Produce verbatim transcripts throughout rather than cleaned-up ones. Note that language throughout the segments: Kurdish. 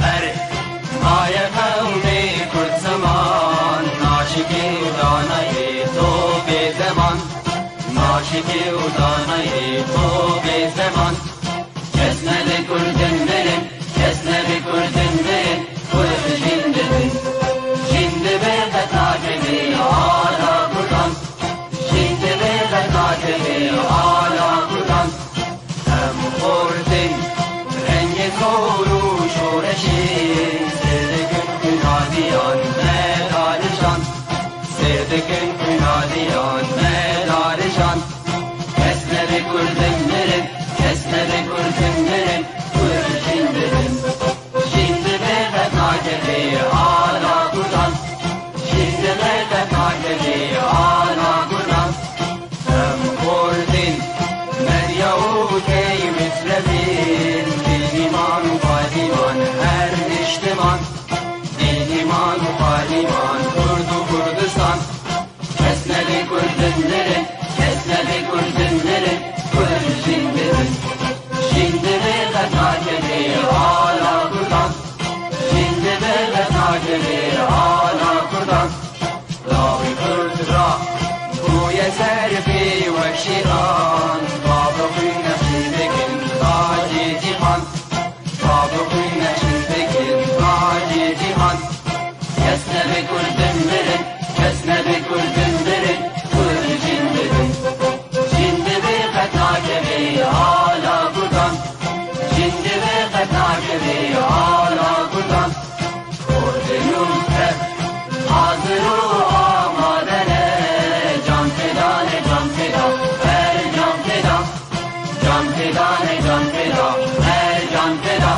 Berê, maye qewmê Kurd ziman, naşikê û danayê to bê zeman. Naşikê û danayê to bê zeman. Kes nebe Kurdin mirin, kes nebe Kurdin mirin, Kurd jîn dibin. Jîn dibe qet nakeve ala Kurdan. Jîn dibe qet nakeve ala Kurdan. Em xortin rengê zor û şoreşê, sêr dikin xwîna diyan me darijan. Sêr dikin xwîna diyan me darijan. Kes nebe Kurdin mirin, kes nebe Kurdin mirin, Kurd jîn dibin. Jîn dibe qet nakeve ala Kurdan. Jîn dibe qet nakeve ala Kurdan. Em Kurdin, Medya û Key Mitrevîn, Dîniman û Padiman her niştiman. Dîniman û Padiman, Kurd û Kurdistan. Kes nebe Kurdin mirin, kes nebe Kurdin mirin, Kurd jîn dibin. Jîn dibe qet nakeve ala Kurdan. Jîn dibe qet nakeve ala Kurdan. Lawê Kurd ra bûye ser pê wek şêran. Bavê xwîn nexşîn dikin tacê cîhan. Bavê xwîn nexşîn dikin tacê cîhan. Kes nebe Kurdin mirin, kes nebe Kurdin mirin, Kurd jîn dibin. Jîn dibe qet nakeve ala Kurdan. Jîn dibe qet nakeve ala Kurdan. Kurdin û Kurd hazir û amade ne. Can feda ne, can feda, her can feda. Can feda ne, can feda, her can feda.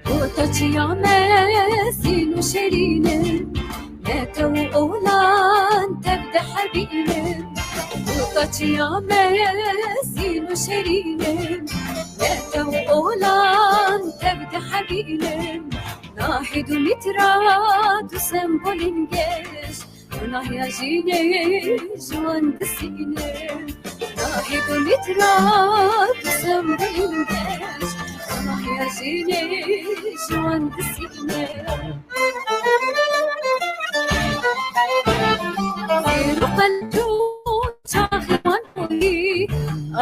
Gotaçiya me zîn û şerîn in, ne tew û olan tev dihebînin. Gotaçiya me zîn û şerîn in, ne tew û olan tev dihebînin. Nahêd û mîtrat û sembolên geş, Gunahiya jînê ji wan disîne. Nahê gomît ra tu sembolên geş. Gunahiya jînê ji wan disîne. Zêr û qenc û çaxê wan borî.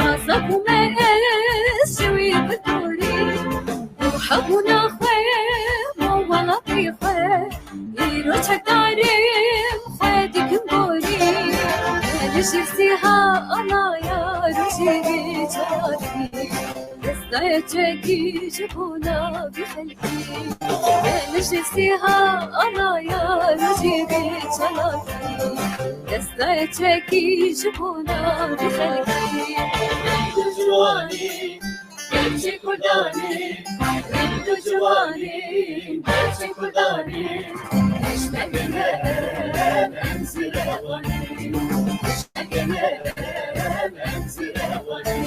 Azad bûme ez ji wî bi dorî. Û hebûna xwe ma welatê xwe. Îro çekdarên xwe dikin borî. Li jêr sîha anaya rojê vê çalakî. Destaya çekî ji bona vî xelkî. Li jêr sîha anaya rojê vê çalakî. Destaya çekî ji bona vî xelkî. Reng û ciwanî, Gerçek Kurdanê, reng û ciwanê, gerçek Kurdanê. Piştevî me em, em zîrewanê. Piştevî me em, em zîrewanê.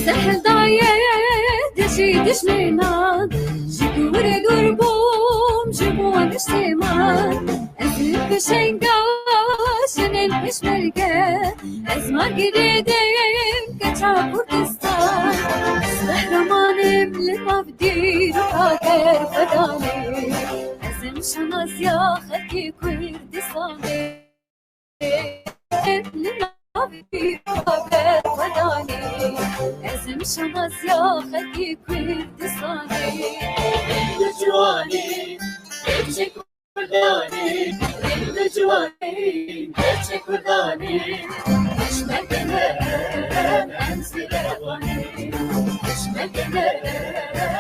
Sehil daye dijî dijmênan, ji ku wirê dûr bûm, ji bo niştê man. Ez li pêşenga jinên pêşmerge, ez Mergî dêdeyên keça Kurdistan, ez qehremanêm li nav dîroka derxwedanê. Ez im şanaziya xelkê Kurdistanê. Li nav dîroka derxwedanê, ez im şanaziya xelkê Kurdistanê. Li ciwanê, Kurdanê, li ciwanê, gerçek Kurdanê. Pişmengê me em, em zîrewanê. Pişmengê me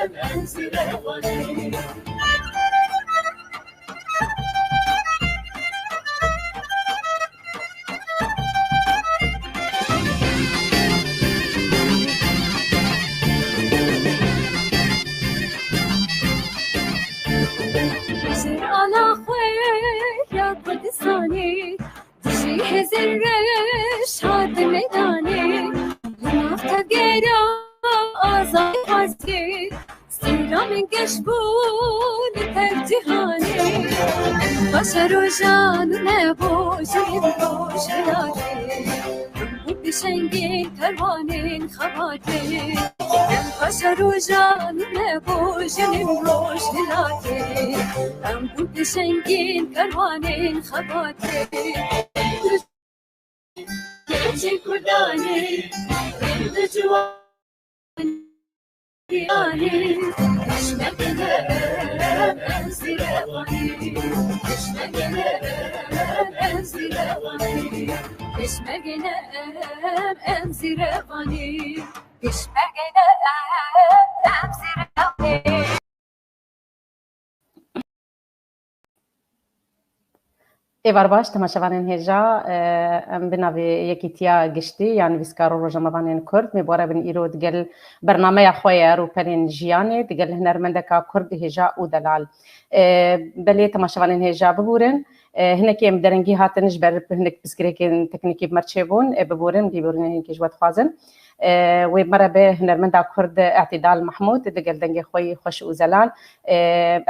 em, em zîrewanê. Ji ala xwe ya Kurdistanê, dijî hêzên reş hate meydanê, li nav tevgera azadî xwazê, Sîramên geş bû li tev cîhanê. Em paşa rojan û nebojên rojhilatê. Em bûn pêşengên kerwanên xebatê. Em paşa rojan û nebojên rojhilatê. Em bûn pêşengên kerwanên xebatê. Gerçek Kurdanê, em li ciwan Pişmengê me em, em zîrewanî. Pişmengê me em, em zîrewanî. Pişmengê me em, em zîrewanî. Pişmengê me em, em zîrewanî. Êvar baş, temaşevanên hêja, e, em bi navê Yekîtiya Giştî ya Nivîskar û Rojnamevanên Kurd, me bi we re bin îro digel bernameya xwe ya Rûpelên Jiyanê, digel hunermendeka Kurd hêja û delal. E, belê temaşevanên hêja bibûrin, e, hinekî em derengî hatin ji ber hinek pirsgirêkên teknîkî bi me re çêbûn, e, bibûrin, lêborînên hinekî ji we dixwazin. E, wê me re be hunermenda Kurd Îtidal Mehmûd digel dengê xwe yî xweş û zelal. E,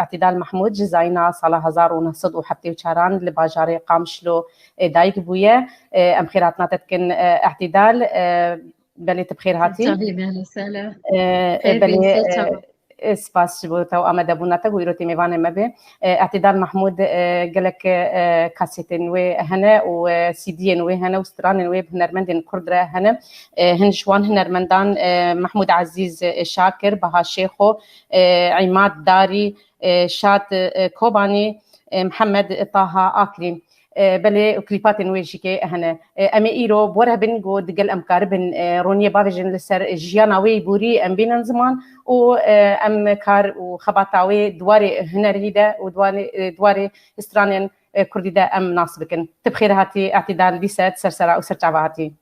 Îtidal Mehmûd ji zayîna sala hezar û neh sed û heftê û çaran li bajarê Qamişlo, e, dayik bûye. E, em xêrhatina te dikin, e, Îtidal. E, belê tu bi xêr hatî. Çavî me, sela. E, Xêr belê, bî, ser e, çava. E, spas ji bo te û amadebûna te ku îro tê mêvanê me bê. E, Îtidal Mehmûd, e, gelek, e, kasêtên wê hene û, e, C D'yên wê hene û stranên wê bi hunermendên Kurd re hene. E, hin ji wan hunermendan, e, Mehmûd Ezîz, e, Şakir, Baha Şêxo, e, Îmad Darî, e, Şad, e, Kobanî, e, Mihemed Taha Aklî. E, belê û klîpatên wê jî kê hene. E, em ê îro bi we re bin ku digel em karibin, e, roniyê bavêjin li ser jiyana wê yî borî em bînin ziman û, e, em kar û xebata wê di warê hunerî de û di warê, e, di warê stranên, e, kurdî de em nas bikin. Tu bi xêr hatî, Îtidal, dîse tu ser sera û ser çava hatî.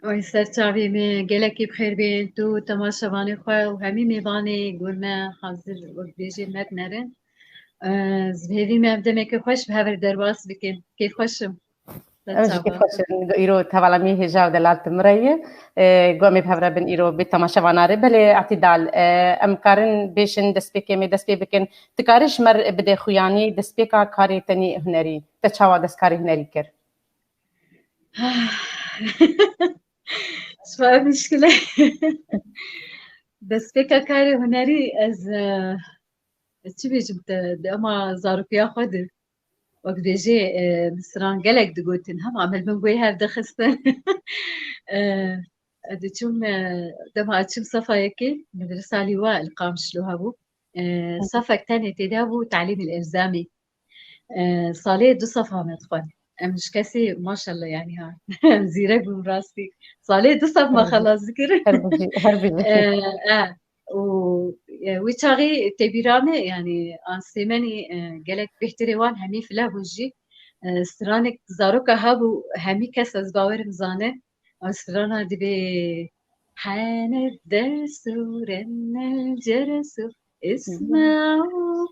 Oy, ser çavê me, gelekî bi xêr bê tu, temaşevanê xwe û hemî mêvanê gor me hazir wek bêjê me dinere. E, ez bi hêvî me em demeke xweş bi hev re derbas bikin. Kêfxweş im. Ser Em jî çava. Kêfxweş in. Îro hevala me hêja û delal tu min re yî. E, ku em ê bi hev re bin îro bi temaşevana re. Belê Îtidal, e, em karin bêjin destpêkê me dest pê bikin. Tu karî ji me re bide xuyanî destpêka karê te nî hunerî. Te çawa destkarê hunerî kir? Ji xwe ev mişkile. Destpêka karê hunerî ez, e, ez çi bêjim te, di ema zarokiya xwe de, wek dibêjê, e, min stran gelek digotin, hema min li bin guhê hev dixistin. E, ez diçûm, e, dema ez çûm sefa yekê, medresa Lîwa li Qamişlo hebû. E, sefek tenê tê de hebû, talîmî îlzamî. E, salê du sef me dixwend. Em ji kesî maşallah, yanî ha. Em zîrek bûn rastî. Salê du sef me Her bijî. Xelas dikir. Her bijî, her bijî. E, e, û, e, wî çaxî tê bîra me, yanî ansêmenî, e, gelek bêhtirê wan hemî file bû jî. E, stranek zaroka hebû, hemî kes ez bawerim zane. Ew strana dibê: Hene desu renne ceresu, isma'u,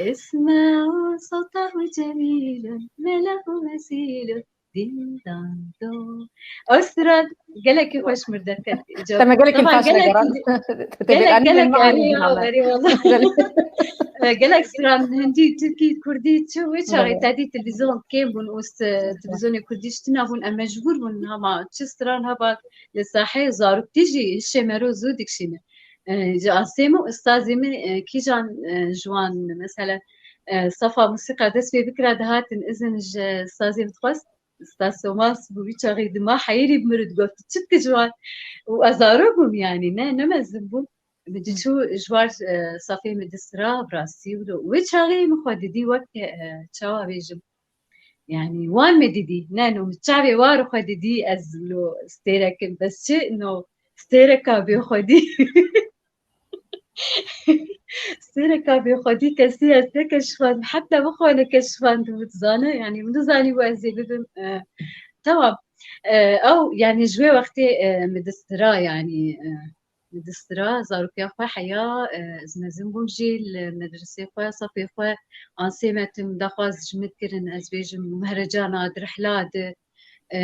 isma'u sotahu cemilun, melahu mesilun. Din dan do. Ew stran gelekî xweş mir derket. Te me gelekî Taban xweş gelek vegeran. gelek gelek erê ya erê wala. Gelek stran hindî, tirkî, kurdî çi wê çaxê Evet. tedî televîzyon kêm bûn û st- televîzyonê kurdî ji tune bûn, em mecbûr bûn hema çi stran heba li sahê zaroktî jî hişê mero zû dikşîne. E, ji asê min û ustazê min e, kîjan e, ji wan mesela e, safa musîqa dest pê bikira dihatin izin ji ustazê min dixwest. Ustaz Thomas bû wî çaxê dima heyirî bi min re digot, "Tu çi dikî ji wan?" Û ez zarok bûm yanî, ne, ne mezin bûm. Min diçû ji war e, safê min distira, bi rastî wilo. Wê çaxê min xwe didî wek e, çawa bêjim. Yanî wan me didî. Ne, no min çavê war xwe didî, ez lo stêrek im. Bes çi, no stêreka bêxwedî. Stêreka bêxwedî kesî ez nekeşifand, heta bixwe nekeşifandibû, dizane. Yanî min nizanîbû ez ê bibim. E, tamam. E, ew, yanî ji wê wextê e, min distira, yanî e, min distira, zarokiya xwe heya, e, ez mezin bûm jî li medresê xwe, safê xwe, ansê me tim daxwaz ji min dikirin, ez bêjim, mehricana, di rihla, di, e,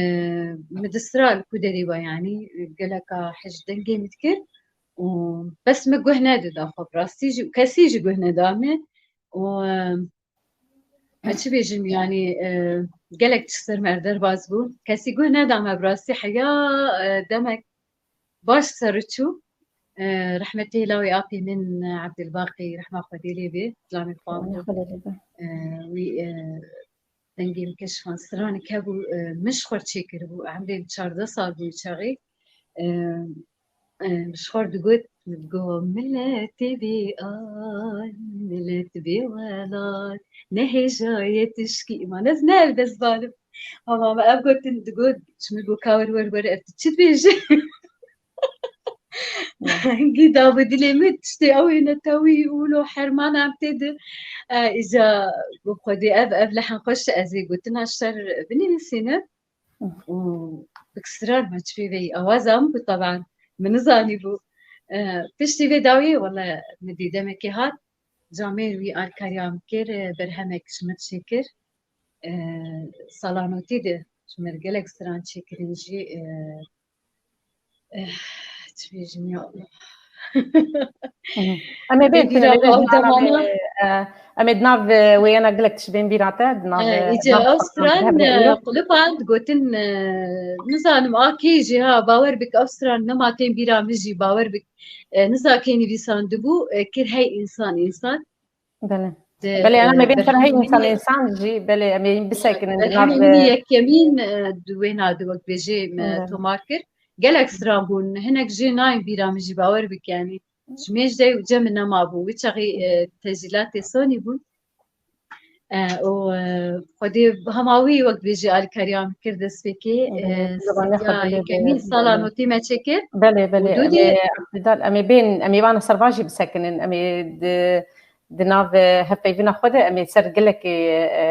min distira li ku derê we, yanî geleka hej dengê min dikir û bes min guh nedida xwe, bi rastî jî, kesî jî guh neda min û, e, me çi bêjim, yanî e, gelek tişt ser me derbas bû. Kesî guh neda me, bi rastî heya e, demek baş ser çû. E, rehmetê lawê apê min e, Ebdilbaqî, rehma Xwedê lê bê, zilamê xwe bû. E, wî e, dengê min keşifan, stranek hebû, e, min ji xwe çêkiribû, emrê min çardeh sal bû çaxê. E, e, ji xwe digot, digot, "Miletê bê ay, milet bê welat, ne hêja ye tişkî." Îman ez ne ev dest balim. Ama me ev gotin digot, ji min got, "Ka wer, wer, wer, ev tu çi dibêjî?" Hingî da bi dilê min tiştê ew ê netewî û lo hermana em tê di. E, îca got, "Xwedê ev, ev lehên xweş e, ez ê gotina ji ser binivîsînim." Û bi kisran me çi pê veyî awaza min bû, taban min nizanîbû. E, piştî vê dawiyê wele min dî demekê hat, camêr wî alkariya min kir, e, berhemek ji min çêkir. E, salanotî de ji min gelek stran çêkirin jî, e, eh, çi bêjim ya Allah. Em ê bên, em ê bên, em ê di nav wêyena gelek tişt bên bîra te, di nav, îca ew stran qulipan digotin, nizanim a kê jî ha, bawer bik ew stran nema tên bîra min jî, bawer bik, niza kê nivîsandibû, kir hey însan, însan. Belê. Belê, em ê bên ser hey însan, însan jî, belê, em ê bisekinin di nav. Yekemîn di wêna de wek bêjê me tomar kir. Gelek stran bûn, hinek jê nayên bîra min jî, bawer bik yanî. Ji mêj de û cem min nema bû. Wî çaxî, e, tecîlatê Sony bûn. E, û, e, Xwedê hema wî wek bêjî alîkariya min kir destpêkê. E, yekemîn sala notî me çêkir. Belê, belê. Em ê, em ê bên, em ê vana serva jî bisekinin. Em ê di, di nav, e, hevpeyvîna xwe de em ê ser gelekî, e,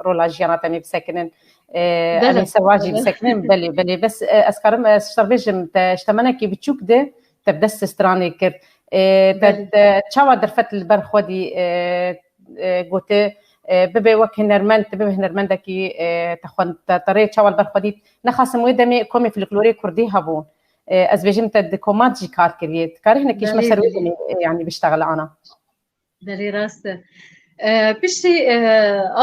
rola jiyana te em ê bisekinin. E, em ê serva jî bisekinin. Belê, belê. Bes, e, ez karim, e, ser bêjim te ji temenekî biçûk de te bi dest stranê kir. E, te, te çawa derfet li ber xwe dî, e, e, gote, e, bibe wek hunermend, bibe hunermendekî, e, te xwend, te, te rê çawa li ber xwe dît? Nexasim wê demê komê folklorê kurdî hebû. E, ez bêjim te di komat jî kar kiriye. Dikarî hinekî ji me ser wê demê, e, yanî biştexile ana. Belê rast e. E, piştî, e,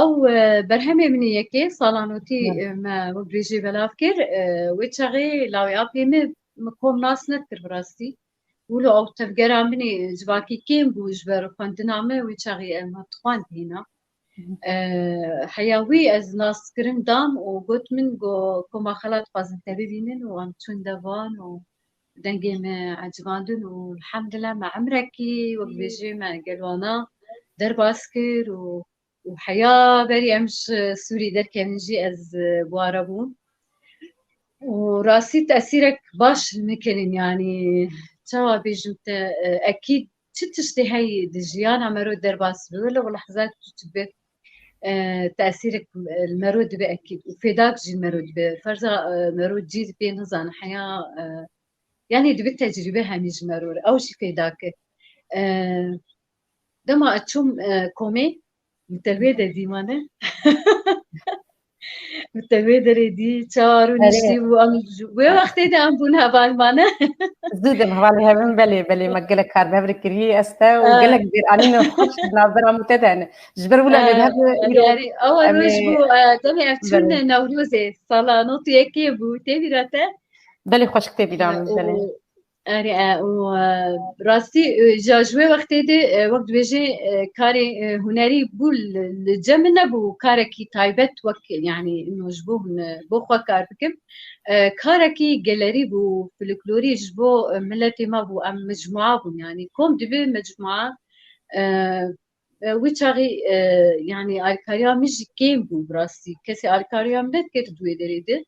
ew, e, berhemê min ê yekê, sala notî, e, me wek bêjê belav kir. E, wê çaxê lawê apê min, min kom nas nedikir bi rastî. Wilo ew tevgera min ê civakî kêm bû ji ber xwendina me, wê çaxê em hat dixwend hîna. E, heya wî ez naskirin dam û got min, go, koma xela dixwazin te bibînin û em çûn devan û dengê me ecivandin û elhamdulillah me emrekî, wek bêjê me gelwana derbas kir û û heya berî em ji Sûrî derkevin jî ez, e, bi wan re bûm. Û rastî tesîrek baş li min kirin, yanî çawa bêjim te, e, ekîd çi tiştê heyî di jiyana me re derbas bi, wele û lehzat tu dibe, e, tesîrek, e, li me re dibe ekîd û fêdak jî li me re dibe. Ferza, e, me re cî pê nizane heya, e, yanî dibe tecrîbe hemî ji me re. Ew jî fêdak e. E, dema ez çûm, e, komê, min te wê de dî mane. Te wê derê dî, çawa rûniştî bû, em ji wê wextê de em bûn hevalmane. Zû dem hevalê hev in, belê, belê, me gelek kar bi hev re kirî, ez te û gelek bêr anînin xweş di navbera min te de ne. Ji ber wila lê bi hev re îro. Erê, ewa roj bû, e, demê ev çûn Newrozê, sala nod û yekê bû, tê bîra te? Belê xweşik tê bîra min, belê. Erê, e, û, e, rastî, e, ja ji wê wextê de, e, wek dibêjê, e, karê, e, hunerî bû li, li cem min nebû, karekî taybet wek, yanî, ino ji bo hune-, bo xwe kar bikim. E, karekî gelerî bû, folklorî ji bo, e, miletê me bû, em mecmua bûn, yanî, kom dibe mecmua, e, e, wî çaxî, e, yanî alîkariya min jî kêm bû bi rastî. Kesê alîkariya min nedikir di wê derê de.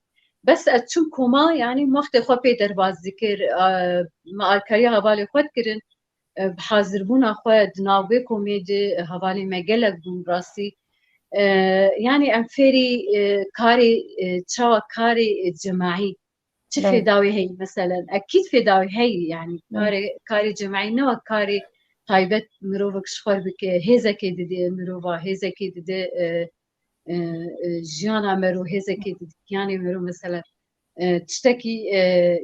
Bes ez çûm koma, yanî wextê xwe pê derbas dikir, e, me alîkariya hevalê xwe dikirin, e, bi hazirbûna xwe di nav wê komê de, e, hevalê me gelek bûn bi rastî. E, yanî em fêrî, e, karê, e, çawa karê, e, cemaî, çi fêdawê heyî, meselen, ekîd fêdawê heyî, yanî karê, karê cemaî ne wek karê taybet mirovek ji xwe bike, hêzekê dide mirova, hêzekê dide, e, e, e, jiyana mero, hêzekê dide giyanê mero, meselen. E, tiştekî, e,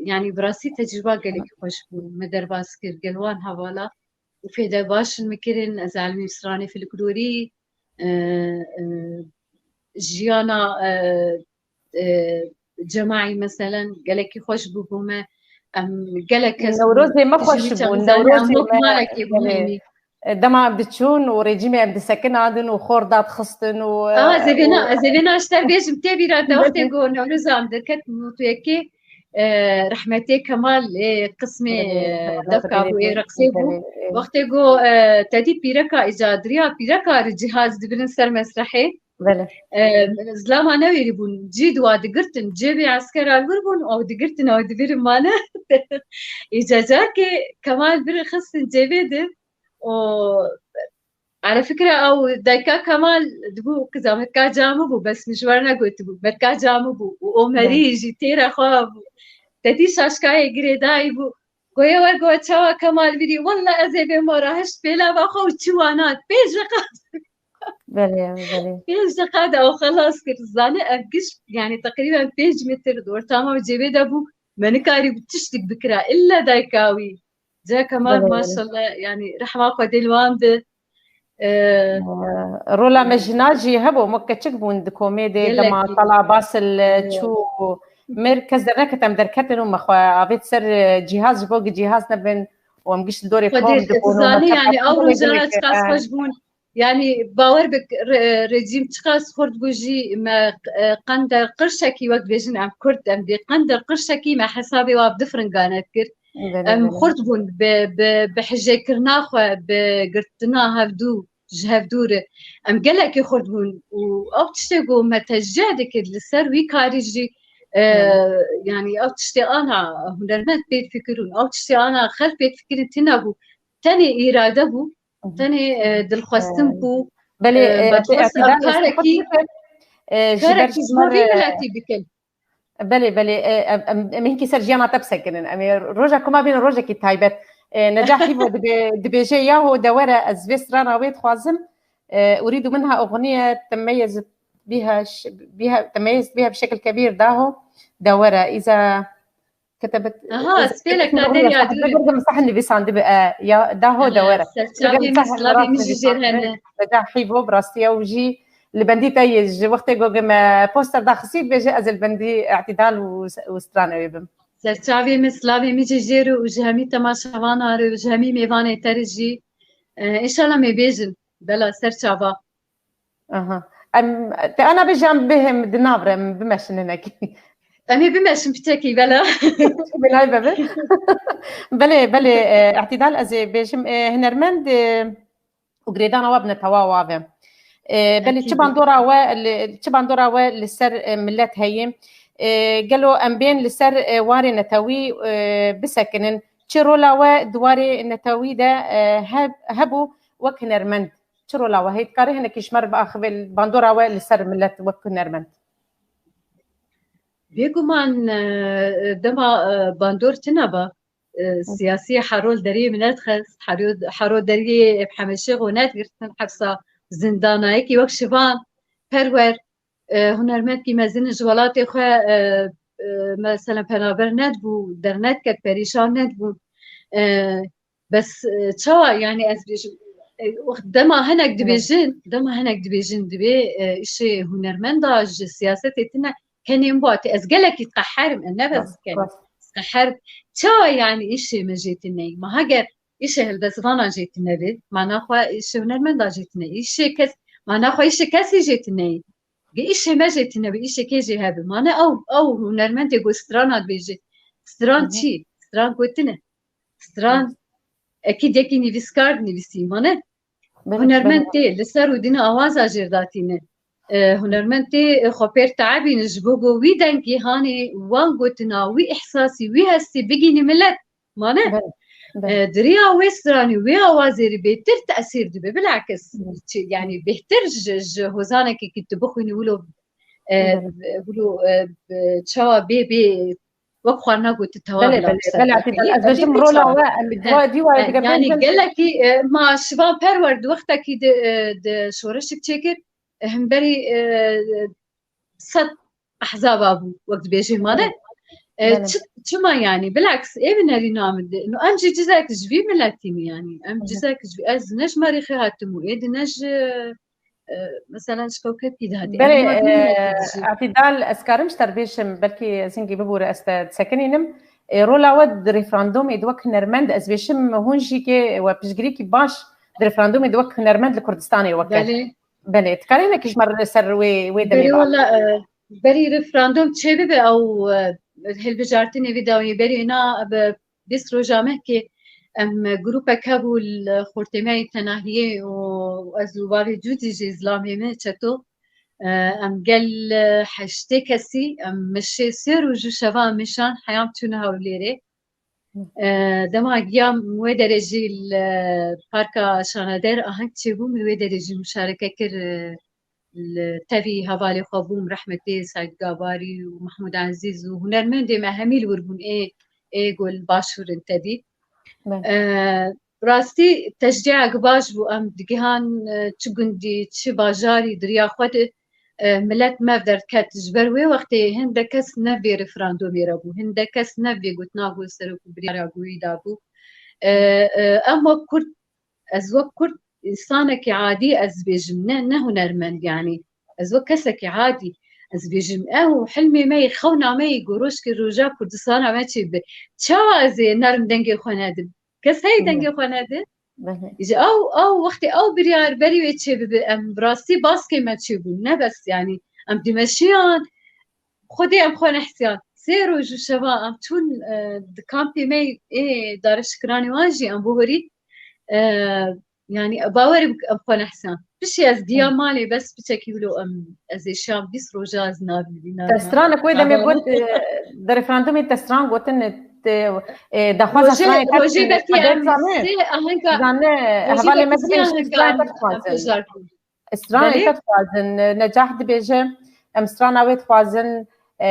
yanî bi rastî tecrûba gelekî xweş bû, me derbas kir gel wan hevala û fêde baş in min kirin, ez elmî stranê folklorî, e, e, jiyana, e, e, cemaî, meselen, gelekî xweş bû bo me. Em gelek kes Newrozê me xweş bû, Newrozê me, belê. Dema em diçûn û rejîmê em disekinandin û xor dadixistin û, Aa, ez ê vêna, ez ê vêna ji te bêjim, tê bîra te wextê ku Newroza em derket nod û yekê, e, rehmetê Kemal, ê, qismê, e, defka bû, ê reqsê bû. Wextê ku, e, te dî pîreka îcadiriya, pîreka re cihaz dibirin ser mesrehê. Belê. E, zilama newêrî bûn. Cî di wa digirtin. Cêbê eskera li wir bûn, ew digirtin, ew di vir mane. Îca carkê Kemal bir xistin cêbê de û ala fikra ew dayika Kemal dibû kiza metka camî bû, bes min ji we re negotibû. Metka camî bû û Omerî jî têra xwe bû. Te dî şaşkayê girêdayî bû. Goye we got çawa Kemal birî? Welle ez ê bêm ora hişt pêlava xwe û çi wana pênc deqa. Belê, belê. Pênc deqa de ew xelas kir. Zane ev giş, yanî teqrîben pênc metr di ortama cêbê de bû. Me nikarîbû tiştik bikira. Îlla dayika wî. Ca Kemal, belê, belê, maşallah, yanî rehma Xwedê li wan bi. Ee, Ee, rola me jina jî hebû, me keçik bûn di komê de, gelekî, dema Tala Basil, e, çû mir, kes derneket, em derketin û me xwe avêt ser, e, cîhaz, ji bo gi cîhaz nebin û em giş li dorê kom dibûn û me zanî, yanî ew rojana çiqas xweş bûn. Yanî bawer bik, re-, rejîm çiqas xurt bû jî me, e, qender qirşekî, wek dibêjin em kurd, em dê qender qirşekî me hesabê wa bi du firingane dikir. Belê, em belê. Xurt bûn bi, bi, bi hijêkirina xwe, bi girtina hevdû, ji hevdû re. Em gelekî xurt bûn û ew tiştê ku me tecrîh dikir li ser wî karî jî, e, belê, yanî ew tiştê ana hunermend pê difikirûn, ew tiştê ana xelk pê difikirin tune bû. Tenê îrade bû, tenê, e, dilxwestin bû. Belê, e, e, me dixwest ev karekî, e, ji ber karekî ji bo vî miletî bikin. Belê, belê, e, em, em, em hinkî ser jiyana te bisekinin. Em ê roja ku ma bînin rojekî taybet. E, Necah Hîvo dibe-, dibêje, yaho de were, ez vê strana wê dixwazim. E, أريد منها أغنية تميز بها ش-، بها، تميزت بها بشكل كبير، daho de were. إذا كتبت. Aha, ez spêlek ta derya dûr. Sah nivîsandibe, e, ya, daho de were. Serçavê min, silavê min jî jê re hene. Necah Hîvo, bi rastî ew jî li bendî te yê, ji wextê ku me poster daxistî, dibêje ez ê li bendî Îtidal û, û strana wê bim. Serçavê min, silavê min jî jê re û ji hemî temaşevana re û ji hemî mêvanê te re jî, e, înşallah me bêjin. Bela ser çava. Aha. Em, te ana bêje em bihêm di nav re, em bimeşin hinekî. Em ê bimeşin piçekî, bela. Belay bebe. Belê, belê, e, Îtidal, ez ê bêjim, e, hunermend, e, û girêdana we bi netewa we ve. E, belê, çi bandora we li, çi bandora we li ser, e, milet heye? E, gelo em bên li ser, e, warê netewî, e, bisekinin? Çi rola we di warê netewî de, e, he-, hebû wek hunermend? Çi rola we heye? Dikarî hinekî ji me re biaxivê li bandora we li ser milet wek hunermend? Bêguman, e, dema, e, bandor tune ba, e, siyasî herol deriyê min nedixist, herol, herol deriyê Hemed Şêxo nedigirtin hepsa zindanayekî wek Şivan, Perwer, e, hunermendkî mezin ji welatê xwe, e, e, mesela penaber nedibû, dernetket, perîşan nedibû. E, bes, e, çawa, yani ez bêjim, e, wext dema hinek dibêjin, dema hinek dibêjin dibê, e, îşê hunermenda ji siyasetê tine kenê min batî. Ez gelekî diqeherim, e, ne bes kenê. Diqeherim. Çawa yani îşê me jê tine? Ma heger îşê helbestvanan jê tine bê, mana xwe îşê hunermenda jê tine. Îşê kes, mana xwe îşê kesî jê tine. Ge îşê me jê tine bê, îşê kê jê hebe. Mane ew, ew hunermendê ku strana dibêje. Stran çi? Stran gotine. Stran ekîd yekî nivîskar dinivîsî. Mane hunermend tê li ser û dîna awaza jêr datîne. E, hunermend tê, e, xwe pêr teebîne ji bo ku wî dengî hanê wan gotina, wî ihsasî, wî hestî bigînî milet. Mane? E, di riya wê stranî, wê awazê rî bêtir tesîr dibe. Bilakis, çi, yani bêhtir ji, ji hozanekî ki tu bixwînî wilo, e, wilo, e, çawa bê, bê wek xwarina gotu tewa. Belê, belê, belê, Atî, ez bêjim rola we, em dîwa, dîwa, e, yani gelekî, e, ma Şivan Perwer di wextekî di, e, di şoreşik çêkir, e, hemberî, e, sed ehzaba bû, wek dibêjin mane. E, çi, çima yani? Bilakis ê bi nerîna min de. No, em jî cizek ji vî miletî ne yani. Em cizek ji vî, ez ne ji merîxê hatim û ê di ne ji, e, mesela ji kewkepî de hatî. Belê, e, Atîdal, ez karim ji te re bêjim, belkî ez hingî bibûre ez te disekinînim. E, rola we di referandumê de wek hunermend, ez bêjim hûn jî kê we piştgirîkî baş di referandumê de wek hunermend li Kurdistanê weke. Belê. Belê, dikarî hinekî ji me re ser wê, wê demê bihat? Wela, e, berî referandum çêbibe ew, e, hilbijartinê vî dawiyê berî na bi bîst roja mehkê em grûpek hebû li xortê me yê tenahiyê û ez û bavê Cûdî jî zilamê me Çeto, e, em gel, e, heştê kesî, em mişê sê roj û şeva mişan heyam çûne Hewlêrê. E, dema giya wê derê jî li Parka Şanader aheng çêbû, min wê derê jî muşareke kir, e, li tevî hevalê xwe bûm, rehmetê Seîd Gabarî û Mehmûd Ezîz û hunermendê me hemî li wir bûn, ê, ê ku li başûr in tevî. E, rastî teşcîyek baş bû, em digihan, e, çi gundî, çi bajarî di riya xwe de, e, milet me derdiket. Ji ber wê wextê hindek kes ne vê referandumê re bû, hindek kes ne vê gotina ku serok û biryara ku wî dabû. E, e, em wek Kurd, ez wek Kurd, însanekî adî ez dibêjim, ne, ne hunermend, yanî ez wek kesekî adî ez dibêjim, ew hilmê me yê, xewna me yê ku rojkê roja Kurdistana me çêbibe. Çawa ez ê nerim dengê xwe nedim? Kes heye dengê xwe nede? Ji ew, ew wextê ew biryar berî wê çêbibe, em bi rastî baskê me çêbûn. Ne bes, yanî em dimeşiyan, Xwedê em xwe nehsiyan. Sê roj û şeva em çûn, e, di kampê me ê Darişkiranê wan jî em bihurî. E, yanî bawerê bik em xwe nehsiyan. Piştî ez giya malê bes piçekî wilo em, ez ê şam bîst roja ez nabînî. Te stranek wê demê got, e, di referandumê te stran gotin, te, e, daxwaza stranê te, rojê belkî em sê ahenga, zane, hevalê me dibêjin stranê te dixwazin. Stranê te dixwazin. Necah dibêje, em strana wê dixwazin. E,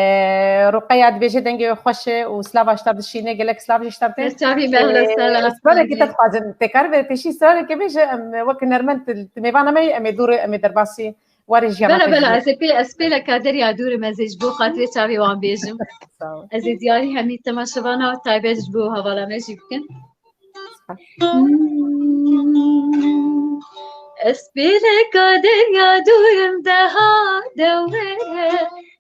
Ruqeya dibêje dengê wê xweş e û slava ji te dişîne, gelek slav jî ji te bike. Çavî me, e, stranekî te dixwazin. Tê kar be pêşî stranekê bêje, em wek hunermend di mêvana me yî, em ê dûr, em ê derbasî warê jiya me. Bela, bela, ez ê pê, ez pê leka derya dûr im, ez ê ji bo xatirê çavê wan bêjim. Sağ ol. Ez ê diyarî hemî temaşevana taybet ji bo hevala me jî bikim. Ez pêleka derya dûrim deha dewere,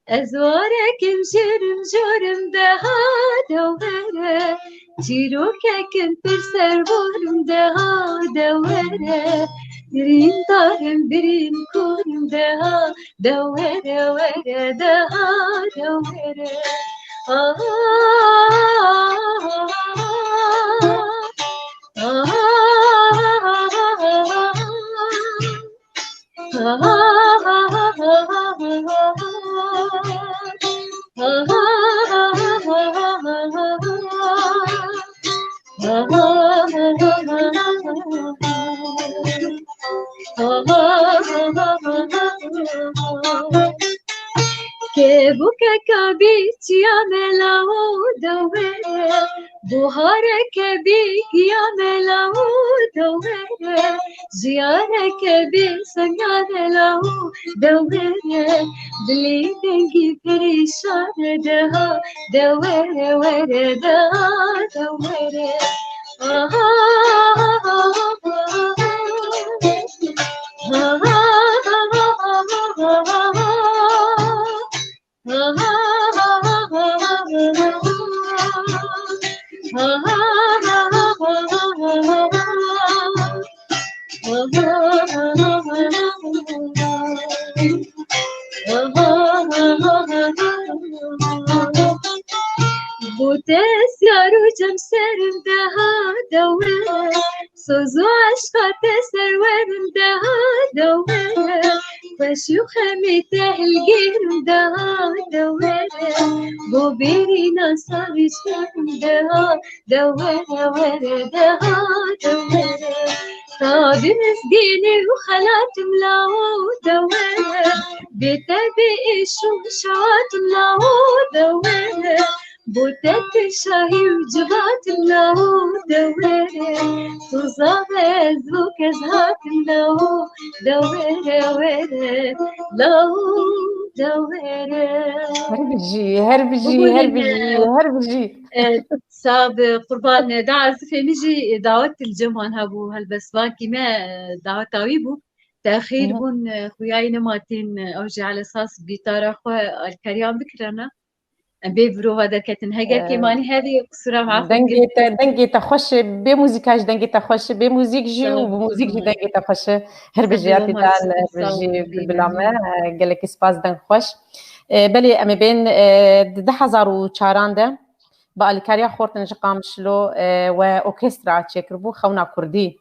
ez warekim jêrim jorim deha dewere, çîrokekim pir serborim deha dewere, birîndarim birîn korim deha dewere, were deha dewere. Kê bûke ka Bî çiya me lawo dewere, buhareke bî giya me lawo dewere, jiyareke bî senya me lawo dewere, dilî dengî perîşan e deha dewere, were deha dewere. Aha, aha, aha, aha. Bû te siyar û cem serim deha dewere, soz û eşqa te serwerim deha dewere, xweşî û xemê te hilgêrim deha dewere, bo bêrîna sarî çerim deha dewere, were deha dewere. Tabî mizgînî û xelatim lawo dewere, bê te bê êş û şewatim lawo dewere. Bo te tu şahî û civatim lawo dewere, tu zave ez bo kes hatim lawo dewere, were lawo dewere. Her bijî, her bijî, her Bibûnin, bijî, e, her bijî. E, sab, e, qurban, e, da ezifê min jî, e, dawet li cem wan hebû, helbestvankî me, e, daweta wî bû. Texîr Hı hı. bûn, e, xuyayî nematîn, e, ew jî elesas bîtara xwe alkariyan bikirana. Em bê virova derketin. Heger Ee, kêmanî hevî qisura me afet dengê te, dengê te xweş e, bê muzîka jî dengê te xweş e, bê muzîk jî û bi muzîk jî dengê te xweş e. Her bijî Sağ ol, yatî dan, her bijî bila me, e, gelekî spas, deng xweş. E, belê em ê bên, e, di du hezar û çaran de bi alîkariya Xortin ji Qamişlo, e, we orkestra çêkiribû, Xewna Kurdî.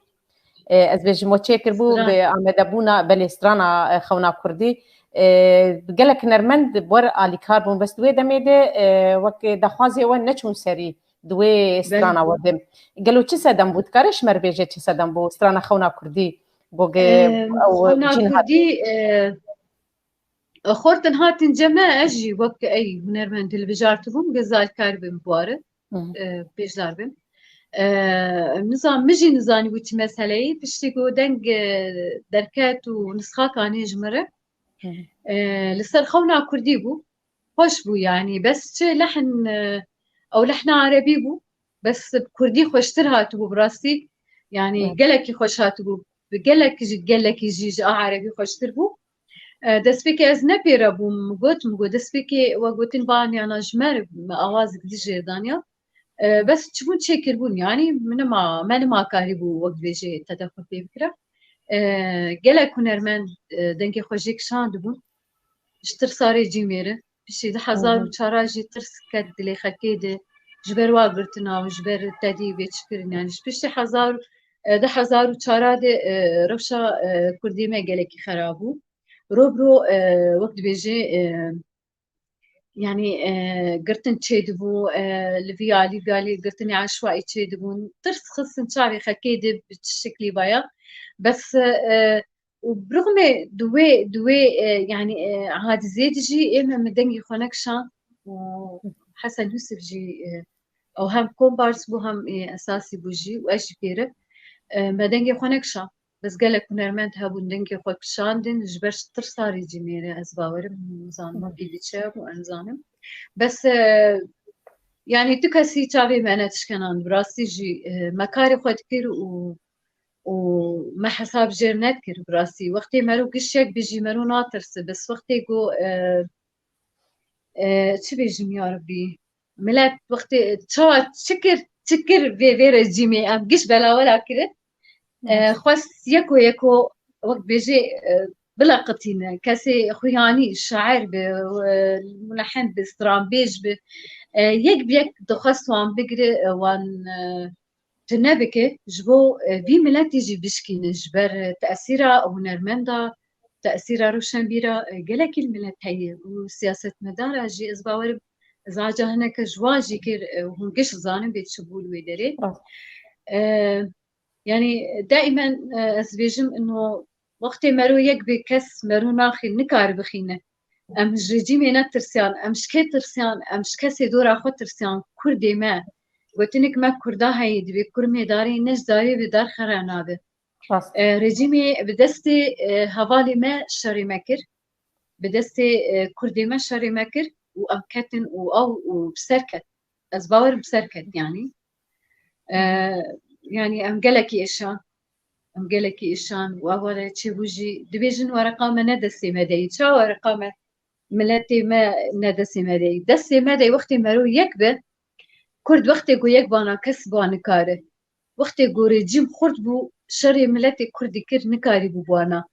E, ez bêjim we çêkiribû, bi amadebûna, belê strana, e, Xewna Kurdî. E, gelek hunermend bi we re alîkar bûn, bes di wê demê de, e, wek daxwazê we neçûn serî di wê strana we de. Gelo çi sedem bû? Dikare ji me re bêje çi sedem bû? Strana Xewna Kurdî. Bo ge Em, ew Xewna cîn hat. Kurdî, e, Xortin hatin cem me, ez jî wek ey hunermend hilbijartibûm, ge ez alîkar bim bi we re, Hı hı. e, bêjdar bim. E, nizam, min jî nizanîbû çi meseleyê, piştî ku deng, e, derket û nisxak anî ji min re, Hı hı. e, li ser Xewna Kurdî bû, xweş bû, yanî, bes çi lehn, e, ew lehna erebî bû, bes bi kurdî xweştir hatibû bi rastî, yanî, Hı. gelekî xweş hatibû, bi gelek jî, gelekî jî ji a erebî xweştir bû. E, destpêkê ez ne pê re bûm, min got, min got, destpêkê we gotin, ba niyana ji me re, me awazek dijêr daniya. E, bes çibûn çêkirbûn, yanî, min nima, me nima karîbû, wek dibêjê, tedexul pê bikira. E, gelek hunermend, e, dengê xwe jê kişandibûn. Ji tirsa rê cîmê re. Piştî du hezar û çar jî tirs ket dilê xelkê de, ji ber wa girtina û ji ber tedî vê çi kirin, yanî ji piştî hezar, e, du hezar û çar de, e, rewşa, e, kurdî me gelekî xerab bû. Ro bi ro, e, wek dibêjê, e, yanî, e, girtin çêdibû, e, li vî alî, vî alî girtinê eşwayî çêdibûn. Tirs xistin çavê xelkê de bi çi şeklî baya. Bes, e, û bi rixmê di wê, di wê, e, yanî, e, hadizê de jî ê me, me dengê xwe nekişand û Hesen Yusuf jî, e, ew hem kompars bû, hem, e, esasî bû jî û ez jî pê re, e, me dengê xwe nekişand. Bes gelek hunermend hebûn dengê xwe kişandin, ji ber tirsa rê cîmê re, ez bawerim, nizanim pîvî çi hebû, em zanim. Bes, e, yanî tu kesî çavê me nedişkenand, bi rastî jî, e, me karê xwe dikir û û me hesab jêr nedikir bi rastî. Wextê mero giş yek bijî mero natirsi, bes wextê ku, e, e, çi bêjim ya Rebî? Milet wextê çawa çi kir, çi kir vê, vê rejîmê em giş belawela kirin. E, Evet. Xwest yeko yeko wek bêjê, e, bileqitîne. Kesê xuyanî, şair bi, e, mulehim bi, stranbêj bi, e, yek bi yek dixwest wan bigire, e, wan, e, tune bike, ji bo, e, vî miletî jî bişkîne, ji ber, e, tesîra hunermenda, tesîra rewşenbîra, e, gelekî li milet heye û siyasetmedara jî, ez bawerim, ez aca hineke ji wan jî kir, e, hûn giş zanin bê çi bû li wê derê. Rast. E, yanî, daîmen, e, ez dibêjim, ino wextê mero yek bê kes mero naxî, nikare bixîne. Em ji rejîmê netirsiyan, em ji kê tirsiyan, em ji kesê dora xwe tirsiyan, Kurdê me. Gotinik me Kurda heye, divê Kurd mêdarê ne ji darê bi dar xera nabe. E, rejîmê bi destê, e, hevalê me şerê me kir, bi destê, e, Kurdê me şerê me kir û em ketin û ew û bi ser ket. Ez bawerim bi ser ket, yanî. E, yanî em gelekî êşan, em gelekî êşan û ev were çêbû jî, dibêjin wereqa me ne destê me de ye. Ça wereqa me, miletê me ne destê me de ye? Destê me de wextê mero yek be, Kurd wextê ku yek bana kes ba nikare. Wextê ku rejîm xurt bû, şerê miletê Kurd dikir, nikarîbû bana.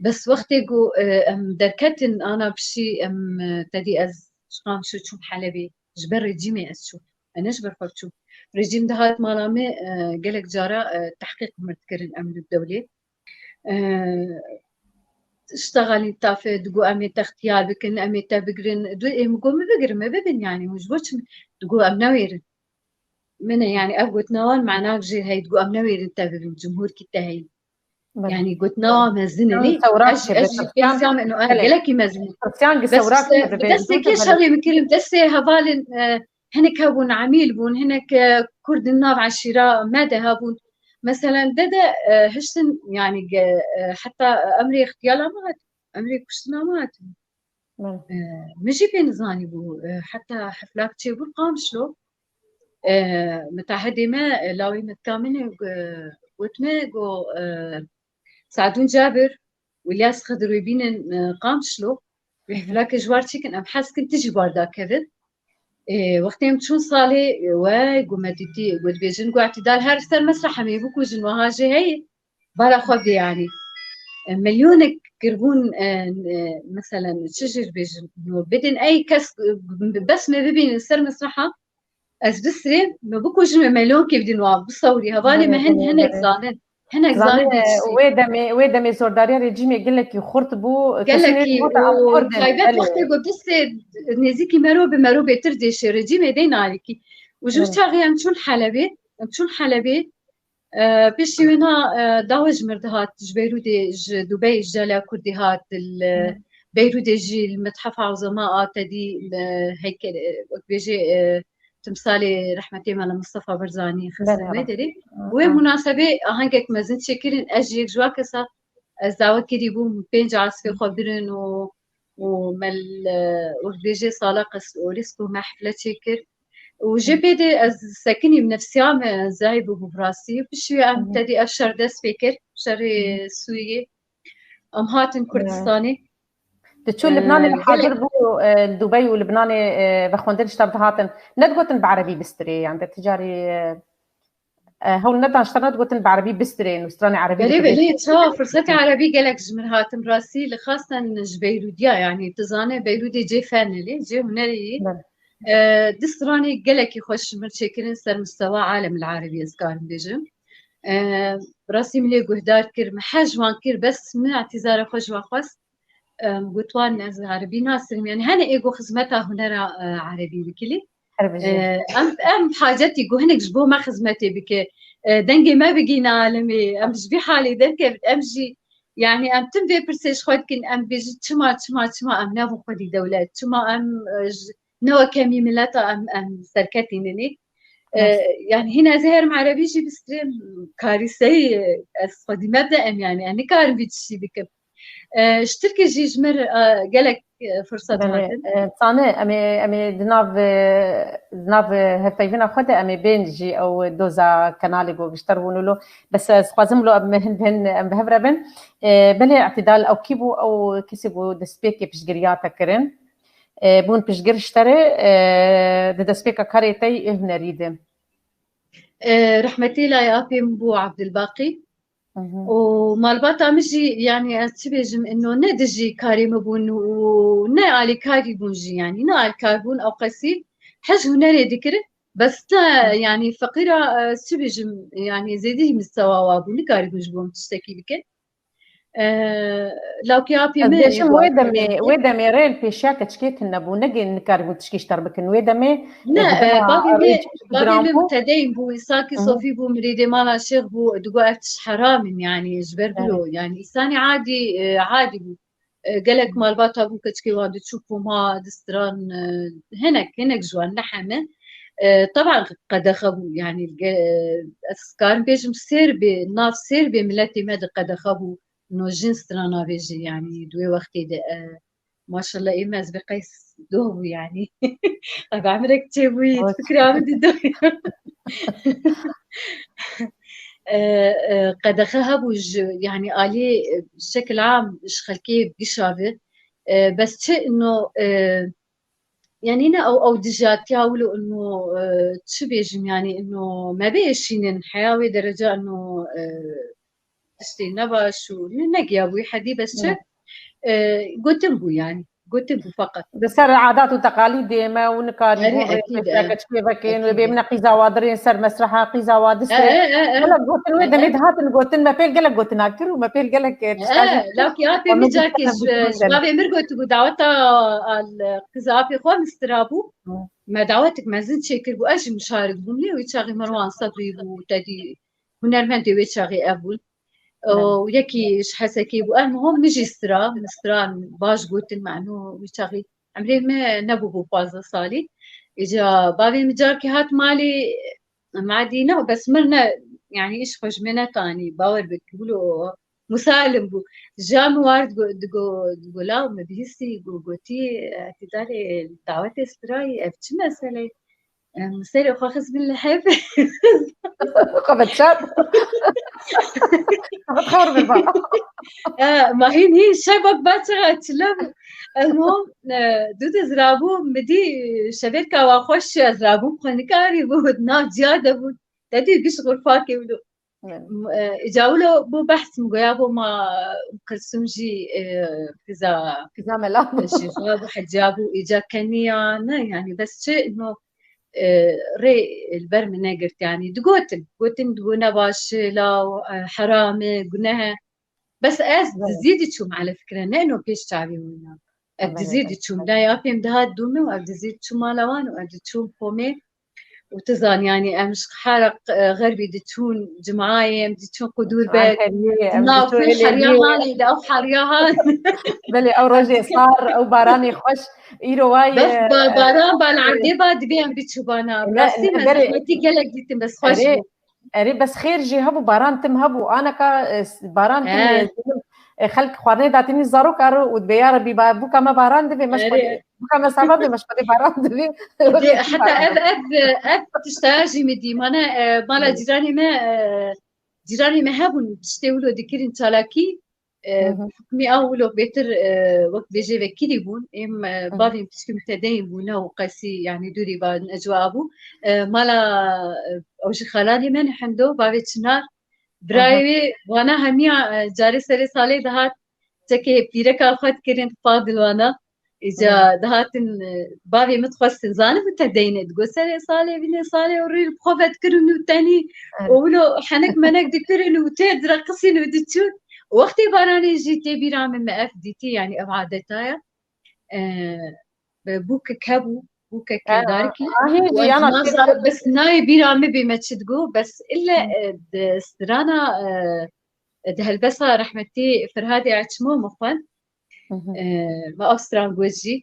Bes wextê ku, e, em derketin ana pişî, em, e, tedî ez ji Qamişlo çûm Helebê, ji ber rejîmê ez çûm. E, ne ji ber xwe çûm. Rejîm dihat mala me, e, gelek cara, e, tehqîq min dikirin emir dewlê. E, Ştaxalîn tafe digo em ê te ixtiyar bikin, em ê te bigirin. Du ê min got, min bigirin, me bibin, yanî, min ji bo çi digo em newêrin. Min e, yanî, ev gotina wan menak jê heye, digo em newêrin te bibin, cumhûrkî te heye. Belê. Yanî, gotina wan mezin e, Yan lê sewrak ez jî, dibe, ez jî tirsiyan, pêsiya min, belê. Gelekî mezin e. Tirsiyan gi Bes sewrak işte, dibe, bi destê zû kê dibe. Şerê min kirin, destê hevalên, e, hinek hebûn, emîl bûn, hinek, e, Kurdin nav eşîra me de hebûn. Meselen, de de, e, hiştin, yanî, ge-, e, heta emrê ixtiyala me hat, emrê kuştina me hat. Belê. E, min jî pê nizanî bû, e, heta heflak çêbû Qamişlo. E, mitahedê me, e, lawê me dika min e, e, got me, go, e, Sadûn Cabir, Wîlyas Xidir wê bînin, e, Qamişlo. Wê heflakê ji war çêkin, em hez kin tu jî war dakevin. E, wextê em çûn salê, e, wey, got me dîtî, got dibêjin, got îtidal her ser mesreh em ê bikujin, wiha jê heye. Bala xwe bê, yanî. E, milyonek kiribûn, e, e, meselen, çi jî dibêjin, no, bidin, ey kes, e, bes me bibînin ser mesreha, ez bisirê, me bikujin, me milyonkê bidin wan, bisewrî, hevalê me Belê, hin-, belê, hinek belê. zanin, hinek Zanî zanin dê şî. wê demê, wê demê zordariya rejîmê gelekî xurt bû, kesên Gelekî, wê got em û Kurd in, taybet belê. wextê ku destê nêzîkî mero bi mero bêtir dêşê rejîmê dey nalîkî. Û ji Belê. çaxê em çûn Helebê, em çûn Helebê, e, piştî wêna, e, dawe ji mir dihat, ji Beyrûdê, ji Dubey, ji caliya Kurdî hat, li Hı. Beyrûdê jî li Methefa Uzema a tedî, e, heykel, e, wek bêjê, e, timsalê rehmetê Mela Mistefa Barzanî Belê, xistin wê evet. derê. Hı, Wê hı. munasebê ahengek mezin çêkirin, ez jî yek ji wan kesa, ez dawe kirî bûm, pênc asfê xwe birin û, û me li, û dibêjê sala qes û rîsk û me hefle çêkir. Û jê pê de ez sekinîm, nefsiya me zayîf bû bi rastî. Piştî em Hı hı. tedî ev şer dest pê kir, şerê Hı hı. Sûriyê. Em hatin Hı. Kurdistanê. Tu çû Ee, Libnanê li gelek hadir bû, e, li Dubey û Libnanê, e, vexwendin ji te dihatin. Ne digotin bi erebî bistirê, yan de ticarî, e, e, hewl nedan ji te ne digotin bi erebî bistirê, nûstranê erebî Belê, bikin. belê, çawa firsetê erebî gelek ji min hatin rastî, li xasten ji Beyrûdiya, yanî tu zane Beyrûdê cê fenê lê, cê hunerê yî. Belê. E, di stranê gelekî xweş ji min çêkirin ser mistewa alem el erebî, ez karim bêjim. E, rastî min lê guhdar kir, min hez ji wan kir, bes min îtîzara xwe ji wan xwest. Em, got wan ez erebî nasim. Yani hene ê ku xizmeta hunera, e, erebî bikilî. Her bijî. E, em, em hacetî ku hinek ji bo me xizmetê bike. E, dengê me bigîne alemê. Em ji vî halê derkevin. Em jî, yani em tim vê pirsê ji xwe dikin. Em bêjin çima, çima, çima em ne bo xwedî dewlet? Çima em, e, ji, ne wek hemî mileta em, em serketî ninê? E, Rast. Yani hîn ez ê herim erebî jî bistrim. Karîseyî, e, ez xwedî me de em yani. Em nikarim vî tiştî bikim. E, ji Tirkî jî ji me re, e, gelek, e, firsat Belê, hatin. e, Sane, em ê, em ê di nav, e, di nav, e, hevpeyvîna xwe de em ê bên jî ew doza kanalê ku gişter bûn û lo. Bes ez dixwazim lo em hin, hin, em bi hev re bin. E, belê Îtidal ew kî bû, ew kesê ku destpêkê piştgiriya te kirin. E, bûn piştgir ji te re, e, di destpêka karê te yê hunerî de. E, rehmetî layê apê min bû Abdulbaqî. Hı hı. Û malbata min jî, yani ez çi bêjim, ino ne dijî karê min bûn û ne alîkarî bûn jî, yani ne alîkar bûn, ew qesî hej hunerê dikirin. Bes ne, Hı. yani feqîra, e, çi bêjim, yani zêdî mistewa wa bû, nikarîbûn ji bo min tiştekî bikin. E, lawkê apê Ez min bêjim, wê demê, wê demê rê li pêşiya keçikê tune bû, ne nikarîbûn tişkî ji te re bikin. Wê demê, Ne, e, e, bavê me, bavê me mutedeyîn bû, Îsakî Hı hı. Sofî bû, mirîdê mala şêx bû, digo ev tişt heram in, yani, ji ber Evet. bilo, yani, îsanê adî, e, adî bû. E, gelek malbata bû keçikê wan diçû koma distiran, e, hinek, hinek ji wan ne heme. E, teban qedexe bû, yanî, ge-, ez karim bêjim sêr bê, nav sêr bê miletê me de qedexe bû. No jin stran navêjî, yanî, di wê wextê de, e, maşallah, ê me ez bê qeys doh bû, yanî. Ev emrek çêbûyî, fikra min di doh. E, e, qedexe hebû ji, yanî, alî, e, şekil am ji xelkê bigişa bi. E, bes çi ino, e, yanî ne ew, ew dijatiya wilo ino, e, çi bêjim, yanî ino me bêşînin heya wê dereca ino, e, tiştê nebaş û ne, negiya bûyî hedî bes çi, e, gotin bû yanî. Gotin bû feqet. Li ser adat û teqalîdê me û nikarî Erê, bûn rê ekîd, e. Keçikê vekên wê Ekîd. Bê min qîza wadirên ser mesreha qîza wadistê. E, e, e, e. Gelek gotin wê E, demê e. Dihatin gotin me pêl gelek gotina kir û me pêl gelek, e, E, tişta jî lawkî apê min carkê ji, ji bavê min gotibû daweta al qîza apê xwe min stira bû. Hı. Me dawetik mezin çêkir bû. Ez jî mişarik bûm lê wî çaxî Merwan Sebrî bû, tedî hunermendê wê çaxê ev bûn. Û Belê. Yekî ji Hesekê bû. Em hom min jî stira, min stira baş gotin, meno wî çaxî emrê me nebû bû pazdeh salî. Îca bavê min carkê hat malê, madî ne, bes mir ne, yanî îş xwe ji min netanî, bawer bik, wilo musalim bû. Ja min war digo, digo, digo law me bihîstî, go, gotî, "Etîdarê dawetê strayî, ev çi mesele ye?" Em, serê xwe xist bin li hev. Xwe veşart. Xwe xor bin ba. E, ma hîn hîn şevek ba çiqa çile bû. Em hom, e, dû de zirabû, mi dî şevêrka wa xweş, ez rabûm xwe nikarî bû, nav ciya de bû. Te dî giş xurfakê wilo. Evet. M-, e, îca wilo bû behs min goya bû ma Kulsum jî, e, qîza Qîza mela bû. Şêxa bû, heciya bû, îca keniya, ne, yanî bes çi, no, e, rê li ber min negirt, yanî digotin, gotin digo nebaş e, law, e, heram e, guneh e. Bes ez Evet. Dizî diçûm, ele fikre, ne ino pêş çavê wina. Ev Evet, dizî evet, diçûm, evet. Lay apê min dihat dû min û ev dizî diçû mala wan û ev diçûm xomê. Û tu zan, yanî em ji Herq, e, Xerbî diçûn, Cumeyê, em diçûn Qudûrbek, Ankariyê, em nav diçûn pir heriya Êlêriyê. Hanê de, ew heriya han. Belê, ew rojê sar, ew baranê xweş, îro wayê, Bes ba-, e, baran ba li erdê ba dibê em biçûbana. Ne, Rastî ne, me berê, zehmetî gelek dîtin, bes xweş erê, bû. Erê, bes xêr jî hebû, baran tim hebû. Aneka, e, s-, baran tim He. Ê, e, xelk xwarinê datînî zarok aro û dibê, "Ya Rebî, ba-, bûka me baran divê, me ji Erê. Xwedê, bûka me savan divê, me ji Xwedê baran divê." Dê, heta ev, ev, ev tiştaya jî min dî. Mane, e, mala Belê. Cîranê me, e, cîranê me hebûn, tiştê wilo dikirin çalakî. E, Hı hı. Hukmî ew wilo bêtir, e, wek bêjê vekirî bûn. Êm, e, Hı hı. Bavên piçkî min tedeyîn bûne û qesî, yanî dûrî ba ecwa bû. E, mala, e, ew jî xalanê me ne hendo, bavê Çinar. Birayê Aha. Wê wana hemiya, e, carê serê salê dihat, çekê pîreka xwe dikirin, Fadil wana. Îca Aha. Dihatin, e, bavê min dixwestin, zanibû te deyne, digo, serê salê, vînê salê û rî li xwe vedikirin û tenî Evet. û wilo henek menek dikirin û tê direqisîn û diçûn. Wextê baranê jî tê bîra min, me ev dîtî, yanî ev adeta ye. E, bûkek hebû, bûkek Ha, darkî. Ha, hîn û jî ez yana naza-, bes nayê bîra min bê me çi digo, bes ille, Hı. E, di strana, e, di helbesa rehmetî Ferhadê Açmo min xwend. Hı hı. E, me ev stran got jî.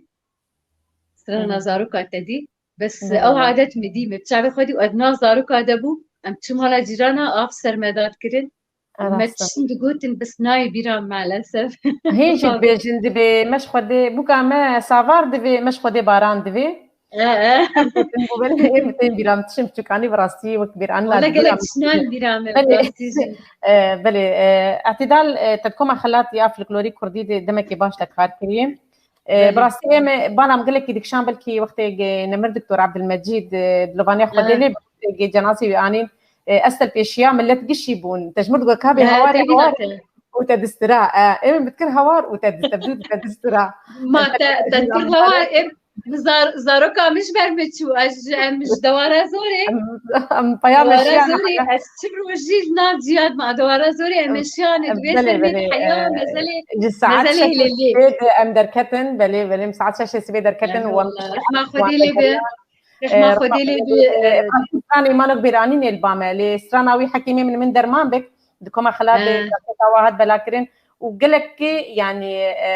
Strana Hı hı. Zaroka te dî. Bes Hı hı. Ew adet min dî, me bi çavê xwe dî û ev nav zaroka de bû. Em çû mala cîrana, av ser me da dikirin. Û me Rast e. Tiştin digotin, bes nayê bîra maalesef. Hîn jî dibêjin, dibê me ji Xwedê, bûka me savar divê, me ji Xwedê baran divê. E, e. Em gotin bû, belê, ê min tên bîra min tiştin biçûkanî bi rastî wek bîranina Wala dibîra gelek min tiştan bîra me bi Belê. Rastî jî. E, belê, e, Îtidal, e, te di koma xelat ya folklorî kurdî de demekê baş te kar kiriye. E, Belê. Bi rastî ê me, bala min gelekî dikişan, belkî wextê ge-, nemir Doktor Abdulmecîd, e, di lovaniya Xwedê Ha. Lê bû, ge cenazê wî anîn, e, ez te pêşiya millet gişî bûn. Te ji min digot, "Ka bê Ha, hewar, te hewar." Bîra te. Û te distira. E, ê min bitkir hewar û te dist-, te dû, te distira. Ma te, te dikir hewar, em, zar-, zaroka min ji ber min çû. Ez ji, em ji dewara zorê. Em, em peya Dewara meşiya zorê, ne? Ez çi rojî li nav ciya de ma dewara zorê, em Em, meşiyane em, dibê belê, ser me belê, heya e, mezelê, ji saet mezelê şeşê hilelê. Sibê de em derketin, belê, belê, em saet şeşê sibê derketin û em Eyvallah. Rehma Xwedê lê be. Rehma Xwedê lê be, e, e, Stranê Manok Bêranî nêl ba me. Lê strana wî Hekîmê min, min derman bik. Di koma xelatê He. Kaseta wa hat bela kirin. û gelekî, yanî, e,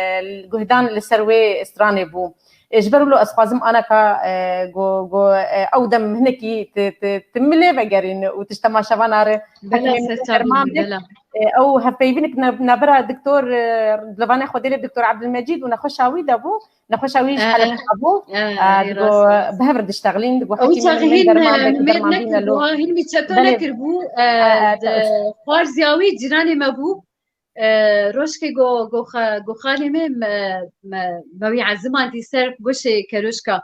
guhdan li ser wê stranê bû. E, ji ber wilo ez xwazim anaka, e, go, go, e, ew dem hinekî ti, ti, ti milê vegerîn û ti ji temaşevana re Bela, hekîmê min serçavî derman min, bik. Bela. E, ew hevpeyvînik ne-, navbera doktor, e, dilovanê Xwedê lê doktor Abdulmecîd û nexweşa wî de bû. Nexweşa wî ji E, e. Helebca bû. E, E, ê, digo, rast e. Bi hev re diştexilîn, digo Ew hekîmê çaxê min hîn, derman e, bike, mêr derman bîne nekiribû, lo. Ha, hîn wî çeto Belê. Nekiribû. E, E, e, e, xwarzîya wî cîranê me bû. E, rojkê go, go xa-, go xalê me, me, me, me wî ezimandî ser goşê keroşka.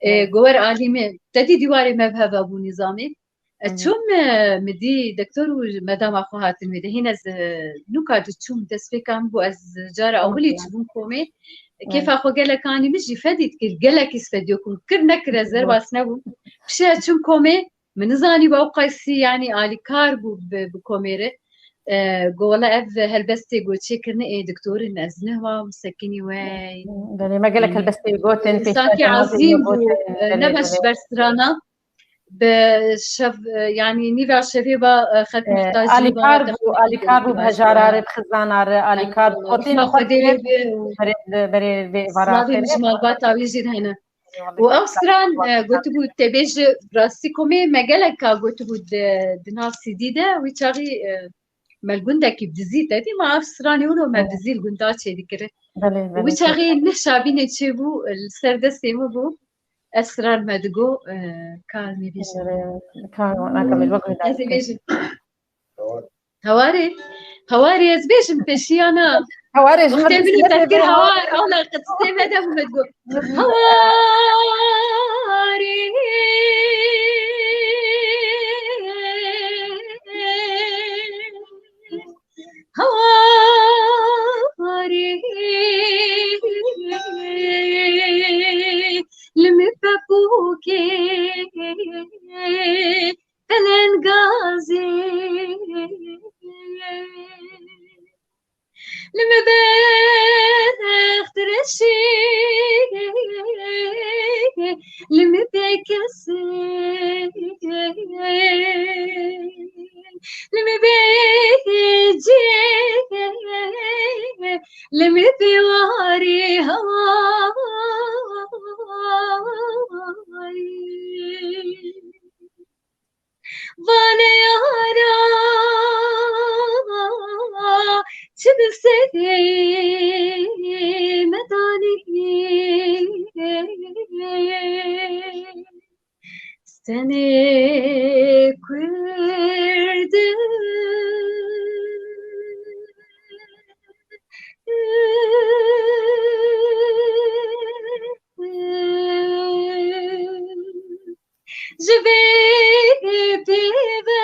E, Evet. Go wer alî me. Te dî dîwarê me bi hev bû nîzamê. E, Hı. Çûm, e, mi dî doktor û medama xwe hatin wê de. Hîn ez, e, nûka diçûm, destpêka min bû, ez cara Hı. Ewilî çûbûm komê. E, Evet. Kêfa xwe gelek anî min jî fedî dikir. Gelekî fedî û kum kir nekir ez Hı. derbas nebûm. Pişê ez çûm komê, min nizanî ew qeysî, yanî alîkar bû bi, bi komê re. E, go wela ev helbestê go çêkirine ê doktor in, ez nehwa misekinî wey. Belê, me gelek Yanî, helbestê gotin, pêşber sankî namazê ezîm bû, gotin, e, belê, ne beş belê. Ber strana. Bi şev, e, yanî nîva şevê ba, e, xelk E, muhtacî alîkar bû, alîkar bû, bi hejara re, bi xizana re, alîkar bû. Xotê Xwedê lê be û berê, berê vê vara slavê xêrê. Min ji malbata wî jî hene. Û ew stran, e, gotibû, te bêje rastî komê me gelek ka gotibû di, di nav C D de, wî çaxî, e, me li gundekî bi dizî te dî, ma ev stranê wilo me Belê. Dizî li gunda çêdikire. Belê, Û belê, wî çaxî neh şabînê çêbû, li ser destê min bû, ev stran me digo, e, kar me bêje. Belê, kar me naka me bak Ez ê bêjim. Hewarê, hewarê ez bêjim pêşiyana. Hewarê ji Wextê min min û te kir hewar, ana qitsê me de min got. Hewarê, hewarê, li min pepûkê pelengazê. Li min bext reşî, li min bêkesê, li min bêcê, li min bêwarê hawayî. Vane yara, çi bi serê me danî. Senê Kurd. Ji vê pê ve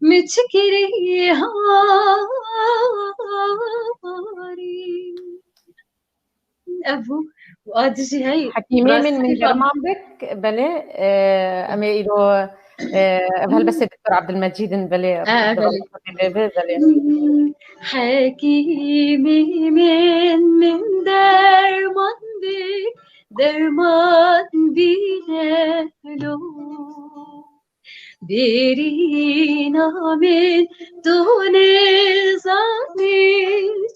min çi kirî harî. Ev bû. Û a dijî hey, Hekîmê min, rastî min derman bik, belê, e, em ê îro, e, ev helbestê doktor Abdulmecîd in, belê, Ha, doktor belê. Abdulmecîd bê, belê. Hekîmê min, min derman bik, derman bîne lo. Bêrîna min tu nêzanî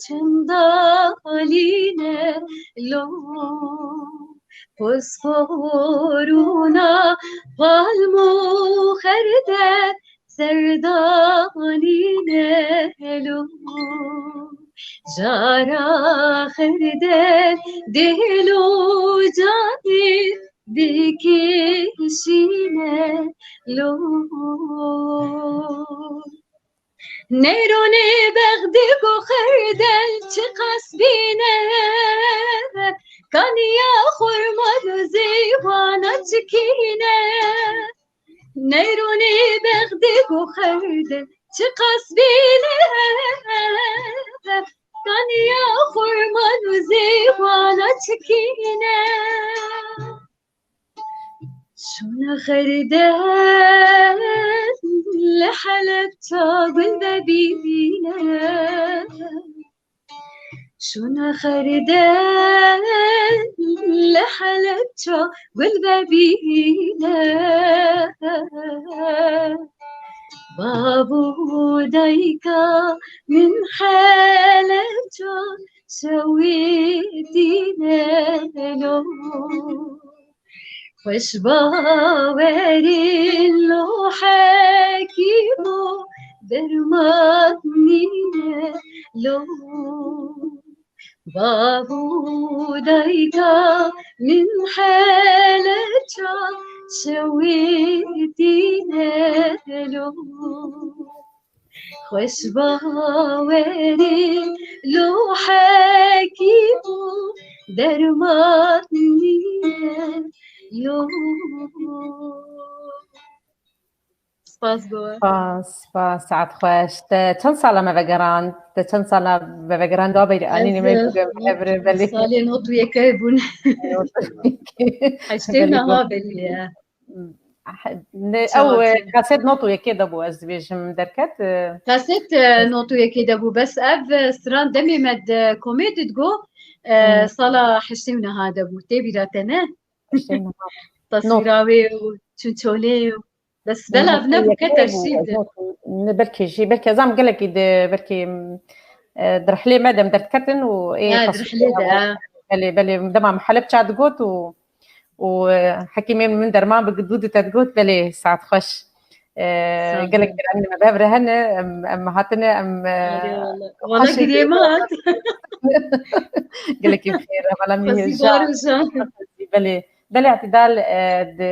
çinda halîne lo. Posporûna palm û xerde serdanîne lo. Jara xerde dêl û canî bikişîne lo. Neyronê bexdî ku xerdel çiqas bîne, kaniya xurma dozê wana çikîne. Neyronê bexdî ku xerdel çiqas bîne, kaniya xurma dozê wana çikîne. Şûna xerdel li Helebca gul vebîne. Şûna xerdel li Helebca gul vebîne. Bav û dayika min xeleca şewitîne lo. Xweş bawerî lo hekîmo derman nîne lo. Bav û dayika min heleca şewitîne lo. Xweş bawerî lo hekîmo derman nîne lo. Spas bo. Spas, spas, saet xweş. Te çend sala me vegerand? Te çend sala me vegerand? Wa beyri anî nîme kudem evre belê. Salê not û yekê bûn. Heştê Belê, niha belê ye. Ne, Çawa ew, e, çi? Kaset not û yekê de bû, ez dibêjim derket, e. Kaset, e, not û yekê de bû, bes ev, e, stran demê me de komê didigo, e, Hmm. sala heştê û niha de bû. Tê bîra te ne? Heştê û niha. Taswîra wê û çûn çolê û bes belav nebû, ket erşîv de. Ne, belkî jî, belkî ez am gelekî de, belkî, e, di rihlê me de em derdiketin û ê Ha, di taswîrê rihlê de, hebû. Ha. Belê, belê, dema min Helebça digot û, û, e, hekîmê min derman bi dû dû te digot, belê, saet xweş. E, Sağ ol. Gelek giranî me bi hev re hene, em, em hatine, em, e, Eyvallah. Wala xweş giriyê me hat. Gelekî bi xêr, hevala min Xwezî hêja. Bar û jan. Belê. Belê Îtidal, e, di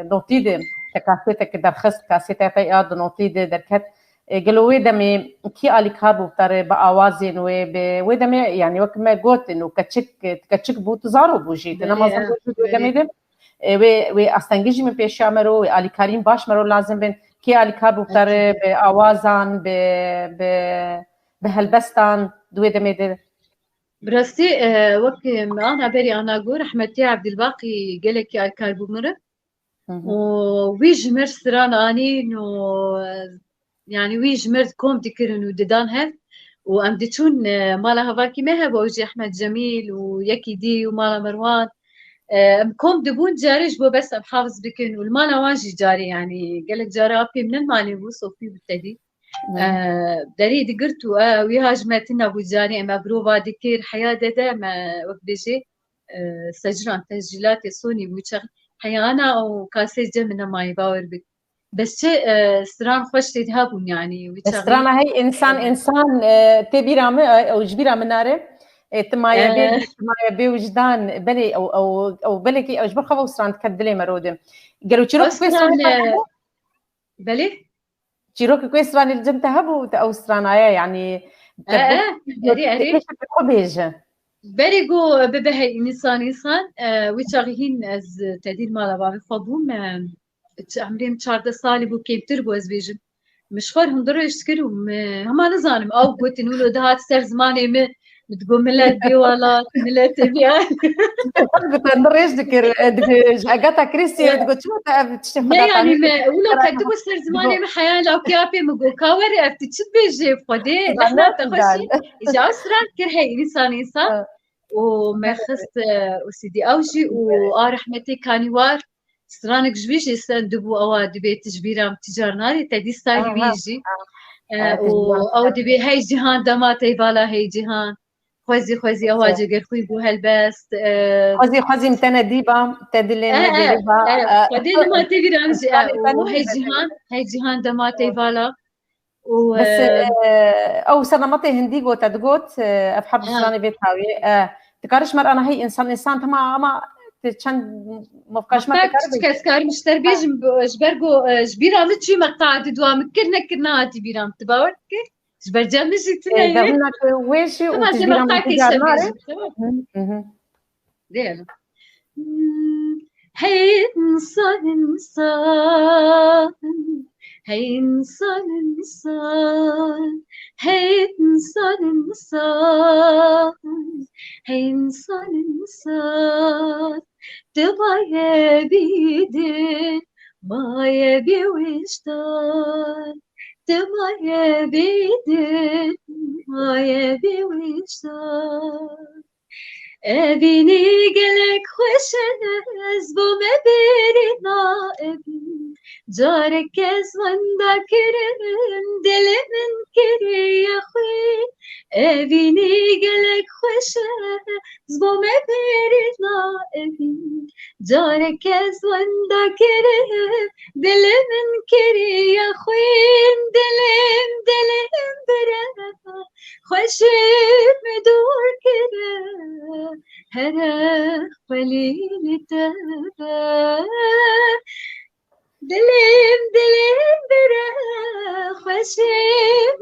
notî de, te kasêtek derxist, kasêta te ya di notî de derket. E, gelo wê demê kî alîkar bû bi te re, bi awazên wê, bi wê demê, yanî wek me gotin û keçik, keçik bû, tu zaro bû jî, tu Belê, nema zaro bû jî wê belê. demê de. E, wê, wê astengî jî min pêşiya me ro, wê alîkarîn baş me ro lazim bin. Kî alîkar bû bi te re, Ekîd. bi awazan, bi, bi, bi helbestan, di wê demê de? Bi rastî, e, wek me ana berî ana got, rehmetî Evdîlbaqî gelekî alîkar bû min re. Hı hı. Û wî ji mir stran anîn û, e, yanî wî ji mir kom dikirin û didan hev. Û em diçûn, e, mala hevakî me hebû, ew jî Ehmed Cemîl û yekî dî û mala Merwan. E, em kom dibûn, carê ji bo bes em hafiz bikin û li mala wan jî carê, yanî gelek cara apê min nemanê bû, Sofî bû tedî. Hı. E, derî digirt û, e, wî ha ji me tune bû, carê em ev rova dikir, heya de de me wek bêjê, e, secran, tescîlatê sonî bû çax heyana û kasê cem min nemayî, bawer bik. Bes çi, e, stran xweş tê de hebûn, yanî, wî E, çaxê. Strana hey însan, E, însan, e, tê bîra min, e, ew ji bîra min nare. E, tu maye bê, E. tu maye bê wijdan, belê ew, ew, ew belekî ew ji ber xwe ew stran diket dilê me rode. Gelo çîrok Ew stran, e, belê? Çîrokek wê stranê li cem te hebû, te ew stranaya, yanî, te E, got, e, erê, erê. Xwe bêje. Berê got, bibe hey însan, însan, e, wî çaxî hîn ez tedîr mala bavê xwe bûm, e, çi, emrê min çardeh salî bû, kêmtir bû, ez bêjim. Min ji xwe re hundir rêj dikir û min hema nizanim, ew gotin, wilo dihat ser zimanê min, Digo milet bê welat, miletê bê. Bi te rêj dikir, e, digo ji Agatha Christie, digo çima te ev tiştê Ne xwe yanî dataniye? Me, wilo qet digo ser zimanê min heya lawkê apê min got, ka were ev tu çi dibêjê Xwedê, lehna te xweş e. Îja ew stran kir hey însan însan. Ha. Û me xist, e, û C D ew jî û a rehmetê Kanîwar. Stranek ji wî jî sendibû, ewa dibê tu ji bîra min tu car narî, te dî starî wî jî. E, û ew dibê hey cîhan dema tey vala hey cîhan. Xwezî xwezî ewa cegerxwî bû helbest. E, xwezî xwezî min te nedîba, te dilê min nedîba. Xwedê dema tê bîra min jî, e, û hey cîhan, hey cîhan dema tey vala. Û, Bes, e, e, ew sernematê hindî got, te digot, e, ev heb stranê vê tawî, e, dikare ji me re ana hey însan, însan tema ama tu çend mofka ji me Maqta dikare kiçik ez karim ji te re bêjim, ji ber ku, e, ji bîra min çû maqta di dua min kir, nekir nehatî bîra min. Tu bawer dikî? Ji ber cem min jî tune ye. Wê jî û tu ji bîra min tê car nare. Dê. Hey insan insan, hey insan insan, hey insan insan, hey insan insan. Tu maye bî dil, maye bî wijdan. Tu maye bî dil, maye bî wijdan. Evînî gelek xweş e, ez bo me bêrîna evîn. Careke ez wenda kirim, dilê min kiriye xwîn. Evînî gelek xweş e, ez bo me bêrîna evîn. Careke ez wenda kirim, dilê min kiriye xwîn. Dilê min, dilê min bire, xweşî min dûr kire, here xwelî li te be. Dilê min, dilê min bire, xweşî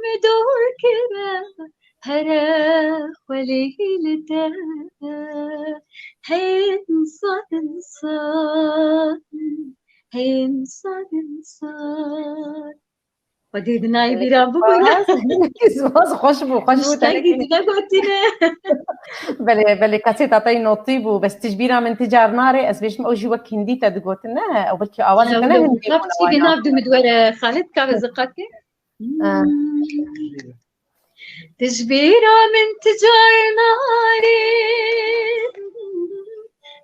min dûr kire, here xwelî li te be. Hey insan, insan, hey insan, insan. Xwedê binayê bîra bibûne. Spas, spas, xweş bû, xweş bû, Tiştekî tenekî. Dine gotine. Belê, belê, kaseta te yî notî bû, bes tu ji bîra min ti car narê, ez bêjim ew jî wek hindî te digotin, ne? Ew belkî awaza te ne hindî bû, ne wayna. Nav dû min were Xalid, ka ve ziqat ke? Ha. Hmm. Tu ji bîra min ti car narî,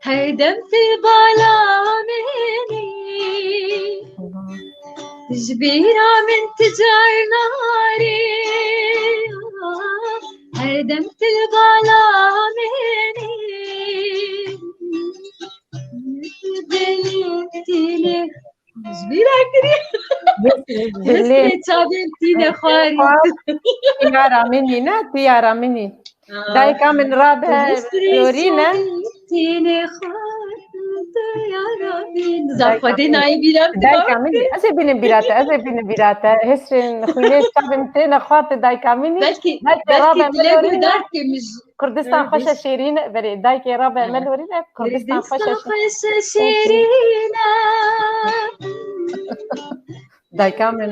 her dem tu bala min î. Tu ji bîra min ti car narî, her dem tu bala min î. Dilê tîne. Ji bîra kirî. Destê çavên tîne xwarî. Tiyara min î, ne? Tiyara min î. Aa. Dayika min rabe lorîne. Tîne xwarî, tiyara min. Zaf Xwedê nayê bîra min. Dayika min î. Ez ê bînim bîra te, ez ê bînim bîra te. Hêsrên xwînê çavên têne xwartê dayika min î. Belkî, belkî dilê guhdar kê min ji Kurdistan xweş e şêrîn e. Belê, dayikê rabe me lorîne, Kurdistan xweş e şêrîn e. Dayika min,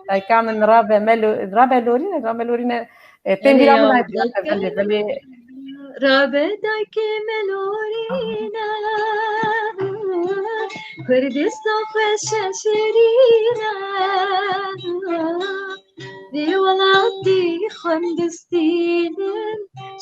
dayika min rabe me lo-, rabe lorîne, rabe lorîne. E, tên bîra min, belê, belê. Rabe dayikê me lorîne, Kurdistan xweş e şêrîn e. Vê welatî xwendistînin,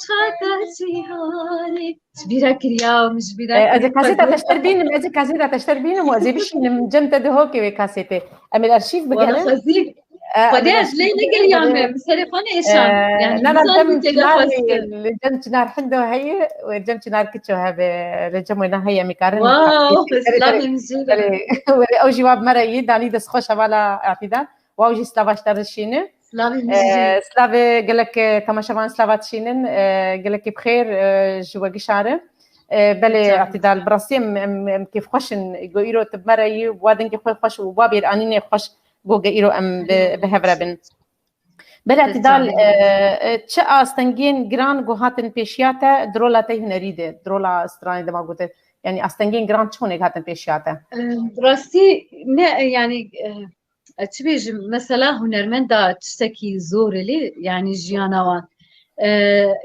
şaka cîhanê. Ji bîra kiriya, min ji bîra kiriya. E, ez ê kaseta te ji te bînim, ez ê kaseta te ji te bînim û ez ê bişînim cem te di hokê wê kasetê. Em ê arşîv bigerin. Wala xwezî. E, Xwedê ez lê negiriya me, min serê xwe neêşand. E, yani, na, na, cem çinarê, li cem çinar hindo heye û cem çinar kiço hebe, li cem wêna heye, em ê karin. Wow, selamê min jê re. Were, were, ew jî wa bi me re yî, danî dest xweş hevala Atîdan. Waw jî slava ji te re dişîne. Slavê min jî. Slavê gelek, e, temaşevan slava dişînin. E, gelekî bi xêr, e, ji we gişare. E, belê Atîdal, bi rastî em, em, em kêfxweş in. Go îro tu bi me re yî, wa dengê xwe xweş û wa bêranînê xweş go ge îro em bi, bi hev re bin. Belê Atîdal, e, e, çi astengên giran go hatin pêşiya te di rola te hunerî de, di rola stranê dema gote. Yani astengên giran çi honek hatin pêşiya te? E, bi rastî ne, yani, e, e, çi bêjim, mesela hunermenda tiştekî zor e lê, yani jiyana wan. E,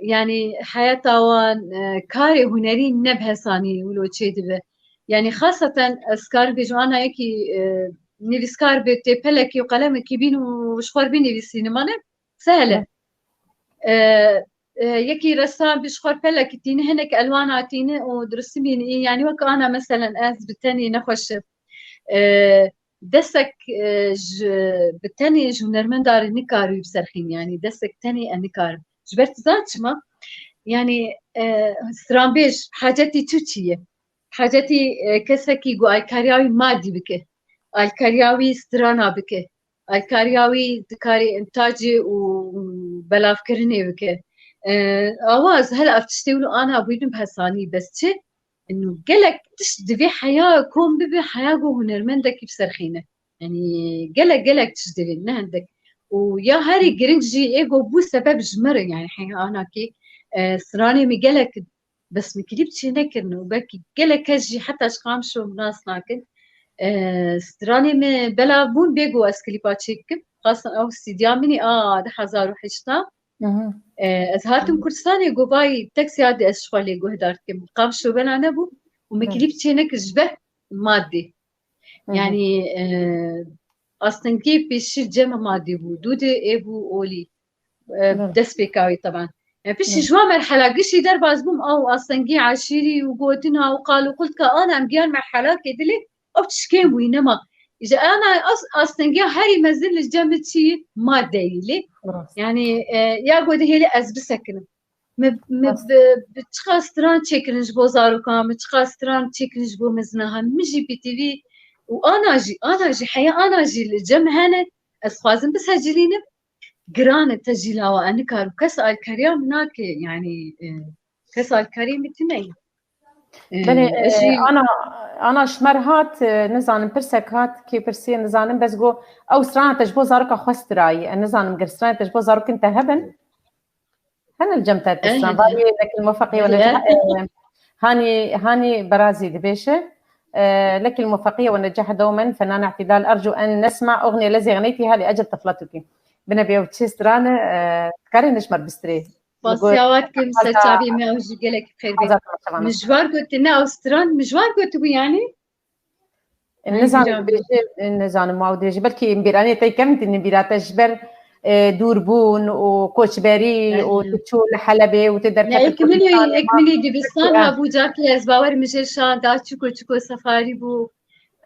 yani heyata wan, e, karê hunerî ne bi hesanî wilo çêdibe. Yani xaseten ez karim bêjim, ana yekî, e, nivîskar be, tê pelekî û qelemekî bîn û ji xwe re binivîsî, nimane sehel e. E, e, yekî ressam bi ji xwe re pelekî tîne, hinek elwana tîne û dirisimîn, yani wek ana meselen ez bi tenê nexweş e. E, destek, e, ji, bi tenê ji hunermenda re nikarî bi ser xîn, yani destek tenê e nikarim. Ji ber tu zan çima? Yani, e, stranbêj hacetî tu çi ye? Hacetî, e, kesekî ku alkariya wî madî bike, alkariya wî strana bike, alkariya wî dikarê intacê û belavkirinê bike. E, awa ez hela ev tiştê wilo ana bûyî bi hesanî, bes çi? Ino gelek tişt divê heya kom bibe, heya ku hunermendekî bi ser xîne. Yani gelek, gelek tişt divê, ne hindek. Û ya herî giring jî ê ku bû sebeb ji me re, yani heya anakî, e, stranê min gelek bes min klîp çê nekirin û belkî gelek kes jî heta ji Qamişlo min nas nakin. E, stranê min belav bûn bê ku ez klîpa çê bikim. Xasan ew C D'ya min î a du hezar û heşta. E, ez hatim Kurdistanê, govayî tek ziyadê ez ji xwe lê guhdar dikim. Qamişlo bela nebû û min klîp çê nekir ji ber madê. Yani, e, astengê pêşî cem madê bû. Dû de ê bû olî. E, destpêka wê teban. E, piştî ji wan merhela giştî derbas bûm, ew astengî eşîrî û gotina û qal û qulka ana em giyan merhelakê dilê, ew tişkên bûyî nema. Ji ana as-, astengiya herî mezin li cem min çi ma deyî lê. Rast. Yani, e, ya gotin hêlê ez bisekinim. Min, min Rast. bi, bi çiqas stran çêkirin ji bo zarokan, min çiqas stran çêkirin ji bo mezina. Hem min jî B T V û ana jî, ana jî, heya ana jî li cem hene. Ez xwazim bisecilînim. Giran e tecîla wa, ez nikarim. Kes alkariya min nake, yani, e, kes alkariyê min tune ye. E, Belê, ez e, jî ana, ana ji me re hat, e, nizanim pirsek hat, kê pirsiye nizanim, bes got, ew strana te ji bo zaroka xwe stirayî. Ez nizanim, ger stranê te ji bo zarokin te hebin. Hene li cem te Eh, stran, varî nekil mufeqî we eh, necah, eh. e, hanî, hanî berazî dibêje. E, لك الموفقية والنجاح دوما فنان اعتدال، أرجو أن نسمع أغنية لزي غنيتيها لأجل طفلتك. Binebê ew çi stran e, e, dikarê ne ji me re bistirê. Pasiya we dikim, ser çavê me, ew jî gelek bi xêr bê. Azad Remaşevan. Min ji wan got, ne ew stran, min ji wan gotibû yani? Nizanim, dibêje, nizanim wa dibêje. Belkî em bîranê te kevin tînin bîra te ji ber, e, dûrbûn û koçberî û tu çû li Helebê û tu derket. Ne, ek min ê, ek min ê dibistan hebû, carkê ez bawer min jê şan da çiko çiko sefarî bû.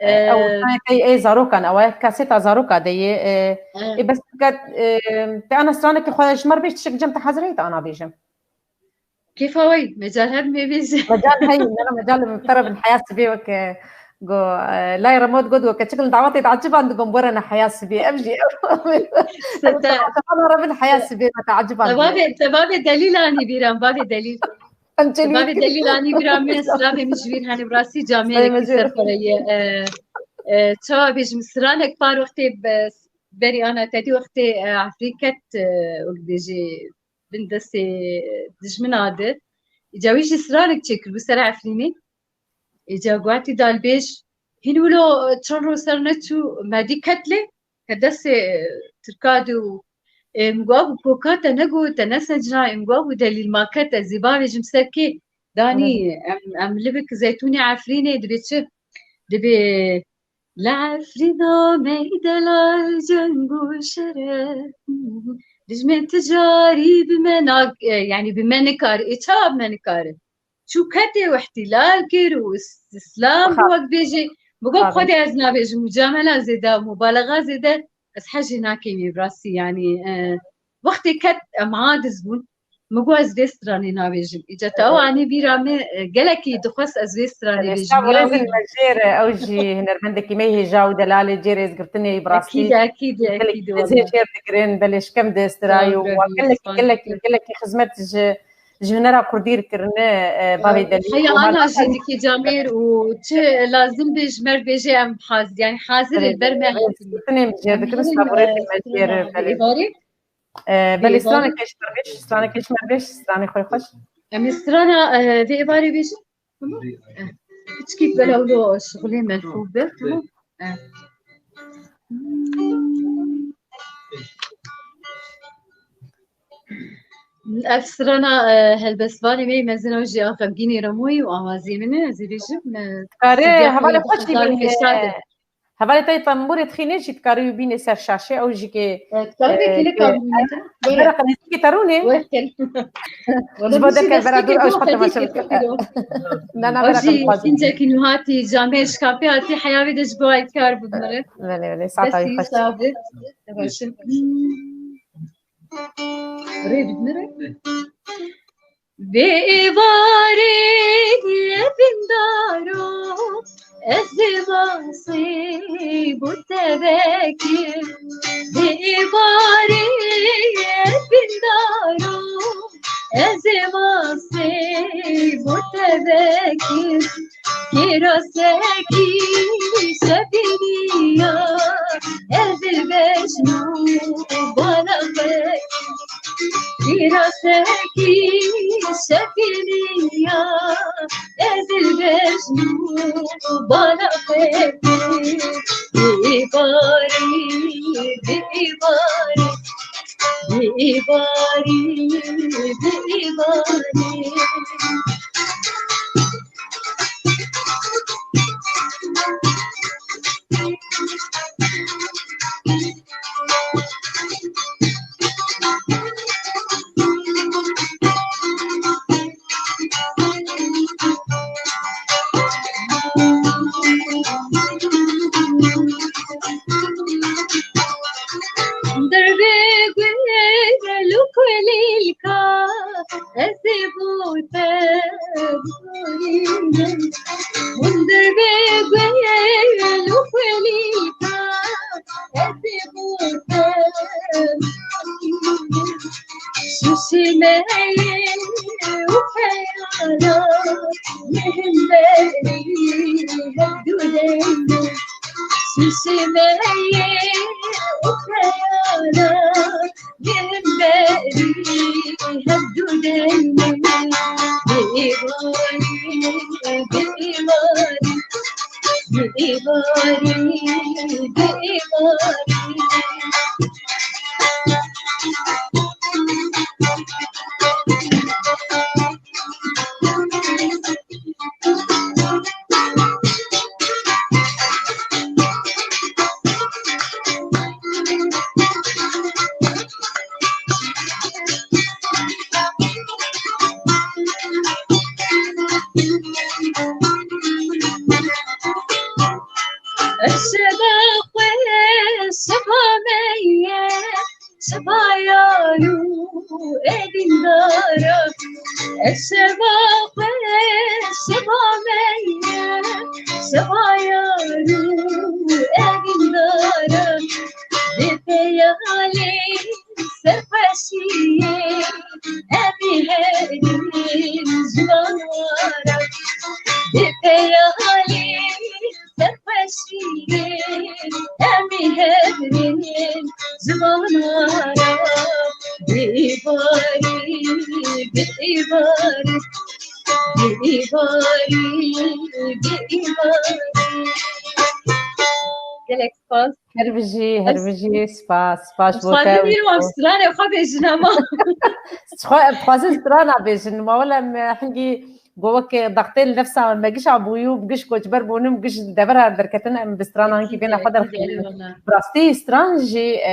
E, ew, e, tey ê zarokan, ew e kaseta zaroka de yê, e, e, bes diket, e, te ana stranekî xwe ji me re bêj, tişek cem te hazir e, te ana bêjim. Kêfa wey, mecal her mê bêje. Mecal hey, nana mecal min te re bin heya sibê weke go, e, lay remot got, weke çikil dawetê de eciban digon, bore ne heya sibê, ev jî ev. Sete. Te re bin heya sibê, me te eciban. Te bavê, te bavê delîl anî bîran, bavê delîl. Em çelî. Bavê delîl anî bîra me, silavê min ji wîr hene, bi rastî camêrekî ser xwe ye. E, e, çawa bêjim, siranek par wextê be-, berî ana tedî wextê, e, Efrîket, e, û dibêjê bin destê dijmina de. Îca wî jî siranek çêkiribû ser Efrînê. Îca guhatî dalbêj, hîn wilo çend roj ser neçû, me dî ket lê, ke destê, e, Tirka de û, e, min got, "Abû koka te negot, te nesecna?" Em got, "Abû delîl ma ket, ez ê bavêjim ser kê?" Danî, Evet. em, em li bik zeytûnê Efrînê dibê çi? Dibê Li Efrîna meydelal ceng û şere. Dijmin ti carî bi me nak-, e, yani bi me nikare. Ê çawa bi me nikare? Çû ketê û ihtilal kir û is-, îslam Aha. wek bêjê. Bi got Aha. Xwedê ez nabêjim, mucamela zêde, mubalaxa zêde, ez hejê nakêm ê bi rastî, yani, e, wextê ket em adiz bûn. Min got ez vê stranê nabêjim. Îca te ew anî bîra me, e, gelekî dixwest ez vê stranê Belê, bêjim. Sağ ol, Ya rêzin wî me jê re, ew jî hunermendekî me hêja û delalê cê rêzgirtinê bi rastî. Ekîd, ekîd, Gelekî ekîd, rêzê wala. jê re digirin, belê şikem de stirayî û Sağ ol, gelekî, sağ ol. gelekî, gelekî xizmet ji, ji hunera kurdî re kirine, e, bavê Delî. Heya ana jî dikî camêr û çi lazim be ji me re bêje em hazir, yani hazir Belê, ê ber me. Rêzgirtinê min jê re digirin, sağ ol, rêzin me jê re, belê. Ê, belê, stranekê ji me re bêj, stranekê ji me re bêj, stranê xwe xweş. Em ê strana, e, vê êvarê bêjin. Tamam. E, piçkî bela wilo şixulê melhûf be, tamam. E. Ev strana, e, helbestvanê me yê mezin ew jî a xemgînê Remoyî û awazê min e, ez ê bêjim, e, Karê hevalê xweş dî bînî. Hevalê te yê tembûrê dixînê jî dikarî wî bînê ser şaşê, ew jî kê, E, dikarî e, vekî lê kê, kabûlî te? Bere qelîzîkê te rûnê? Wekî. Ji bo derke vera dûr ew ji xwe temaşe bike. Na, na, bera qelîzîkê. Kincekî nû hatî, camê şkapê hatî, heya vê de ji bo ay kar bû binire. Belê, belê, saeta wî xweş. Destî sax be. Başim. Rê bidinire. Vê êvarê bindaro, ez ê masî bo te vekim. Vê êvarê bindaro, ez ê masî bo te vekim. Kêrasekî şevîniya, ez ê bejno bala vekim. Kêrasekî şevîniya, ez ê bejno bala vekim. Bê êvarî, bê êvarî, bê êvarî, bê êvarî. Bê gul û xwelîka ez ê gotim. Sismeyê û xeyala li hemberî hevdu de ne. Sismeyê û xeyala Hemberî hevdu de ne. Bêvarî, bêvarî, bêvarî, bêvarî. Eşedeqê siba me ye, siba yar û evîndara. Eşedeqê siba me ye, siba yar û evîndara. Bi peyalê serxweşiyê em ê herin ji van wara. Bi peyalê serxweşiyê em ê herin ji van wara. Bêvarî, bêvarî, bêvarî, bêvarî. Gelek spas. Her bijî, her bijî, spas, spas bo te. Dixwazim îro em stranê xwe bêjin ama. Xwe, em dixwazin strana bêjin. Ma wele em hingî go weke dextê li nefsa me, me giş abûyî û giş koçber bûn û giş devera derketin, em bi strana hinkî bêna xwe derxînin. Bi rastî stran jî, e,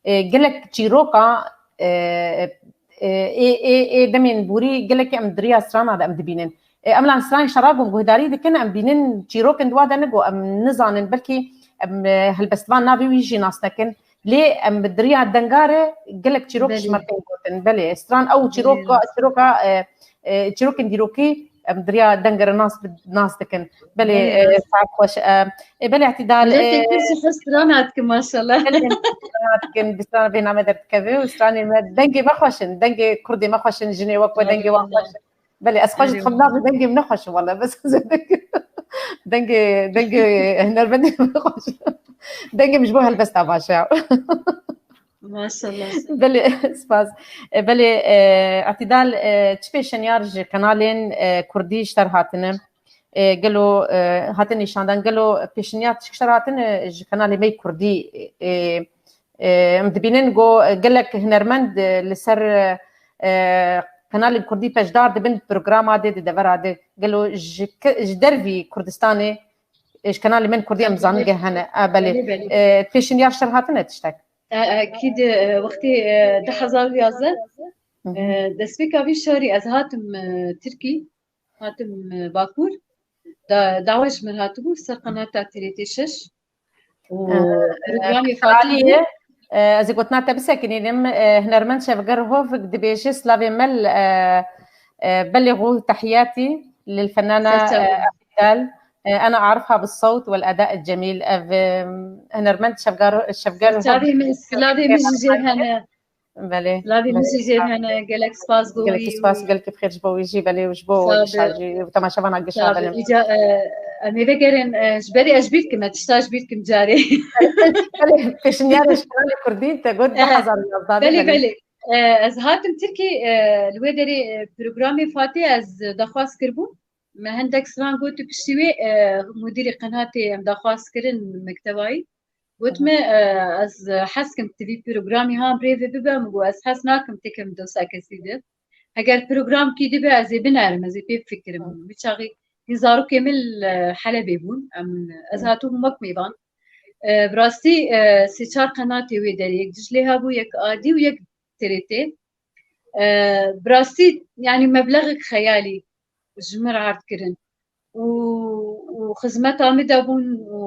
e, gelek çîroka, e, e, ê, ê, ê demên borî gelekî em di riya strana de em dibînin. E, em lan stranê şera ku em guhdarî dikin, em bînin çîrokên di wa de ne ku em nizanin, belkî em, e, helbestvan navê wî jî nas nekin. Lê em bi diriya denga re gelek çîrok ji me tên gotin. Belê, stran ew çîroka, çîroka, e, e, çîrokên dîrokî em diriya dengê re nas bi-, nas dikin. Belê, e, saet xweş. E, e, belê Îtidal, Miletê e, kir jî xwe strana dikin, maşallah. Belê, strana dikin, bi strana vê name derdikeve û stranê me, dengê me xweş in, dengê kurdê me xweş in, jinê wek we dengê wan xweş in. Belê, ez xwe jî dixwim navê dengê min ne xweş e, wele, bes ez ê dengê, dengê, dengê hunermendê min xweş e. Dengê min ji bo helbesta baş e. Maşallah. Belê, spas. E, belê, e, Îtidal, e, çi pêşenyar ji kanalên, e, kurdî ji te re hatine? E, gelo, e, hatin nîşandan, gelo pêşenyar çi ji te re hatine ji kanalê me yê kurdî, e, E, em dibînin ku gelek hunermend, e, li ser, e, kanalên kurdî beşdar dibin programa de, di devera de. Gelo ji ke-, ji dervî Kurdistanê, e, ji kanalê me kurdî em zanin ge hene. A, belê. Belê, belê. E, pêşinyar ji te re hatine tiştek? E, e, kî di, e, wextê, e, du hezar û yazdeh, Hı hı. e, destpêka vî şerî ez hatim, e, Tirkî. Hatim, e, Bakur. Da, dawa ji min hatibû ser qenata T R T şeş. Û, e, programê Fatihê, e, ez ê gotina te bisekinînim. E, hunermend Şevger Hovik dibêje, slavê me l-, e, e, belê xwe, tehiyatî lil fenana, e, Îtidal. E, ana arifha bis sawt wel eda el cemîl. Ev, e, hunermend Şevger, Şevger Hovik. Slavê min, slavê min ji jê hene. Belê, Lavê min belê. Jî jê hene, gelek spas bo wî. Gelekî spas, gelekî bi xêr ji bo wî jî, belê, û ji bo gişa jî û temaşevana gişa, belê. Îca, e, em ê vegerin, e, ji berê ez ji bîr dikim, ez tişta ji bîr dikim carê. Belê, pêşinyarê ji kanalê kurdî te got du hezar û yazdeh, belê, belê. Belê. E, ez hatim Tirkî, e, li wê derê, e, programê Fatihê ez daxwaz kiribûm. Me hindek stran got û piştî wê, e, mudîrê qenatê em daxwaz kirin mektevayî. Got me, e, ez hez kim tu vî programî han birêve bibe, min got ez hez nakim têkim dosa kesî de. Heger programkî dibe ez ê binerim, ez ê pê bifikirim. Wî çaxî hîn zarokê min li Helebê bûn. Em, ez hatibûm wek mêvan. E, bi rastî, e, sê çar qenatê wê derê, yek Diclê hebû, yek Adî û yek T R T. E, bi rastî, yanî meblexek xeyalî ji min re erd kirin. Û, û xizmeta min de bûn û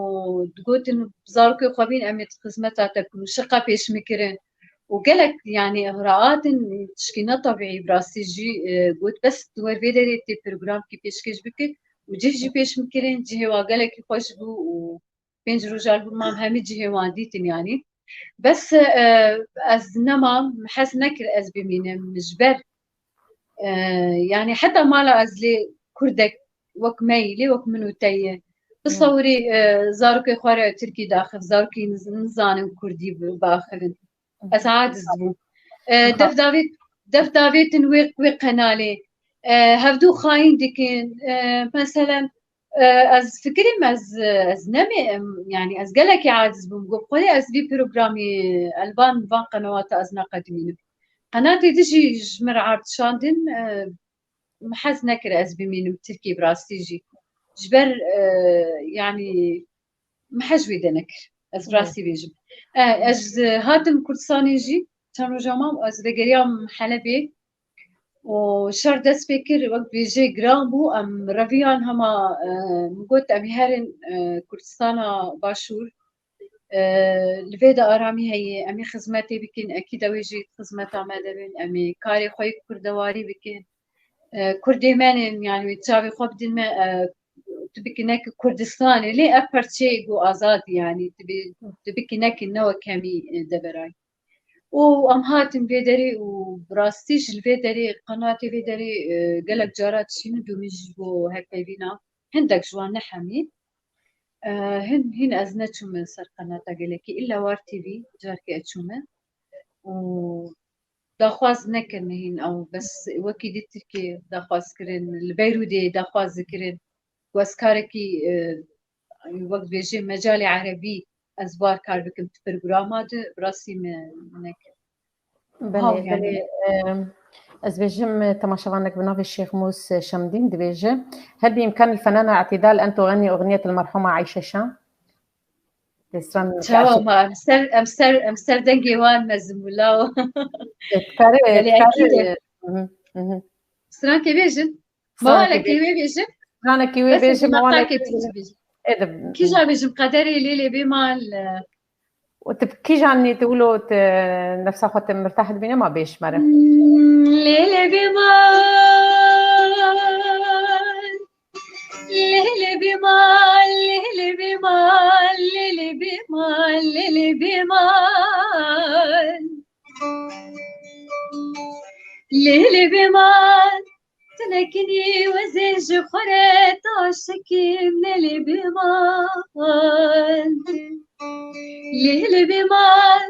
digotin, zarokê xwe bîn, em ê xizmeta te bikin û şiqa pêş min kirin. Û gelek, yanî, îxraat in, tişkî ne tebîî, bi rastî jî, e, got, bes tu wer vê derê tê programkî pêşkêş bikî. Cih jî pêş min kirin, cihê wan gelekî xweş bû û pênc roja li vir mam hemî cihê wan dîtin yanî. Bes, e, ez nemam, hez nekir ez bimînim ji ber, e, yanî heta mala ez lê kurdek wek me yî, lê wek min û te yê. Bisewirî, e, zarokê xwe re tirkî daxiv, zarokê niz-, nizanin kurdî bi-, biaxivin. Ez aciz bûm. E, dev davêt-, dev davêtin wê, wê qenalê. E, hevdû xayîn dikin. E, meselen, e, ez fikirîm ez, ez nemê, em, yanî ez gelekî aciz bûm. Got, "Xwedê ez vî programî elvan van qenewata ez neqedimînim." Qenatê din jî ji min re ard şandin, e, min hez nekir ez bimînim Tirkî bi rastî jî. Ji ber, e, yanî min hez wî de nekir. Ez bi rastî bêjim. E, ez, e, hatim Kurdistanê jî, çend roja mam, ez vegeriyam Helebê û şer dest pê kir, wek bêjê giran bû, em reviyan hema, e, min got, em ê herin, e, Kurdistana Başûr, e, li vê de aramî heye, em ê xizmetê bikin, ekî de wê jî xizmeta me de bin, em ê karê xwe yê kurdewarî bikin. E, Kurdê me ne, yanî çavê xwe bidin me, e, tu bikî ne ki Kurdistanê, lê ev perçeyê ku azad, yanî tu bê, tu bikî ne ki ne wek hemî, e, deverayî. Û em hatin vê derê û bi rastî jî li vê derê, qenatê vê derê, e, gelek cara dişînin û min jî ji bo hevpeyvîna hindek ji wan, ne hemî. E, hin, hîn ez neçûme ser qenata gelekî, illa War T V carkê ez çûme. Û daxwaz nekirine hîn ew, bes wekî dî Tirkiyê daxwaz kirin, li Beyrûdê daxwaz dikirin. Ku ez karekî, e, wek dibêjê mecalê erebî ez bar kar bikim tu programa de, bi rastî min nekir. Belê, Haw yani. Belê, e, ez bêjim, e, temaşevanek bi navê Şêx Mûs Şemdîn dibêje, هل بإمكان الفنانة اعتدال أن تغني أغنية المرحومة عايشة شام؟ Destran Çawa ma em ser, em ser, em ser dengê wan mezin bû lawo. Dikare, Belê, dikare. Ekîd e. Hı hı, hı hı. Strankê bêjin. Stranekî Mawalekî wê bêjim. Stranekî wê Bes bêjim, mawalekî wê bêjim. Êdim. Kîja bêjim qederê lê lê bê mal, e. Û tu kîjan nî tu wilo tu nefsa xwe tu mirtah dibîne ma bêş mere. Hmm, lê lê bê mal. Lê lê bê mal, lê lê bê mal, lê lê bê mal, lê lê bê mal. Lê lê bê mal. Tinekinî wezê ji xwe re taşekî me lê bê mal. Lê lê bê mal.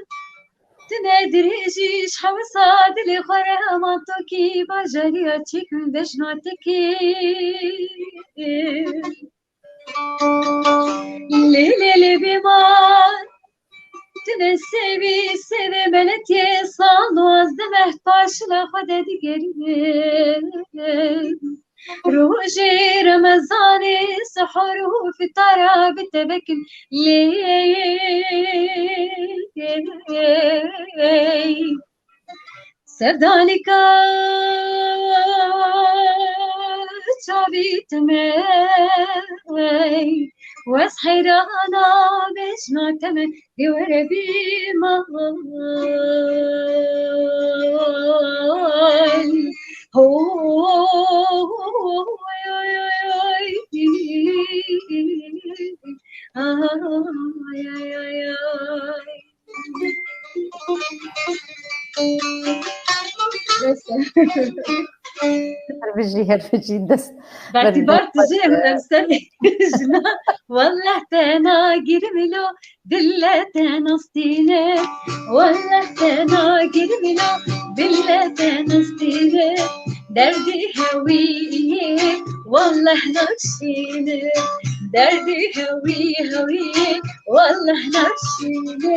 Tine dirêjî ji hewsa dilê xwe re eman tokî bajariya çêkim vejna tekê. Lê lê lê bê mal. Tine sêvî sêvê meletiyê sal duwazdeh meh paşila xwe de digerîne. Rojê Remezanê sehor û fitara bi te vekin lê. Sevdanika çavî teme, wez heyrana bejna teme, dê were bî mal. Ho, oy, oy, oy, oy. Ay, ay, ay, ay. Her bijî, her bijî dest. Bertî ber tijê em ser jina. Wallah te nagirmilo, dille te nastîne. Wallah te nagirmilo, dille te nastîne. Derdî hewî yê, wallah naşîne. Derdî hewî hewî yê, wallah naşîne.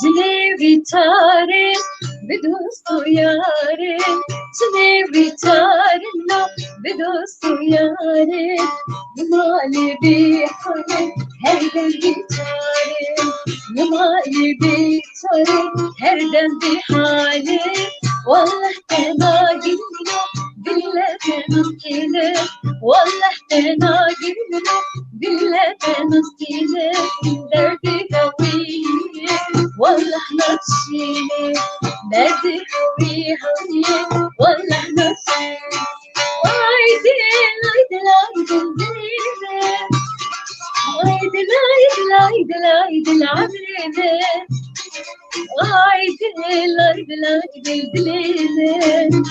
Jinê bîçare bi dost û yarê, jinê bîçare lo bi dost û yarê, bi malê bî halê her dem bîçare, bi malê bîçare her dem bî halê, wallah te nagirîne. Bile te nas kêle, wallah te nagirine, bile te nas kêle, derdê dawî, wallah nas şîne, derdê dawî hawî, wallah nas şîne. Ay dil, ay dil, ay dil, dil, dil. Ay dil, ay dil, ay dil, ay dil, emrê min. Ay dil, ay dil, ay dil, dilê min.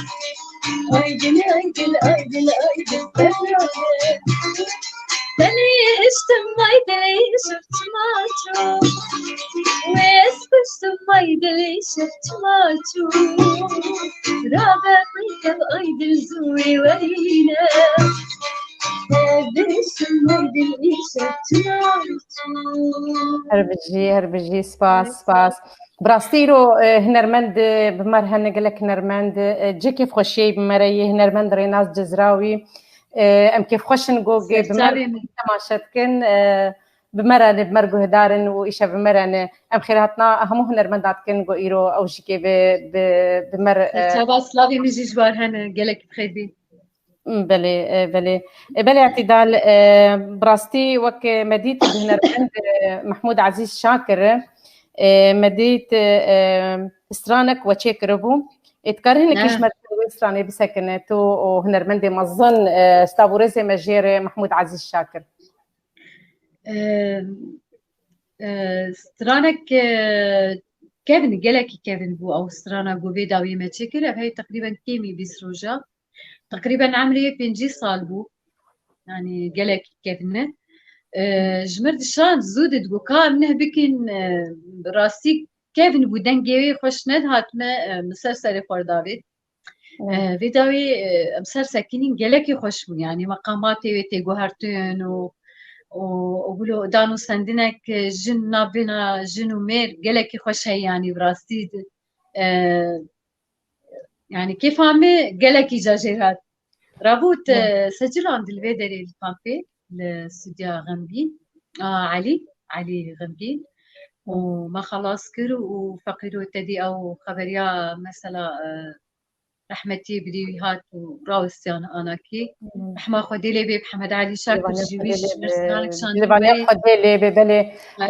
Ay dil, ay dil, ay dil, ay dil, dilê min. Dilê hiştim, ay dilê hiştim, çima çû? Wê ez kuştim, ay dilê hiştim, çima çû? Rabe min kev, ay dil zû wê werîne. Dilê hiştim, ay dil hiştim, çima çû? Her bijî, her bijî, spas, spas. Bi rastî îro, e, hunermend, e, bi me re hene, gelek hunermend, e, cihê kêfxweşiyê bi me re yê, hunermend Rênas Cizrawî. E, em kêfxweş in ku bi me re temaşe dikin, e, bi me re ne, bi me re guhdar in û îşev bi me re ne. Em xêrhatina hemû hunermendan dikin ku îro ew jî kê bi, bi, bi me re, e, Serçava, silavê min jî ji wan hene, gelek bi xêr bîn. Belê, e, belê. E, belê Îtidal, e, bi rastî wek me dît bi hunermend, e, Mehmûd Ezîz Şakir, e, me dît, e, stranek we çêkiribû. Ê, dikare hinekî ji me wê stranê bisekine, tu û hunermendê mezin, e, stav û rêzê me jê re Mehmûd Ezîz Şakir. E, e, stranek, e, kevn, gelekî kevn bû ew strana ku vê dawiyê me çêkir. Ev hey teqrîben kêmî bîst roja. Teqrîben emrê pêncî sal bû. Yanî gelekî kevn e. E, ji mir dişand zû didigo ka em neh bikin, e, rastî kevn bû, dengê wê xweş nedihat me, e, min ser serê xwe davêt. E, vê dawî, e, em ser sekinîn gelekî xweş bû. Yanî meqamatê wê tê guhertin û, û, û wilo dan û sendinek, e, jin navbêna jin û mêr gelekî xweş heye yanî bi rastî, e, yanî kêfa me gelekî ca jê hat. Rabût, e, Secîlan di li vê derê li kampê, li stûdya Xemgîn, a, Elî, Elî Xemgîn û me xelas kir û feqîro te dî ew xeberiya mesela, e, rehmetî bi dî wî hat û rawistiyan anakî. Rehma Xwedê lê bê, Mihemed Elî Şakir jî wî ji mir stranek şand. Lêvaniya Xwedê lê bê, belê,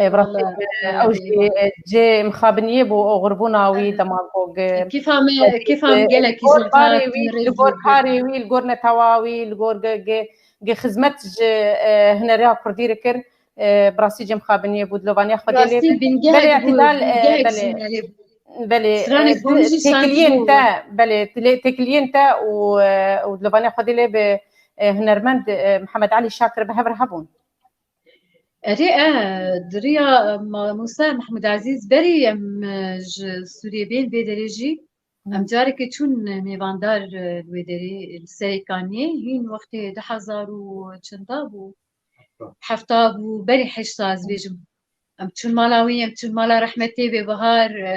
e, bi rastî, e, ew jî, e, cê mixabiniyê bû, o xurbûna wî dema ku, e, kêfa me, kêfa me gelekî jê hat, li gor karê wî, li gor netewa wî, li gor ge, ge, ge xizmet ji, e, huneriya kurdî re kir. E, bi rastî cê mixabiniyê bû, dilovaniya Xwedê lê be. Belê, Îtidal, e, belê. Belê, e, têkiliyên te, belê, têkiliyên te û, e, û dilovaniya Xwedê lê be, e, hunermend, e, Mihemed Elî Şakir bi hev re hebûn. Erê, e, di riya, e, mamoste Mehmûd Ezîz berî em, e, ji Sûriyê bên vê derê jî. Em careke çûn mêvandar, e, li wê derê, li Serêkaniyê, hîn wextê du hezar û çenda bû, hefta bû, berî heşta ez bêjim. Em çûn mala wî, em çûn mala rehmetê Bêbihar, e,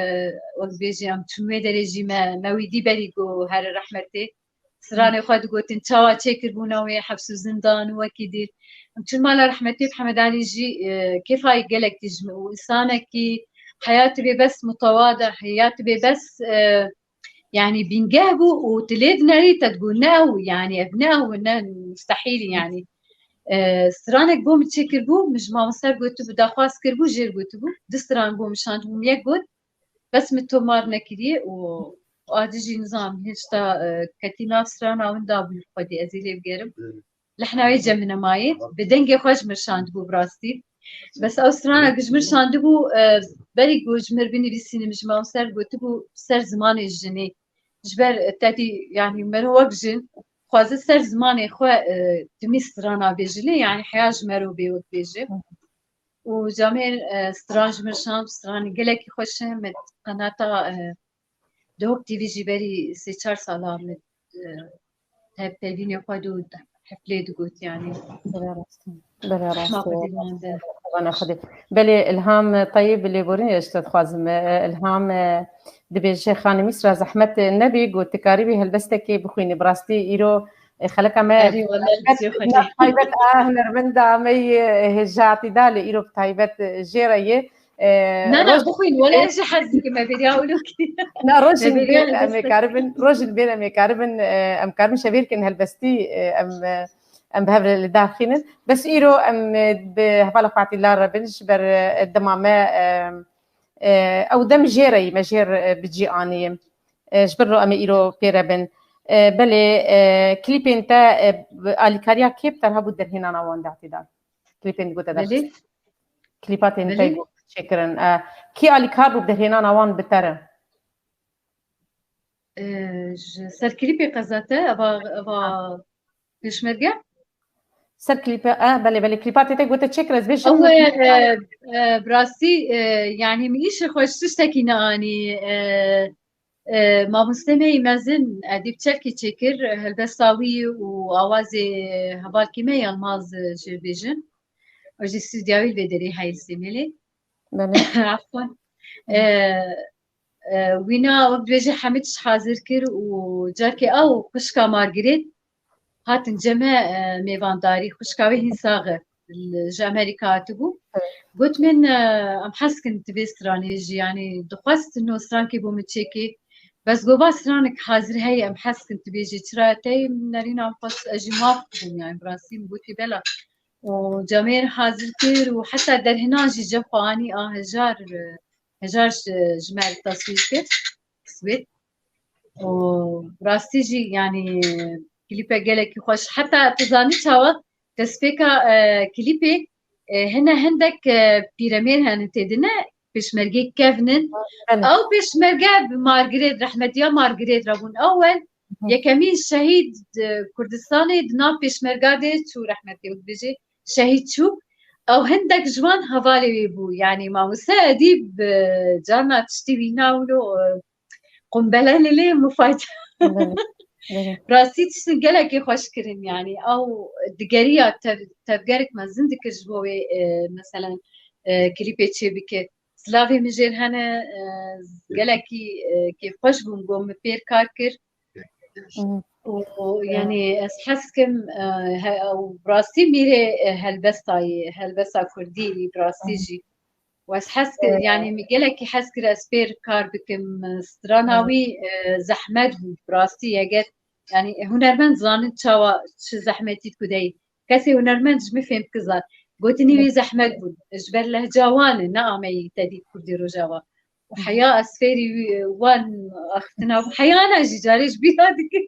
wek bêjî, em çûn wê derê jî me, me wî dî berî ku here rehmetê. Stranê xwe digotin, çawa çêkirbûna wê, heps û zindan û wekî dî. Em çûn mala rehmetê Mihemed Elî jî, e, kêfa gelekî ji min û însanekî heyatî bê bes mutewade, heyatî bê bes, e, yanî bîngeh bû û tu lê dinerî te digot, ne ew, yanî ev ne ew, ne mustehîl, yanî. E, stranek bo min çêkiribû, min ji mamoste gotibû, daxwaz kiribû, jê re gotibû, du stran bo min şandibû, min yek got, bes min tomar nekiriye û adi jî nizam hêşta, e, ketî nav strana win dabû xwedî ez ê lê bigerim. Lehna wê cem min nemaye. Bi dengê xwe ji mir şandibû bi rastî. Bes ew strana ku ji mir şandibû, e, berî ku ji mir binivîsînim, ji me ser gotibû ser zimanê jinê. Ji ber, e, tedî, yanî mero wek jin, xwaze ser zimanê xwe, e, timî strana bêje lê, yanî heya ji mero bê wek bêje. Û camê, e, stran ji mir şand, stranê gelekî xweş e, me qenata, e, Dihok T V jî berî sê çar sala min, e, hevpeyvînê xwe dû heflê digot, yanî. Belê rast e. Belê rast e. Xwedê. Belê, Îlham Teyîb, lêborînê ji te dixwazim. E, Îlham, e, dibêje, Xanim Îsra, zehmet nebî, got, tu karîbî helbestekê bixwînî. Bi rastî îro, e, xeleka me, erê, wele, taybet a hunermenda me yê, e, hêja Îtidalê îro bi taybet, e, jê re ye. E, Na, na, roj-, bixwîn, wele ez jî hez dikim, me bêriya wilo kir. Na, rojin Me bêriya bêr em ê karibin, rojin bêr em ê karibin, e, em karibin şevêrkên helbestî, e, em, e, em bi hev re li dar xînin. Bes îro em, e, bi hevala xwe Atîla re bin, ji ber, e, dema me, e, e, ew dem jê re yî, me jê re, e, bi cî anî. E, ji ber re em ê îro pê re bin. E, belê, e, klîpên te, e, alîkariya kê bi te re hebû derhênana wan de Atîla? Klîpên ku te Belê. derxist. Klîpa tên Belê. te çêkirin. E, kî alîkar bû derhênana wan bi te re? E, ji ser klîpê qezete, eva, eva pêşmerge? Ser klîpe, e, belê, belê, klîpa tê te gote çêkir, ez bê Ew, e, e, e, bi rastî, e, yanî min îşê xwe ji tiştekî neanî, e, e, mamoste me yî mezin Edîb Çelkî çêkir, helbesta wî û awazê hevalkî me Yilmaz, e, jê bêjin. Ew jî stûdya wî li vê derê heye li Sêmêlê. Belê. Efwan. E, e, wîna wek dibêje hemî tişt hazir kir û carkê ew xwişka Margirêt hatin cem me, e, mêvandarî. Xwişka wê hîn sax e. Li, ji Amerîka hatibû. Evet. Got min, e, em hez dikin tu vê stranê jî, yanî dixwest no strankê bo min çêkê. Bes got va stranek hazir heye, em hez dikin tu bêjê. Çira tey nerîna em xwest ez jî maf bûm, yanî bi rastî min gotî bela. Û camêr hazir kir û heta derhinan jî cem xwe anî a hejar, e, hejar ji, ji me re taswîr kir. Swêd. Û rastî jî, yanî, klîpe gelekî xweş. Heta tu zanî çawa destpêka, e, klîpê, e, hene hindek, e, pîremêr hene tê de ne, pêşmergeyê kevn in. Belê. Ew pêşmerge bi Margirêt, rehmetiya Margirêt re bûn. Ew wel Hı. yekemîn şehîd, e, Kurdistanê di nav pêşmerga de çû rehmetê û dibêje şehîd çû. Ew hindek ji wan hevalê wê bû. Yanî mamoste Edîb, e, carna tiştî wîna wilo, e, qumbele lê lê mufacî. Belê, belê. Rastî tiştin gelekî xweş kirin, yanî ew digeriya tev-, tevgerek mezin dikir ji bo wê, e, meselen, e, klîpê çê bike. Silavê min jêr hene, e, gelekî, e, kêfxweş bûm, got min pêr kar kir. Hı. Û, û, yanî ez hez dikim, e, he-, ew rastî mîrê, e, helbesta yê, helbesta kurdî yê, bi rastî Hı. jî. Û ez hez kir, Ee, yanî min gelekî hez kir ez pêr kar bikim. Strana Hı. wî, e, zehmet bû, bi rastî eger, yanî hunermend zanin çawa çi zehmetî dikudeyî. Kesê hunermend ji min fêm dikir zan. Gotinî wî zehmet bûn. Ji ber lehca wan e, ne ameyî te dît Kurdê Rojava. Û heya ez fêrî wî, wan axiftina bû. Heya ana jî carê ji bîra dikir.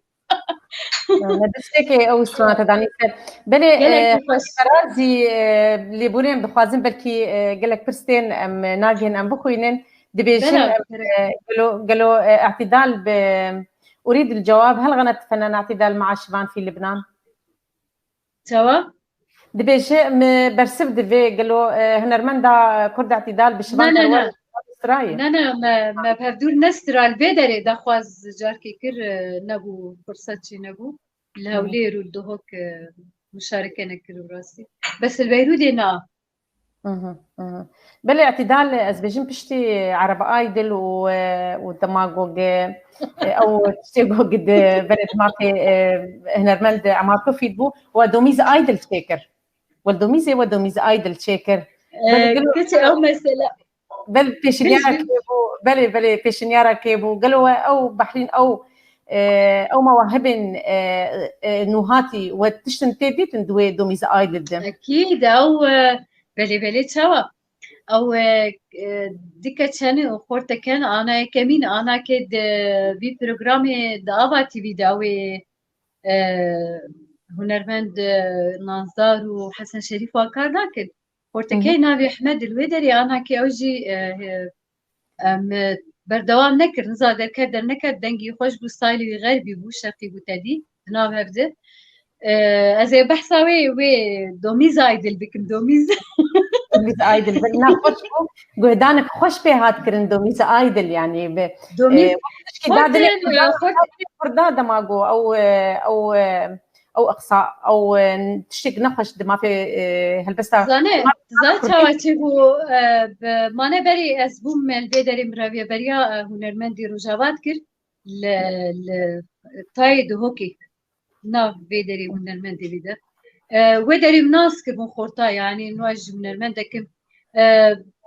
Me destpêkê ew strana te danî ser. Belê, Gelek e, xweş. Ferazî, e, lêborê em dixwazin belkî, e, gelek pirs tên em, e, nagihên em bixwînin. Dibêjin Bela, em, bela. e, gelo, gelo, e, Îtidal bi Urîd il cewab hel xenet fenan Îtidal maaş van fî Libnan. Çawa? Dibêje, me bersiv divê gelo, e, hunermenda Kurd Îtidal bi şivan Ne, ne, perwer ne. strayê. Ne, ne, me, me bi hevdûr nestra li vê derê daxwaz carkê kir, e, nebû, firset jî nebû. Li Hı. Hewlêr û li Duhok, e, muşareke nekir bi rastî. Bes li Beyrûdê na. Hı hı, hı hı. Belê Îtidal, ez bêjim piştî Arab Idol û, e, û dema go ge, e, ew tiştê go ge di belê di mafê, e, hunermend Emar Tofîd bû û Domîz Idol çêkir. Wel Domîzê we Domîz Idol çêkir. E, Belê gelo keçê ew mesele. Bel pêşinyara Pêşin- kê bû, belê, belê pêşinyara kê bû. Gelo we ew Behrîn ew, e, ew mewahibên, e, e, nûhatî we tiştin tê dîtin di wê Domîz Idol de? Ekîd ew, e, belê, belê çawa? Ew, e, e, dike çene û xorteken ana yekemîn, ana ke di vî programê di Ava T V de ew ê, e, hunermend, e, Nazdar û Hesen Şerîf wan kar nakin. Xortekey Hı hı. navê Ehmed li wê derê ana ke ew jî, e, e, em, e, berdewam nekir, niza derket derneket, dengî xweş bû, staylê wî xerbî bû, şerqî bû tedî, di nav hev de. E, ez ê behsa wê, wê Domîz Aydil bikim, Domîz. Domîz Aydil, belê, na xweş bû. Guhdanek xweş pê hat kirin Domîz Aydil, yanî bi, Domîz, e, wek tişkî da dilê Kurda, e, Kurda dema got, ew, e, ew, e, ew iqsa, ew, e, tiştek nexweş di mafê, e, helbesta Zane, zane çawa çêbû, e, bi mane berî ez bûm me li vê derê miraviyeberiya, e, hunermendî Rojava dikir. Li, li tayê Duhokê. Nav vê derê hunermendê vê de. E, wê derê min nas kir bûn xorta, yanî nû ez ji hunermendekim. E,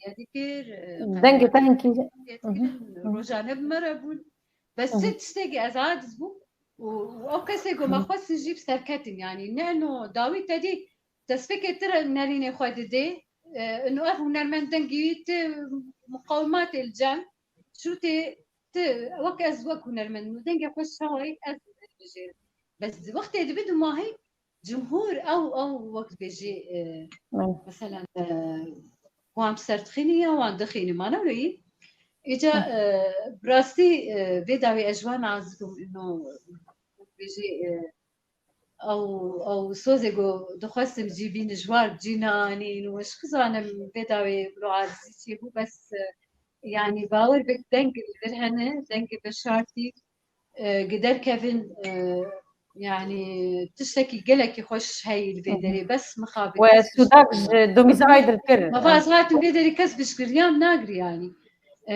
hediye dikir, e, dengê te hinkî, hediye dikirin, rojane bi me re bûn. Bes sê tiştekî ez aciz bûm û, û ew kesê ku me xwestin jî bi serketin, yanî ne ino dawî te dî destpêkê tu re nerînê xwe didê, e, ino ev hunermend dengî wî tu muqawimatê li cem, şûtê tu wek ez wek hunermend û dengê xwe şawayî ez dibijêrim. Bes di wextê dibi dumahî cumhur ew, ew wek dibêjî, e, mesela, e, wan bi ser dixînî ya wan dixînî, ma ne wilo yî? Îca, e, bi rastî, e, vê dawî ez ji wan aciz bûm, ino, wek dibêjî, e, ew, ew sozê ku dixwestin cî bîn ji war cî neanîn û ji xizanim vê dawî wilo acizî çêbû, bes, e, yanî bawer bik deng li vir hene, dengê veşartî, e, gi derkevin, e, yanî tiştekî gelekî xweş heyî li vê derê, bes mixabin. We Sûdak ji domîza Aydil kir. Mava ez hatim vê derê kes piştgiriyam nagir yanî. E,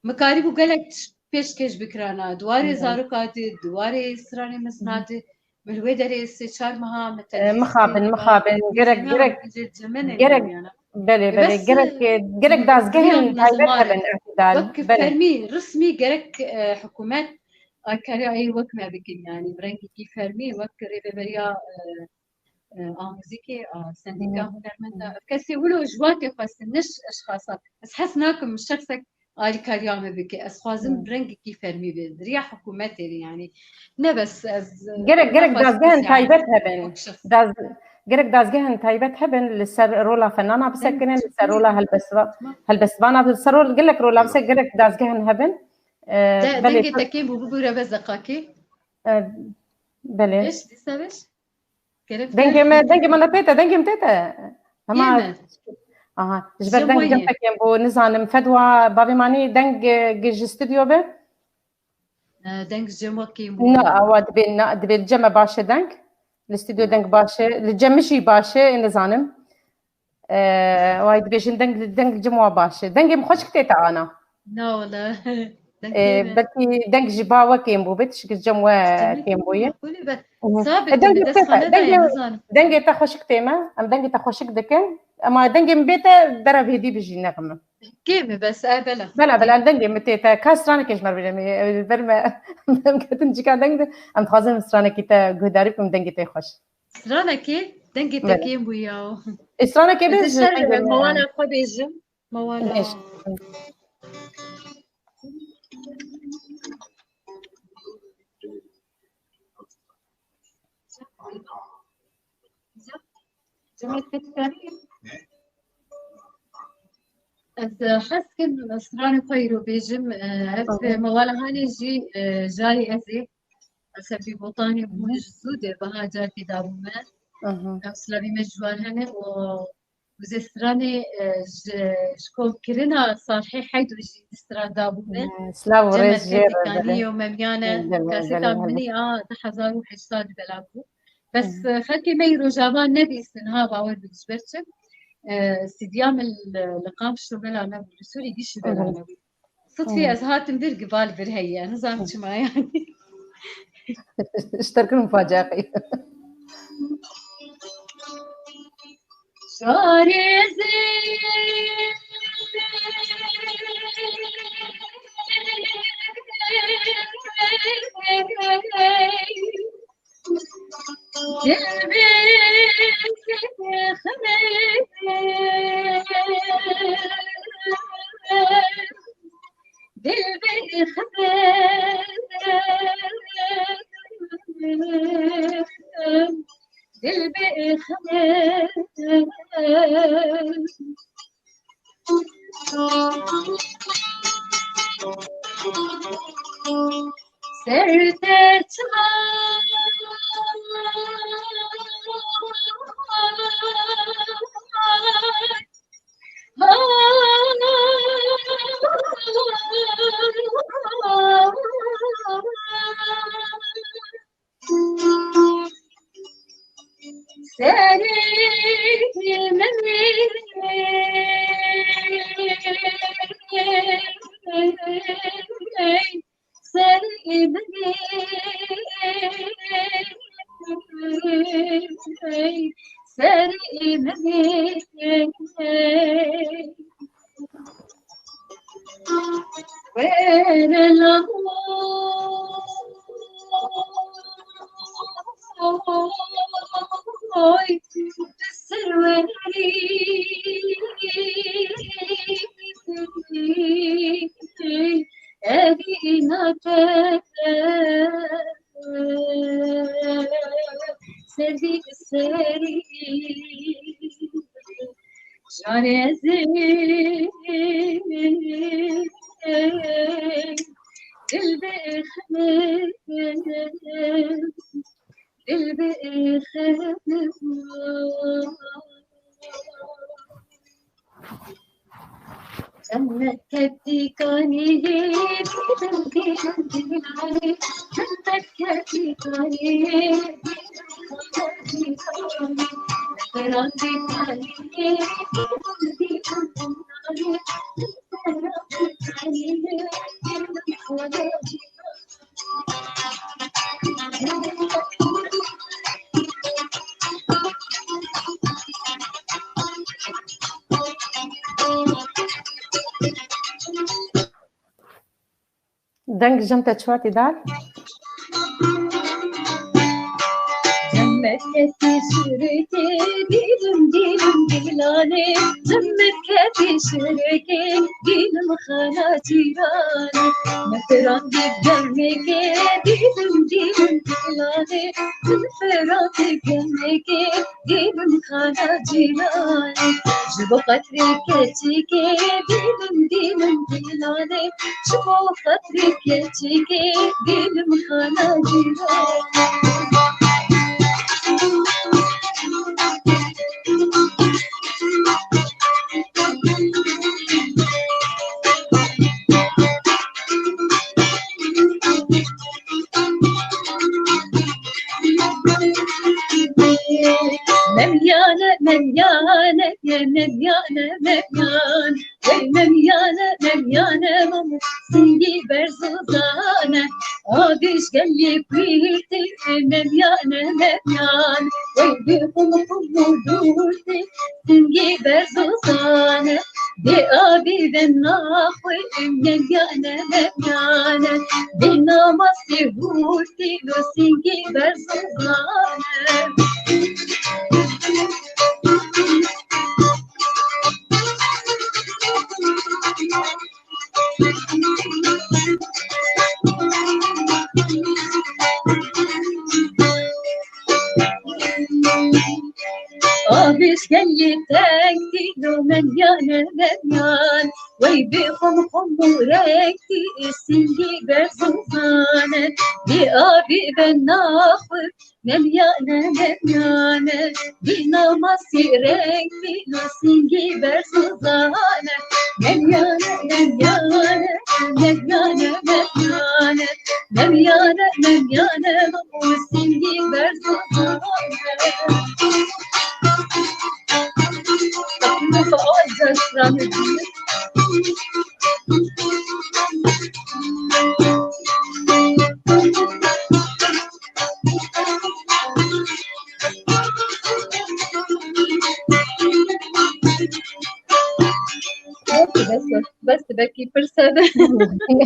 Min karîbû gelek tişt pêşkêş bikirana. Di warê zaroka di, di warê stranê mezina di. Min li wê derê sê çar meha me E, mixabin, mixabin. Gerek, gerek, gerek, belê, belê. Gerek, gerek dazgehên taybet hebin, Îtidal. Wek fermî, resmî gerek, e, hikûmet alîkariya wê wek me bikin, yanî bi rengekî fermî, wek rêveberiya, e, e, a muzîkê, a sendîka hunermenda. Ev kesê wilo ji wan tê xwestin, ne ji eşxasa. Ez hez nakim şexsek alîkariya me bike. Ez xwazim rengekî fermî be. Di riya hikûmetê de, yanî ne bes ez, gerek, gerek dazgehên taybet hebin. Daz-, gerek dazgehên taybet hebin li ser rola fenana bisekinin, li ser rola helbestva-, helbestvana, li ser rol, gelek rola bise-, gerek dazgehên hebin. E, belê. Dengê te kêm bû, bibûre be zeqakê. E, belê. Beş, dîsa beş. Dengê me, dengê me ne tête, dengê me tête. Hema. Aha, ji ber deng cem te kêm bû, nizanim, fedwa bavê manî deng, e, gi ji stûdyo be? E, deng ji cem we kêm bû. Na, awa dibê, na, dibê li cem me baş e deng. Li stûdyo deng baş e, li cem min jî baş e, nizanim. E, way dibêjin deng, deng li cem wa baş e. Dengê min xweşik tête ana. Na wala. Deng kêm e. Belkî deng ji ba we kêm bû be, tişik ji cem we kêm bûye. Dengê te xweşik tê me, em dengê te xweşik dikin. Ema dengê min bête bera vêdî bijî nexme. Kêm e bes, e, bela. Bela, bela, dengê min tê te. Ka stranekê ji me re bêje, em ê, em ê ber me, em ketin cika deng de. Em dixwazin stranekî te guhdarî bikin, dengê te xweş. Stranekê, dengê te kêm bû ya. Ê, stranekê bêje, mewala xwe bêjim. Mewala. Ez, e, hez kim stranê xwe îro bêjim, e, ev, e, mewala hanê jî, e, carê ez ê. Sefî Botanê bû ji zû de, biha carkê dabû me. Ew silavî me ji wan hene û Wizê stranê, e, ji, ji komkirina Salhê Heydo jî stran dabû min. Silav û rêz jê re. Cem Tekanî û Memyane, kaseta min a du hezar û heşt de belav bû. Bes, e, xelkê me yî Rojava nebîstin, ha, bawer bik ji ber çi? E, sîdiya min li, li Qamşlo bela nebû, li Sûrî gişî bela nebû. Sitfî ez hatim vir, gival vir heye, nizanim çima yani. Ji te re kirim facia qey. Çarê zê dil bê xemê, dil bê xemê, dil bê xemê. Ser te çiva. Serê min ê, serê min ê, serê min ê. Were la oy, serwerî, evî nate, serî serî. Şarê zê, dil bê xemê, dil bê xemê. Çemmek ketî kanî, dîlim dîlim dîlanê. Çemmek ketî kanî, dîlim dîlim dîlanê. Ferandî kanî, dîlim dîlim dîlanê. Ferandî kanî, dîlim dîlim dîlanê. Deng jin te çi wetî dal? Cemmet ketî şirikê, dîlim dîlim dîlanê. Cemmet ketî şirikê, dîlim xana cîranê. Min firandî gemekê, dîlim dîlim dîlanê. Min firandî gemekê, dîlim xana cîranê. Ji bo qetrê keçikê, dîlim dîlim dîlanê. Ji bo qetrê keçikê, dîlim xana cîranê. Memyane, memyane, memyane, memyane. Hey memyane, memyane, mamo, singî berz û zane. Avî ji gelî kurtî, memyane, memyane. Hey bi qum qum û dûrtî, singî berz û zane. Bê avî ve naxwe, memyane, memyane. Bê namasê hûrtî, lo singî berz û zane. Avî ji gelî tengtî, lo memyane, memyan. Wey bê xum xum û rengtî, singî berz û zane. Bê avî ve naxwe, memyane, memyane. Bê namasî rengtî, lo singî berz û zane. Memyane, memyane, memyane, memyane. Memyane, memyane, mamo, singî berz û zane. Takımı faal gösteren belkî pirse de.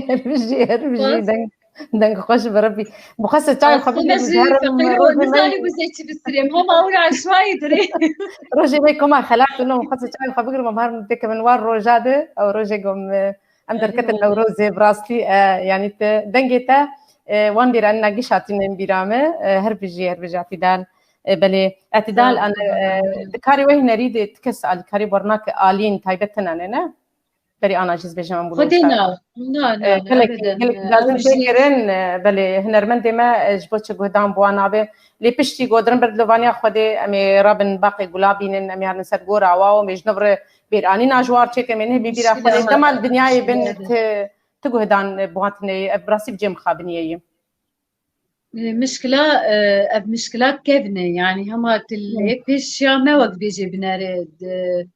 Her bijî, her bijî deng, deng xweş bi Rebbî. Bi xwe se çay xwe Aslında bigrim, ji her feqîr rojê û nizanî me- bizê çi bistirêm. Hema û aşmayî dirê. Rojê me koma xelat û no, bi xwe se çay xwe bigrim, em her min têke min war roja de, ew rojê gom, e, em derketin Newrozê, bi rastî, e, yanî te, dengê te, e, wan bîranîna giş hatîne bîra me, e, her bijî, her bijî Etîdal. E, belê, Etîdal, an, e, di karê wê hunerî de ti kes alîkarî, bernak alîn taybet tine ne, ne? Berî ana jî ez bêjim em Xwedê na, na, na, E, gelek, ebeden, gelek e, lazim ew jî tê kirin, e, belê, hunermendê me, e, ji bo çi guhdan bi wan nabe. Lê piştî ku dirin ber dilovaniya Xwedê, em ê rabin baqê gula bînin, em ê herin ser gora wa û em ê ji nû re bêranîna ji war çêkin, em ê nehê bîra Xwedê. Dema li dinyayê bin ti, ti guhdan, e, bi wan tine ye, ev bi rastî bi cê mixabiniyê ye. E, mişkila, e, ev mişkila kevn e, yanî hema tu lê pêş ya me wek dibêjê binere, di,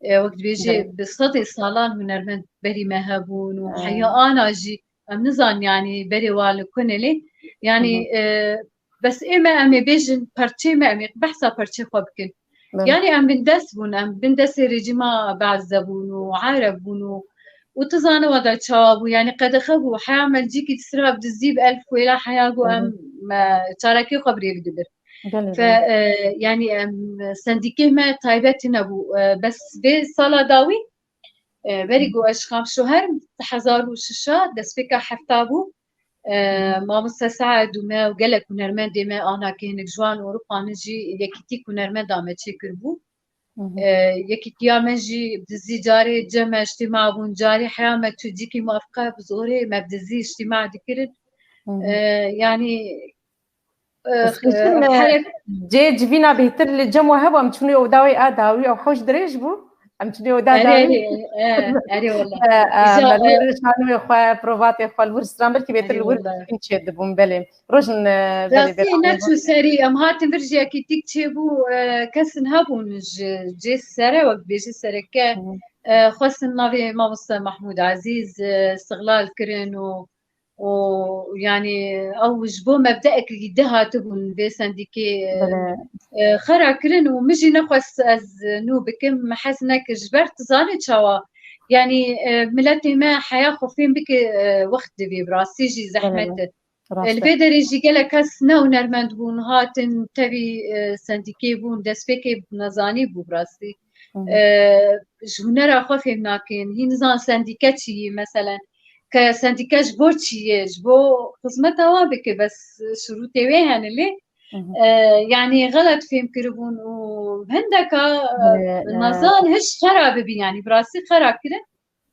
e, wek dibêjê Belê. bi sedê salan hunermend berî me hebûn û Ee. heya ana jî em nizan, yanî berê wan li ku ne lê, yanî, Hı hı. e, bes ê me em ê bêjin perçê me, em ê behsa perçê xwe bikin. Belê. Yanî em bindest bûn, em bindestê rejîma Be'sê bûn û Ereb bûn û, û tu zane wada çawa bû, yanî qedexe bû, heya me li cîkî di sira bi dizî bi elf wêla heya got Hı hı. em, me çalakiyê xwe bi rê bidibir. Belê, Fe, belê. e, yanî em sendîkê me taybet nebû. E, bes vê sala dawî, e, berî ku ez ji Xamşo herim, di hezar û şeş a destpêka hefta bû. E, Hı hı. Mamoste Saed û me û gelek hunermendê me, anakê hinek ji wan Ewropa ne jî yekîtîk hunermenda me çêkiribû. Hı hı. E, yekîtiya me jî bi dizî carê cem me îctîma bûn, carê heya me tu cîkî muefqa bi zorê me bi dizî îctîma dikirin. Hı hı. E, yanî, e, Ez xêşim, e, e, herek- cê civîna bêhtir li cem we hebû, em çûnê oda wê a dawî, ew hewş dirêj bû. Em çûnê oda Erê, dawî. erê, e, erê wela. E, e, Îja, me li e, wir şanûyê xwe, provatê xwe li wir stran, belkî bêtir Erê li wir wela. Çêdibûn, belê. Rojin, e, belê, Rastî belê. neçû serî, em hatin vir ji yekîtîk çêbû, e, kesin hebûn ji cê sere, wek dibêjî sereke, Hı hı. e, xwestin navê Mamoste Mahmûd Ezîz, e, istiqlal kirin û, û, yanî, ew ji bo mebdeekî di hatibûn vê sendîkê, e, Belê. e, xera kirin û min jî nexwest ez nû bikim, min hez nekir, ji ber tu zanî çawa, yanî, e, miletê me heya xwe fêm bike, e, wext divê, bi rastî jî Belê. zehmet e. Rast Li e. vê derê jî gelek kes ne hunermend bûn, hatin tevî, e, sendîkê bûn, destpêkê nezanî bû bi rastî. Hı hı. E, ji hunera xwe fêm nakin. Hîn nizan sendîke çi yî, meselen. Ke sendîke ji bo çi ye? Ji bo xizmeta wan bike, bes şurûtê wê hene lê. Hı hı. E, yanî xelet fêm kiribûn û hindeka, e, Belê, e. nezan hiş xera bibî, yanî bi rastî xera kirin.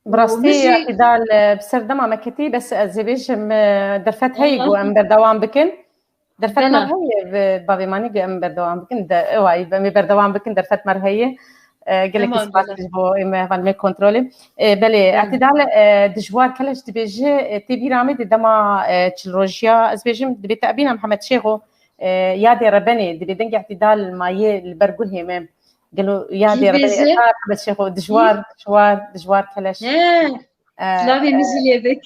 Bi rastî, Û min jî Etîdal, e, bi ser dema me ketî, bes ez ê bêjim, e, derfet heye ku em berdewam bikin. Derfet me Bela. heye, bi bavê manî ku em berdewam bikin. De, ew ay, em ê berdewam bikin, derfet me heye. E, gelekî Heman spas bela. ji bo ê me hevalê me kontrolê. E, belê, Bela. Etîdal, e, Dijwar Keleş dibêje, e, tê bîra me di dema, e, çil rojiya, ez bêjim, dibê tebîna Mihemed Şêxo, e, yadê rebenê, dibê dengê Etîdal maye li ber guhê me. Gelo yadê Kî re bêje? Etîdal Şêxo, Dijwar, Kî? Dijwar, Dijwar Keleş. He. E, Silavê min jî lê bik.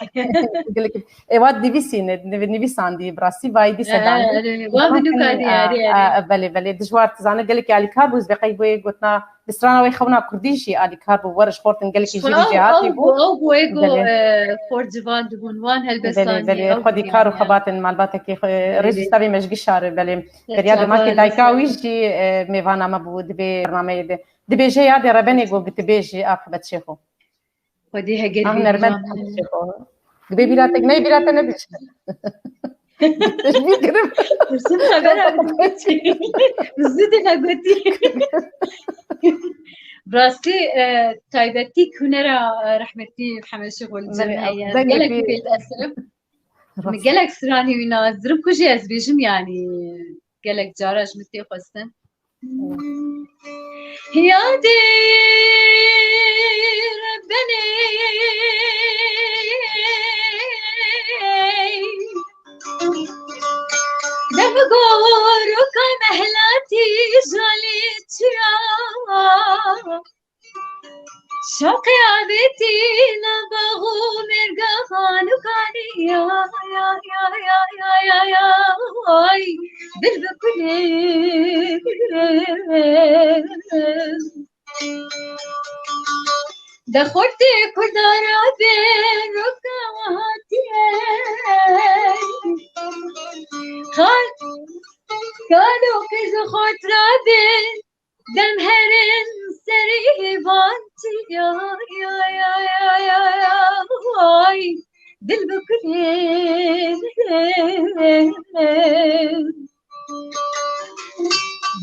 Gelek, e, wa nivîsîne, niv-, nivîsandî, bi rastî vayî dî He, sedanî. he, he, wa Zaman binûka sen, diyarî, e, erê. e, belê, belê. Dijwar, tu zanî gelekî alîkar bû, ez bê qey bûyê gotina, bi strana wê xewna kurdî jî alîkar bû, weriş xortin gelekî jî Ew, vî jêhatî ew bû. bû, ew bû, ê ku, Belê. e, xor civan dibûn, wan Belê, helbestandî, belê. ew Xwedî bûn kar û yanî, xebatên malbateke xwe, e, Belê. rêz û stavê me ji gişa re, belê. Beriya Serçava demakê dayika helbestandî. wî jî, e, mêvana me bû di vê bernameyê de. Dibêje yadê rebenê ku bi tu bêjî, a Mihemed Şêxo. Xwedî heger Ah, bê nermen bîra me. Dibê bîra te, ney bîra te nebiçe. Tecbîr kirim. Pirsim xebera bi dî çi. Zû dî me gotî. Rastî, e, taybetî hunera, e, rehmetî Mihemed Şêxo li cem Belê, heye. dengekî Gelek pêl esirim. Min Rast. gelek stranî wî nazirim ku jî ez bêjim, yanî gelek cara ji min tê xwestin. Yadê rebenê de bi gor û ka mehlatî jalê çiya. Şewqê avêtî nav bax û mêrgehan û kanî ya, ya, ya, ya, ya, ya, ya, ay, dil bi kulê. De xortê Kurda ra Kar, kar û qîz û xotradê, dem herin serî van çi ya, ya, ya, ya, ya, ya, ay, dil bikulê.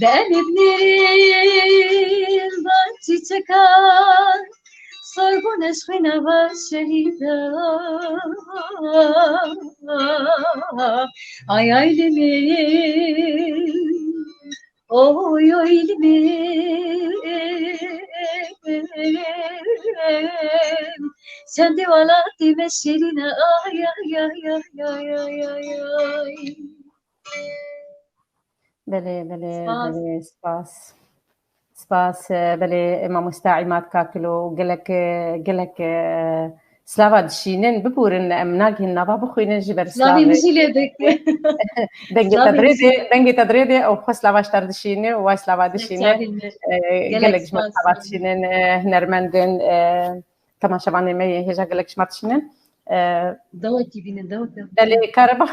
Belê binêrin van çîçekan, sorbûne ji xwîna van şehîda. Ay, ay, lê min. Oy, oy, lê min. Çendê welatê me şêrîn e. Ay, ay, ay, ay, ay, ay, ay, ay. Belê, belê, Spas. Belê, spas. Spas, e, belê, e, mamoste Îmad Kakilo, gelek, e, gelek, e, slava dişînin, bibûrin, em nagihîn nava bixwînin ji ber Slavê slavê. Min jî lê bike. Dengê te Slavê dirê min jî de, lê dengê te dirê de, ew xwe slava ji te re dişîne, û way slava dişîne. Çavên me. E, gelek gelek ji me spas. Slava dişînin, e, hunermendin, e, temaşevanê me yên hêja gelek ji me dişînin. E, Dawekî bînin, dawek, dawek. Belê, kariba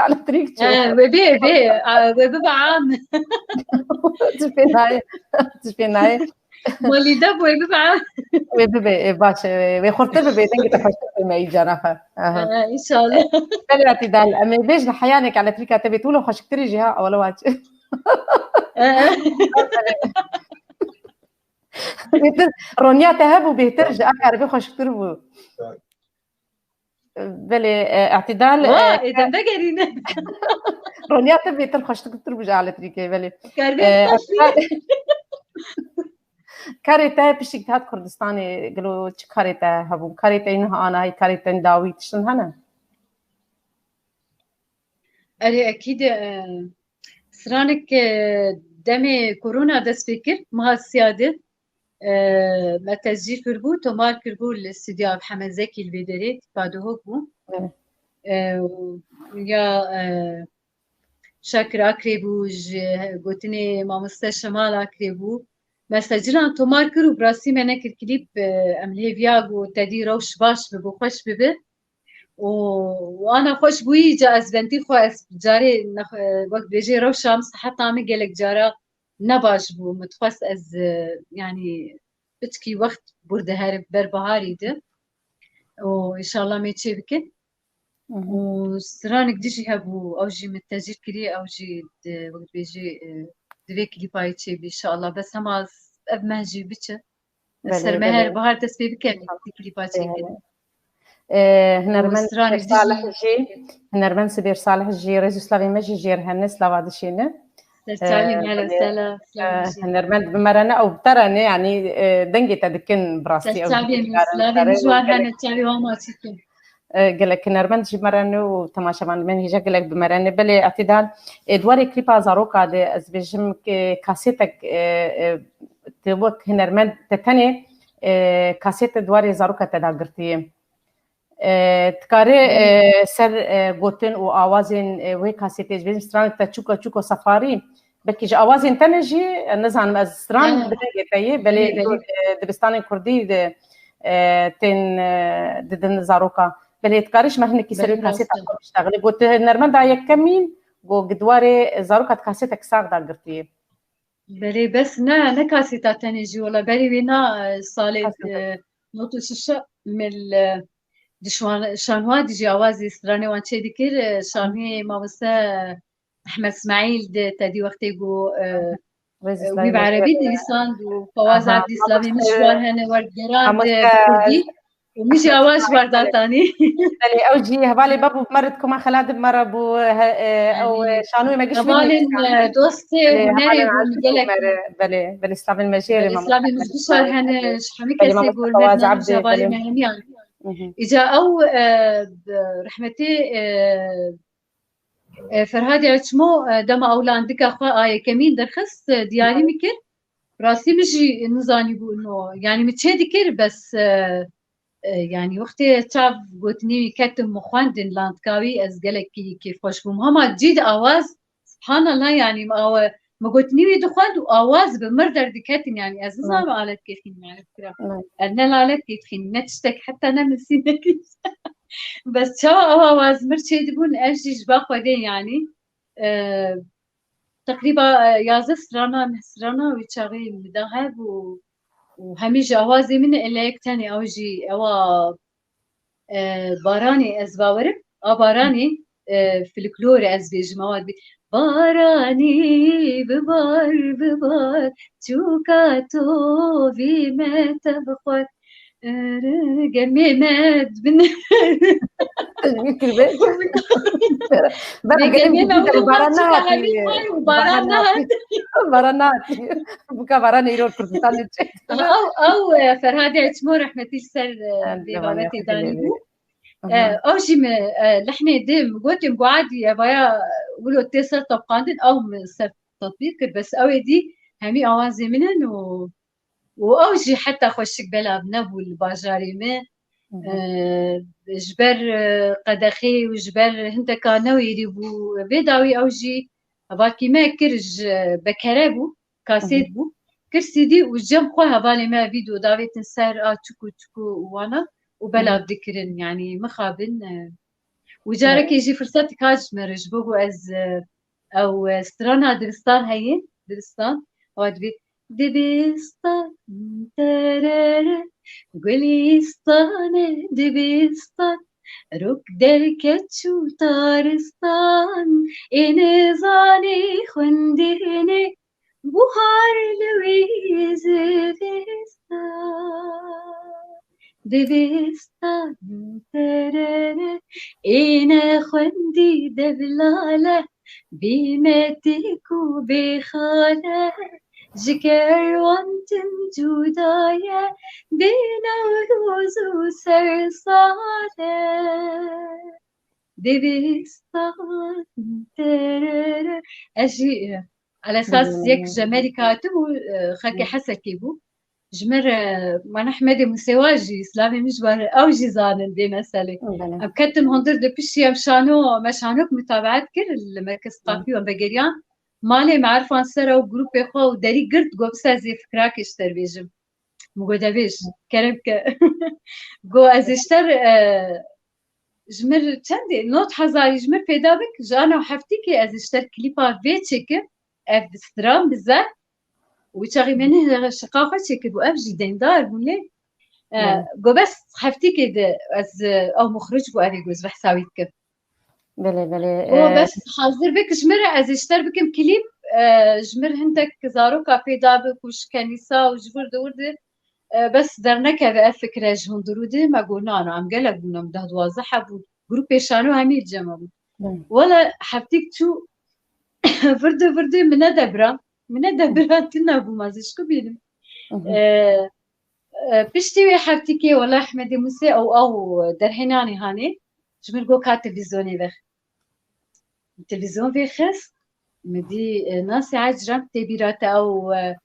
elektrîk çû. E, wê bê, bê, a, wê bibe am. Tiştê nayê, tiştê nayê. Malî de wê bibe am. Wê bibe, e, baş, e, wê xurtir bibe, dengê te xweştir bime îca naxwe. Aha. E, înşallah. Belê, Atîdal, em ê bêjin heyaneke elektrîka te bê, tu wilo xweşiktirî jî ha, wele waç. E. Bêtir, roniya te hebû bêtir, ji a karibê xweşiktir bû. Belê, e, Îtidal, Wa, e, ê dem vegerîne. Roniya te bêtir xweşiktir bû ji elektrîkê, belê. Karibê E, xweş bû. Îtidal, karê te piştî ku te hat Kurdistanê, gelo çi karê te hebû? Karê te yên niha anahî, karê te yên dawî tiştin hene? Erê, ekîd, e, stranek, e, demê korona dest pê kir, meha siyadê, e, me tescîl kiribû, tomar kiribû li stûdyoya Hemed Zekî li vê derê, tîpa Duhok bû. Evet. E, û ya, e, Şakir Akrê bû, ji gotinê mamoste Şemal Akrê bû. Me secilan tomar kir û bi rastî me nekir klîp, e, em li hêviya ku tedî rewş baş bibe, xweş bibe. û, û ana xweş bûyî ca ez bentî xwe ez carê nex-, e, wek dibêjê rewşa min siheta min gelek cara ne baş bû. Min dixwest ez, e, yanî piçkî wext bûr di her ber biharî de û înşallah mê çê bike. Hı hı. Û stranek dî jî hebû, ew jî min tescîl kirî, ew jî di, wek dibêjî, e, di vê klîpayê çê bî înşallah. Bes hema ev meh jî biçe. Belê, Ser me her belê. Bahar dest pê bikin, Tamam. Klîpa çêkin. Belê. Ee, Û hunermend stranê Sibêr Salih jî, hunermend Sibêr Salih jî, rêz û slavê me jî jêr hene, slava dişîne. Ser çavê Ee, me hele belê. Sela, slavê Ee, jî. Hunermend bi me re ne, ew bi te re ne, yanî, e, dengê te dikin bi rastî, Ser ew çavê min, slavê min ji war hene, çavê wan maçî kin. E, gelek hunermend ji me re ne û temaşevanên me hêja gelek bi me re ne. Belê Îtidal, e, di warê klîpa zaroka de ez bêjim ke kasêtek, e, e, te wek hunermend te tenê, e, kasête di warê zaroka te dagirtiye. E, dikare, e, ser, e, gotin û awazên, e, wê kasêtê, ez bêjim stranek te çûka çûka sefarî, belkî ji awazên te ne jî, e, nizanim ez stran Evet. bi dengê te yê, belê Evet. e, dibistanên kurdî de, e, tên, e, didin zaroka. Belê, dikarî ji me hinekî ser Belê, wê kasêta rast e. xwe biştexilî. Got, hunermenda yekemîn, got, di warê zaroka di kasêtek sax dagirtiye. Belê, bes ne, ne kasêta tenê jî, wela berî wê na, e, salê, Kasêta. e, nod û şeş mil, e, di şwan-, şanwa dijî awazê stranê wan çê dikir, e, şanwiyê mamoste Ehmed Smaîl di tedî wextê ku, e, Rêzî e, slavê wî bi me erebî jê re. Nivîsand û Fawaz Aha, Abdî slavê min ji war hene wergera di kurdî û min jî awa ji war datanî. Belê, ew jî hevalê me bû, me re dikuma xela di me re bû, he, e, ew, e, şanoyê me giş wî Hevalên, e, dostê hunerê bûn gelek. Belê, belê, slavên me jê re. Belê, slavê min ji gişar hene, ji hemî kesê ku hurmet me ji hevalê me hemiyan. Îca ew, e, rehmetê, e, E, Ferhadê Eçmo, e, dema ew landika xwe a yekemîn derxist, e, diyarî min kir. Rastî min jî nizanîbû no. Yanî min çê dikir, bes, e, e, yanî wextê çav gotinî wî ketim min xwendin landika wî, ez gelekî kêfxweş bûm. Hema cî di awaz, subhanallah, yanî min awe, min gotinî wî dixwend û awaz bi mir derdiketin, yanî ez nizanim alet kêfîn, yanî fikra. Ne. Ez ne lalet kêfîn, ne tiştek, heta ne min sî nekir. Bes çawa ew awaz mir çêdibûn, ev jî ji ba Xwedê, yanî. E, teqrîba, e, yazdeh strana, neh strana wî çaxê min da hev û, û hemî ji awazê min e, lê yek tenê ew jî ewa, e, Baranê ez bawerim. A Baranê, e, folklor ez bêjim, ewa dibê, Baranî bibar, bibar, çûka tovî me te bixwar. Gemê me dibin. Bera Bê gelê gemê me wilo bara çûka nehatî. Hemî xwar û bara nehatî. Bara nehatî. Buka bara neyro Kurdistan çek. Ama ew, ew, e, Ferhadê Eçmo rehmetî li ser, e, vê babetê danî bû. E, ew jî min, e, lehnê dê min gotin, got, "Adî, evaya wilo tê ser topqandin", ew min ser tetbîq kir, bes ew ê dî hemî awazê min in û, û ew jî heta xweşik belav nebû li bajarê me. Hı hı. E, ji ber, e, qedexê û ji ber hindeka newêrî bû. Vê dawî ew jî hevalkî me kir, ji bekere bû, kasêt bû. Kir C D û cem xwe hevalê me vîdeo davêtin ser a çiku çiku û wana û belav dikirin, yanî mixabin, e, û carekê jî firsetik hat ji me re, ji bo ku ez, e, ew, e, strana Dibistan heye, Dibistan, ewa dibê, Dibistan, terere, Gulîstane dibistan, rok derket çû taristan, ê nizanî xwendinê buhar li wî zivistan. Dibistan, terere, ê nexwendî devlale, bî metik û bê xale, ji kerwan tim cuda ye, bê Newroz û sersale. Dibistan, terere. Ez jî, e, elesas yek ji Amerîka hatibû, e, xelkê Hesekê bû. Ji me re, mana Hemedê Musêwa jî, silavê min ji wan re, ew jî zanin vê meselê. Belê. Em ketin hundir di piştî, em şano, me şanok mutabeet kir li Merkez Qafî û em vegeriyan. Malê me Erfan ser ew grûpê xwe û derî girt, got, "Bise ez ê fikrakê ji te re bêjim." Min got, "De bêj, kerem ke." Got, "Ez ê ji te re, e, ji min re çendê? Nod hezarî ji min re pêda bik, ji ana heftîkê ez ê ji te re klîpa vê çêkim." Ev stran bize. Û çaxê me ne şiqa xwe çêkiribû, ev jî deyndar bûn lê. E, got, "Bes heftîkê de ez, e, ew muxric bû, ev ê got, ez behsa wî dikim." Belê, belê. Û, e, bes hazir bik ji min re, ez ê ji te re bikim klîp, e, ji min re hindek zaroka pêda bik û ji kenîsa û ji wir di wir di, e, bes dernekeve ev fikre ji hundir û di, me got, "Na, na, em gelek bûn, em deh duwazdeh hebûn." Grûpê şano hemî li cem me bûn. Belê. Wele heftîk çû, Virdê, virdê min nedebira. Min nedebira, tune bûm, ez ê ji ku bînim? Hı hı. E, e, piştî wê heftîkê wela Hemedê Musê ew, ew derhênanê hanê. Ji min got, "Ka televîzyonê vex." Televîzyon vêxist. Min dî, e, nasê ecrem tê bîra te ew, e,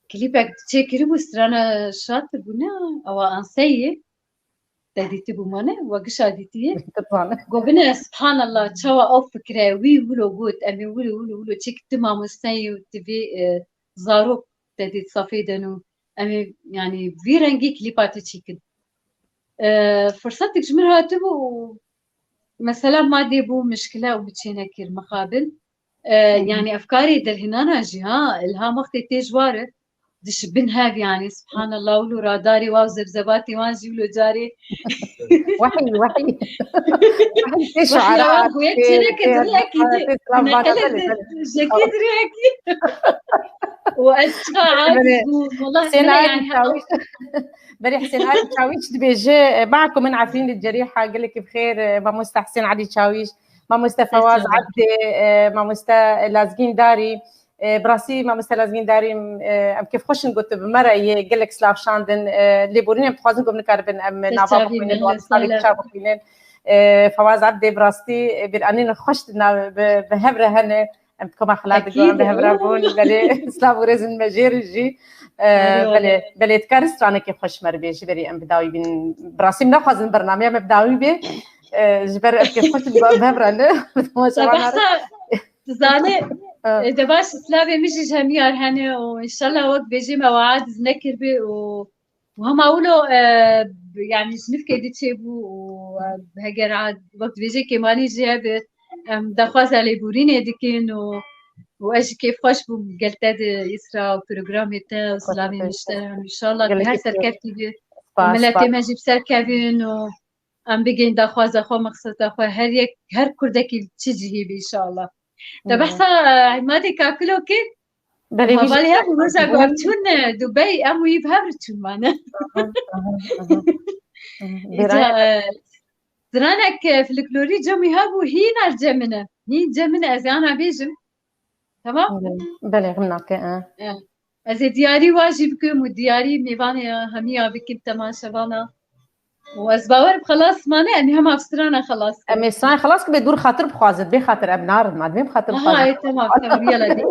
klîpek çêkiribû, strana şatir bû, ne? Ewa Anseyê. Te dîtibû mane, we gişa dîtiye. Dizane. Got, bine, subhanallah, çawa ew fikre wî wilo got, em ê wilo, wilo, wilo çêk, tu mamosteyî û tu vê, e, zarok te dît safê den û em ê, yanî, vî rengî klîpa te çêkin. E, firsetik ji min hatibû û mesela madê bû mişkile û min çênekir mixabin. E, yanî ev karê derhênana jî, ha, ilham wextê tê ji war e, diş bin hev, yanî, subhanallah, wilo radarê wan, zebzebatê wan jî wilo carê. Wehî, wehî. Wehî tê şuara, wan goyek tê, çêneke tê, diriyekî tê, tê, tê, neqele tê, de, tê, jekî diriyekî. Û ez çiqa aciz bûm, wallah, Hüseyin Arif Çawîş. Belê, Hüseyin Arif Çawîş dibêje, e, "Makum min Efrîn li Cerîha", gelekî bi xêr, e, mamoste Hüseyin Alî Çawîş. Mamoste Fewaz Ebdê, e, mamoste Lazgîn Darî, e, bi rastî mamoste Lazgîn Darî, e, em kêfxweş in ku tu bi me re yê gelek silav şandin, e, lêborîn em dixwazin ku em nikaribin em nava bixwînin, wan salê piça bixwînin. E, Fewaz Ebdê bi rastî, e, bîranîn xweş di nav, bi, bi hev re hene. Em bi koma xila digo, em bi hev re bûn, belê silav û rêzin me jê re jî. E, belê, belê, dikare stranekê xweş me re bêjî, berî em bi dawî bîn. Bi rastî em naxwazin bernameya me bi dawî bê. E, ji ber ev kêfxweş dibe, em hev re ne. Te behsa, tu zanî, e, de baş, silavê min jî ji hemiyar hene û înşallah wek bêjî me we aciz nekiribî û, û hema wilo, e, yanî ji nifkê di çêbû û, e, heger a, wek dibêje kêmanî jî hebe, em daxwaza lêborînê dikin û û ez jî kêfxweş bûm gel te di îsra û programê te û silavên ji te re. Înşallah tu her serkeftî bî û miletê me jî bi ser kevin û em bigihîn daxwaza xwe, mexseta xwe, her yek, her kurdekî çi cihî bî înşallah. Te behsa Îmadê Kakilo kir. Belê, hevalê hebû roja ku ev çûn Dubey, em û yî bi hev re çûn mane. Îca, e, stranek, e, folklorî cem wî hebû, hîn er cem min e. Hîn cem min e, ez ê ana bêjim. Tamam? Belê, belê, rim nake, e. E, ez ê diyarî wa jî bikim û diyarî mêvanê hemiya bikim temaşevana. Û ez bawerim xelas mane, em ê hema bi strana xelas kim. Em ê strana xelas kim, bê dûr xatir bixwazin, bê xatir em narin, ma divê bi xatir bixwazin. Aha, ê, tamam, tamam, yala dê.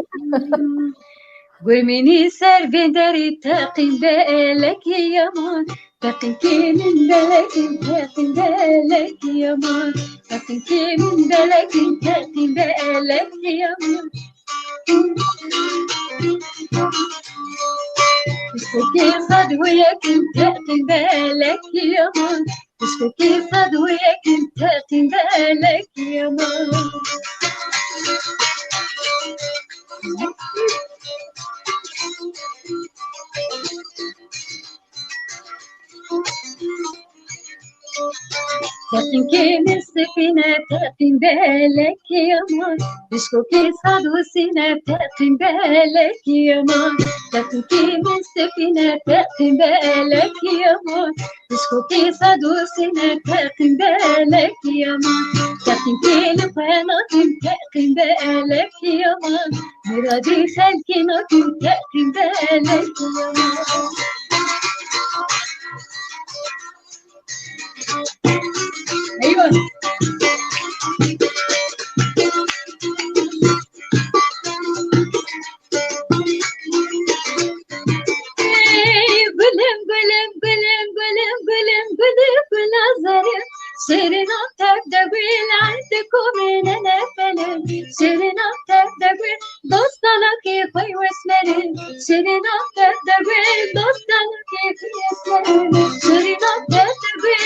Gurmînî ser vê derî teqîn belekî yaman, teqîn kê min belekî, teqîn belekî yaman, teqîn kê min belekî, teqîn belekî yaman. Piştî xwe dûyekin teqîn belekî yaman. Piştî xwe dûyekin teqîn belekî yaman. Teqînkê min sifîne, teqîn belekî yaman. Dişkokê sad û sîne, teqîn belekî yaman. Teqînkê min sifîne, teqîn belekî yaman. Dişkokê sad û sîne, teqîn belekî yaman. Teqînkê li xwe nakin, teqîn belekî yaman. Miradî xelkê nakin, teqîn belekî yaman. Eywa. Ey, gülüm, gülüm, gülüm, gülüm, gülüm, gülüm, gülazarım. Şirin o tevde gül, artık o menene felüm. Şirin o tevde gül, dostana ki koy wesmerim. Şirin o tevde gül, dostana ki koy wesmerim. Şirin o tevde gül.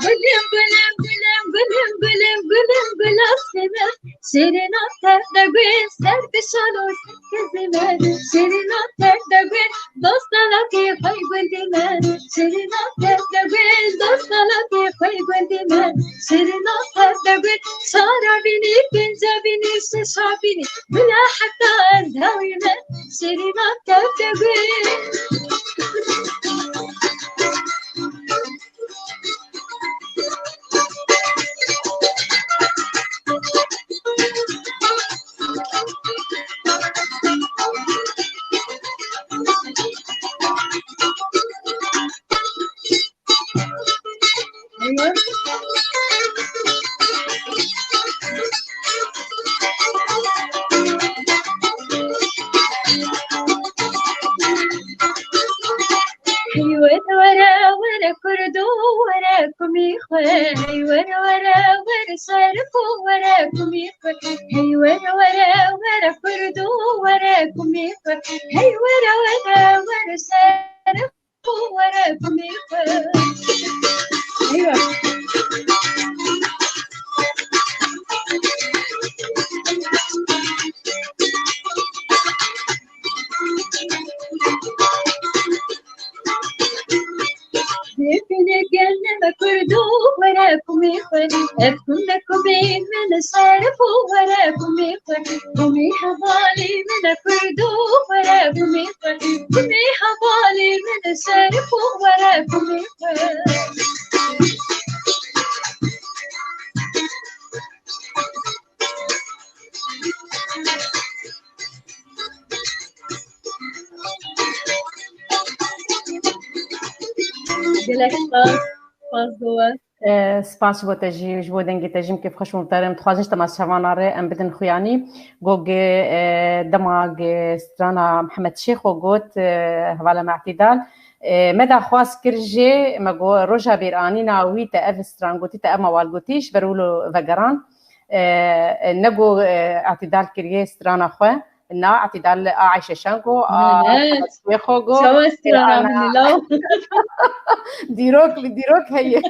Gülüm, gülüm, gülüm, gülüm, gülüm, gülüm, gül aslime. Şirin o tevde gül, ser bir şalo, ser kezime. Şirin o tevde gül, dostana ki koy gül dime. Şirin o tevde gül, dostana ki koy gül dime. Şirin o tevde gül, şara bini, kinca bini, şişa bini. Bila hatta endawime. Şirin o tevde gül. Hey were, were, were kurdo, were kumî xwe. Hey were, were, were şerif û were kumî xwe. Hey were, were, were kurdo, were kumî xwe. Hey were, were, were şerif û were kumî xwe. Eywa. Bêpînê gelne me kurdo, were kumî xwe. Ev kum me kumî min şerif û were kumî xwe. Kumî hevalî min e kurdo, were kumî xwe. Kumî hevalî min e şerif û were kumî xwe. Gelek spas, spas Dower. E, spas ji bo te jî, ji bo dengê te jî, min kêfxweş bûm te re. Em dixwazin ji temaşevana re em bidin xuyanî. Go gi, e, dema gi strana Mihemed Şêxo got, e, hevala me Îtidal. E, me daxwaz kir jê, me got, roja bîranîna wî te ev stran gotî, te ev mewal gotî, ji ber wilo vegeran. E, e, ne got, e, Îtidal kiriye strana xwe. Na, Îtidal a Ayşe Şengo, a Xwêxogo. Çawa strana min law? Dîrok, dîrok heye.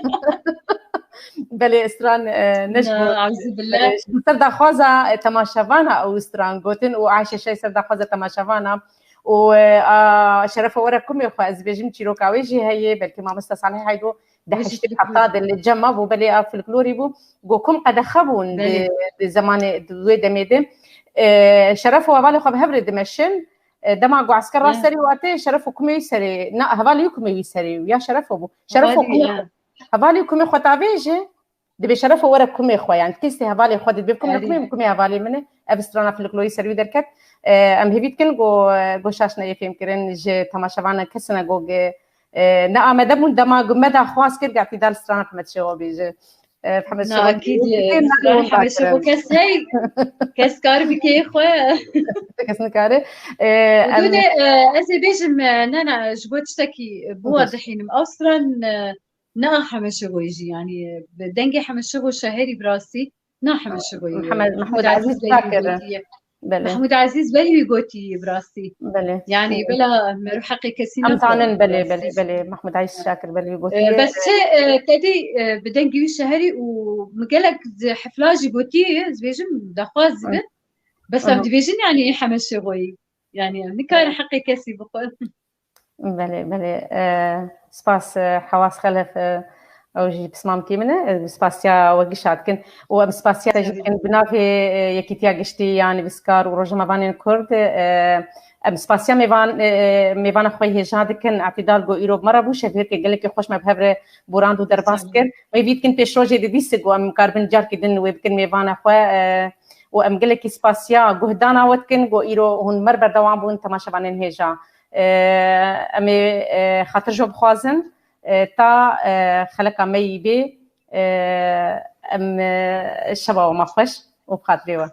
Belê stran, e, ne ji bo, e, ji bo ser daxwaza, e, temaşevana ew stran gotin û Ayşe Şengo ser daxwaza temaşevana û, e, a, şerefo were kumê xwe, ez dibêjim çîroka wê jî heye, belkî mamosta Salih Heydo di heştê heta de li cem me bû, belê ev folklorî bû, go kum qedexe bûn di, di zemanê, di wê demê de. E, şerefo hevalê xwe bi hev re dimeşin. E, dema ku esker rast serî û ate, şerefo kumê wî serê, na, hevalê wî kumê wî serê û ya şerefo bû. Şerefo kumê xwe, hevalê wî kumê xwe tavêje, dibê şerefo were kumê xwe, yani kesê hevalê xwe dibê kum ne kumê, kumê hevalê min e. Ev strana folklorî serî wî derket. E, em hêvî dikin ku, ku şaş neyê fêmkirin ji temaşevanan kesine ku, e, ne amade bûn dema ku me daxwaz kir, ku Îtidal strana Hemed Şêxo bêje. E, Hemed Şêxo, Hemed Şêxo kes hey, kes kar bike xwe. Kes nikare. E, em de, e, ez ê bêjim, e, ne, ne, ji bo tiştekî, e, biwadihînim. Ew stran, e, ne a Hemed Şêxoyê jî, yani, e, bi dengê Hemed Şêxo şaherî bi rastî, ne a Hemed Şêxoyê. Mehmûd Ezîz Şakir. Belê. Mehmûd Ezîz belê wî gotî bi rastî. Belê. Yani, bela me rû heqê kesî. Em zanin, belê, belê, belê. Mehmûd Ezîz Şakir belê wî gotî. E, bes çi, e, tedî, e, bi dengê wî şaherî û min gelek di hefla jî gotî, ez bêjim, daxwaz dibin. Bes em dibêjin, yani, Hemed Şêxoyê. Yani, em nikarin heqê kesî bixwin. Belê, belê. E, spas, e, Hewas Xelef, e, ew jî pismamkî min e. E, spasiya we gişa dikin. Û em spasiya te jî dikin bi navê, e, Yekîtiya Giştî ya Nivîskar û Rojnamevanên Kurd. E, em spasiya mêvan, e, mêvana xwe hêja dikin. Îtidal ku îro bi me re bû, şevbêrkê gelekî xweş me bi hev re borand û derbas kir. Hêvî dikin pêşrojê di dîse ku em karibin carkê din wê bikin mêvana xwe. E, û em gelekî spasiya guhdana we dikin ku îro hûn me re berdewam bûn, temaşevanên hêja. E, em ê, e, xatir ji we bixwazin, e, ta, e, xeleka me yî bê, e, em, e, şeva we ma xweş û bi xatirê we.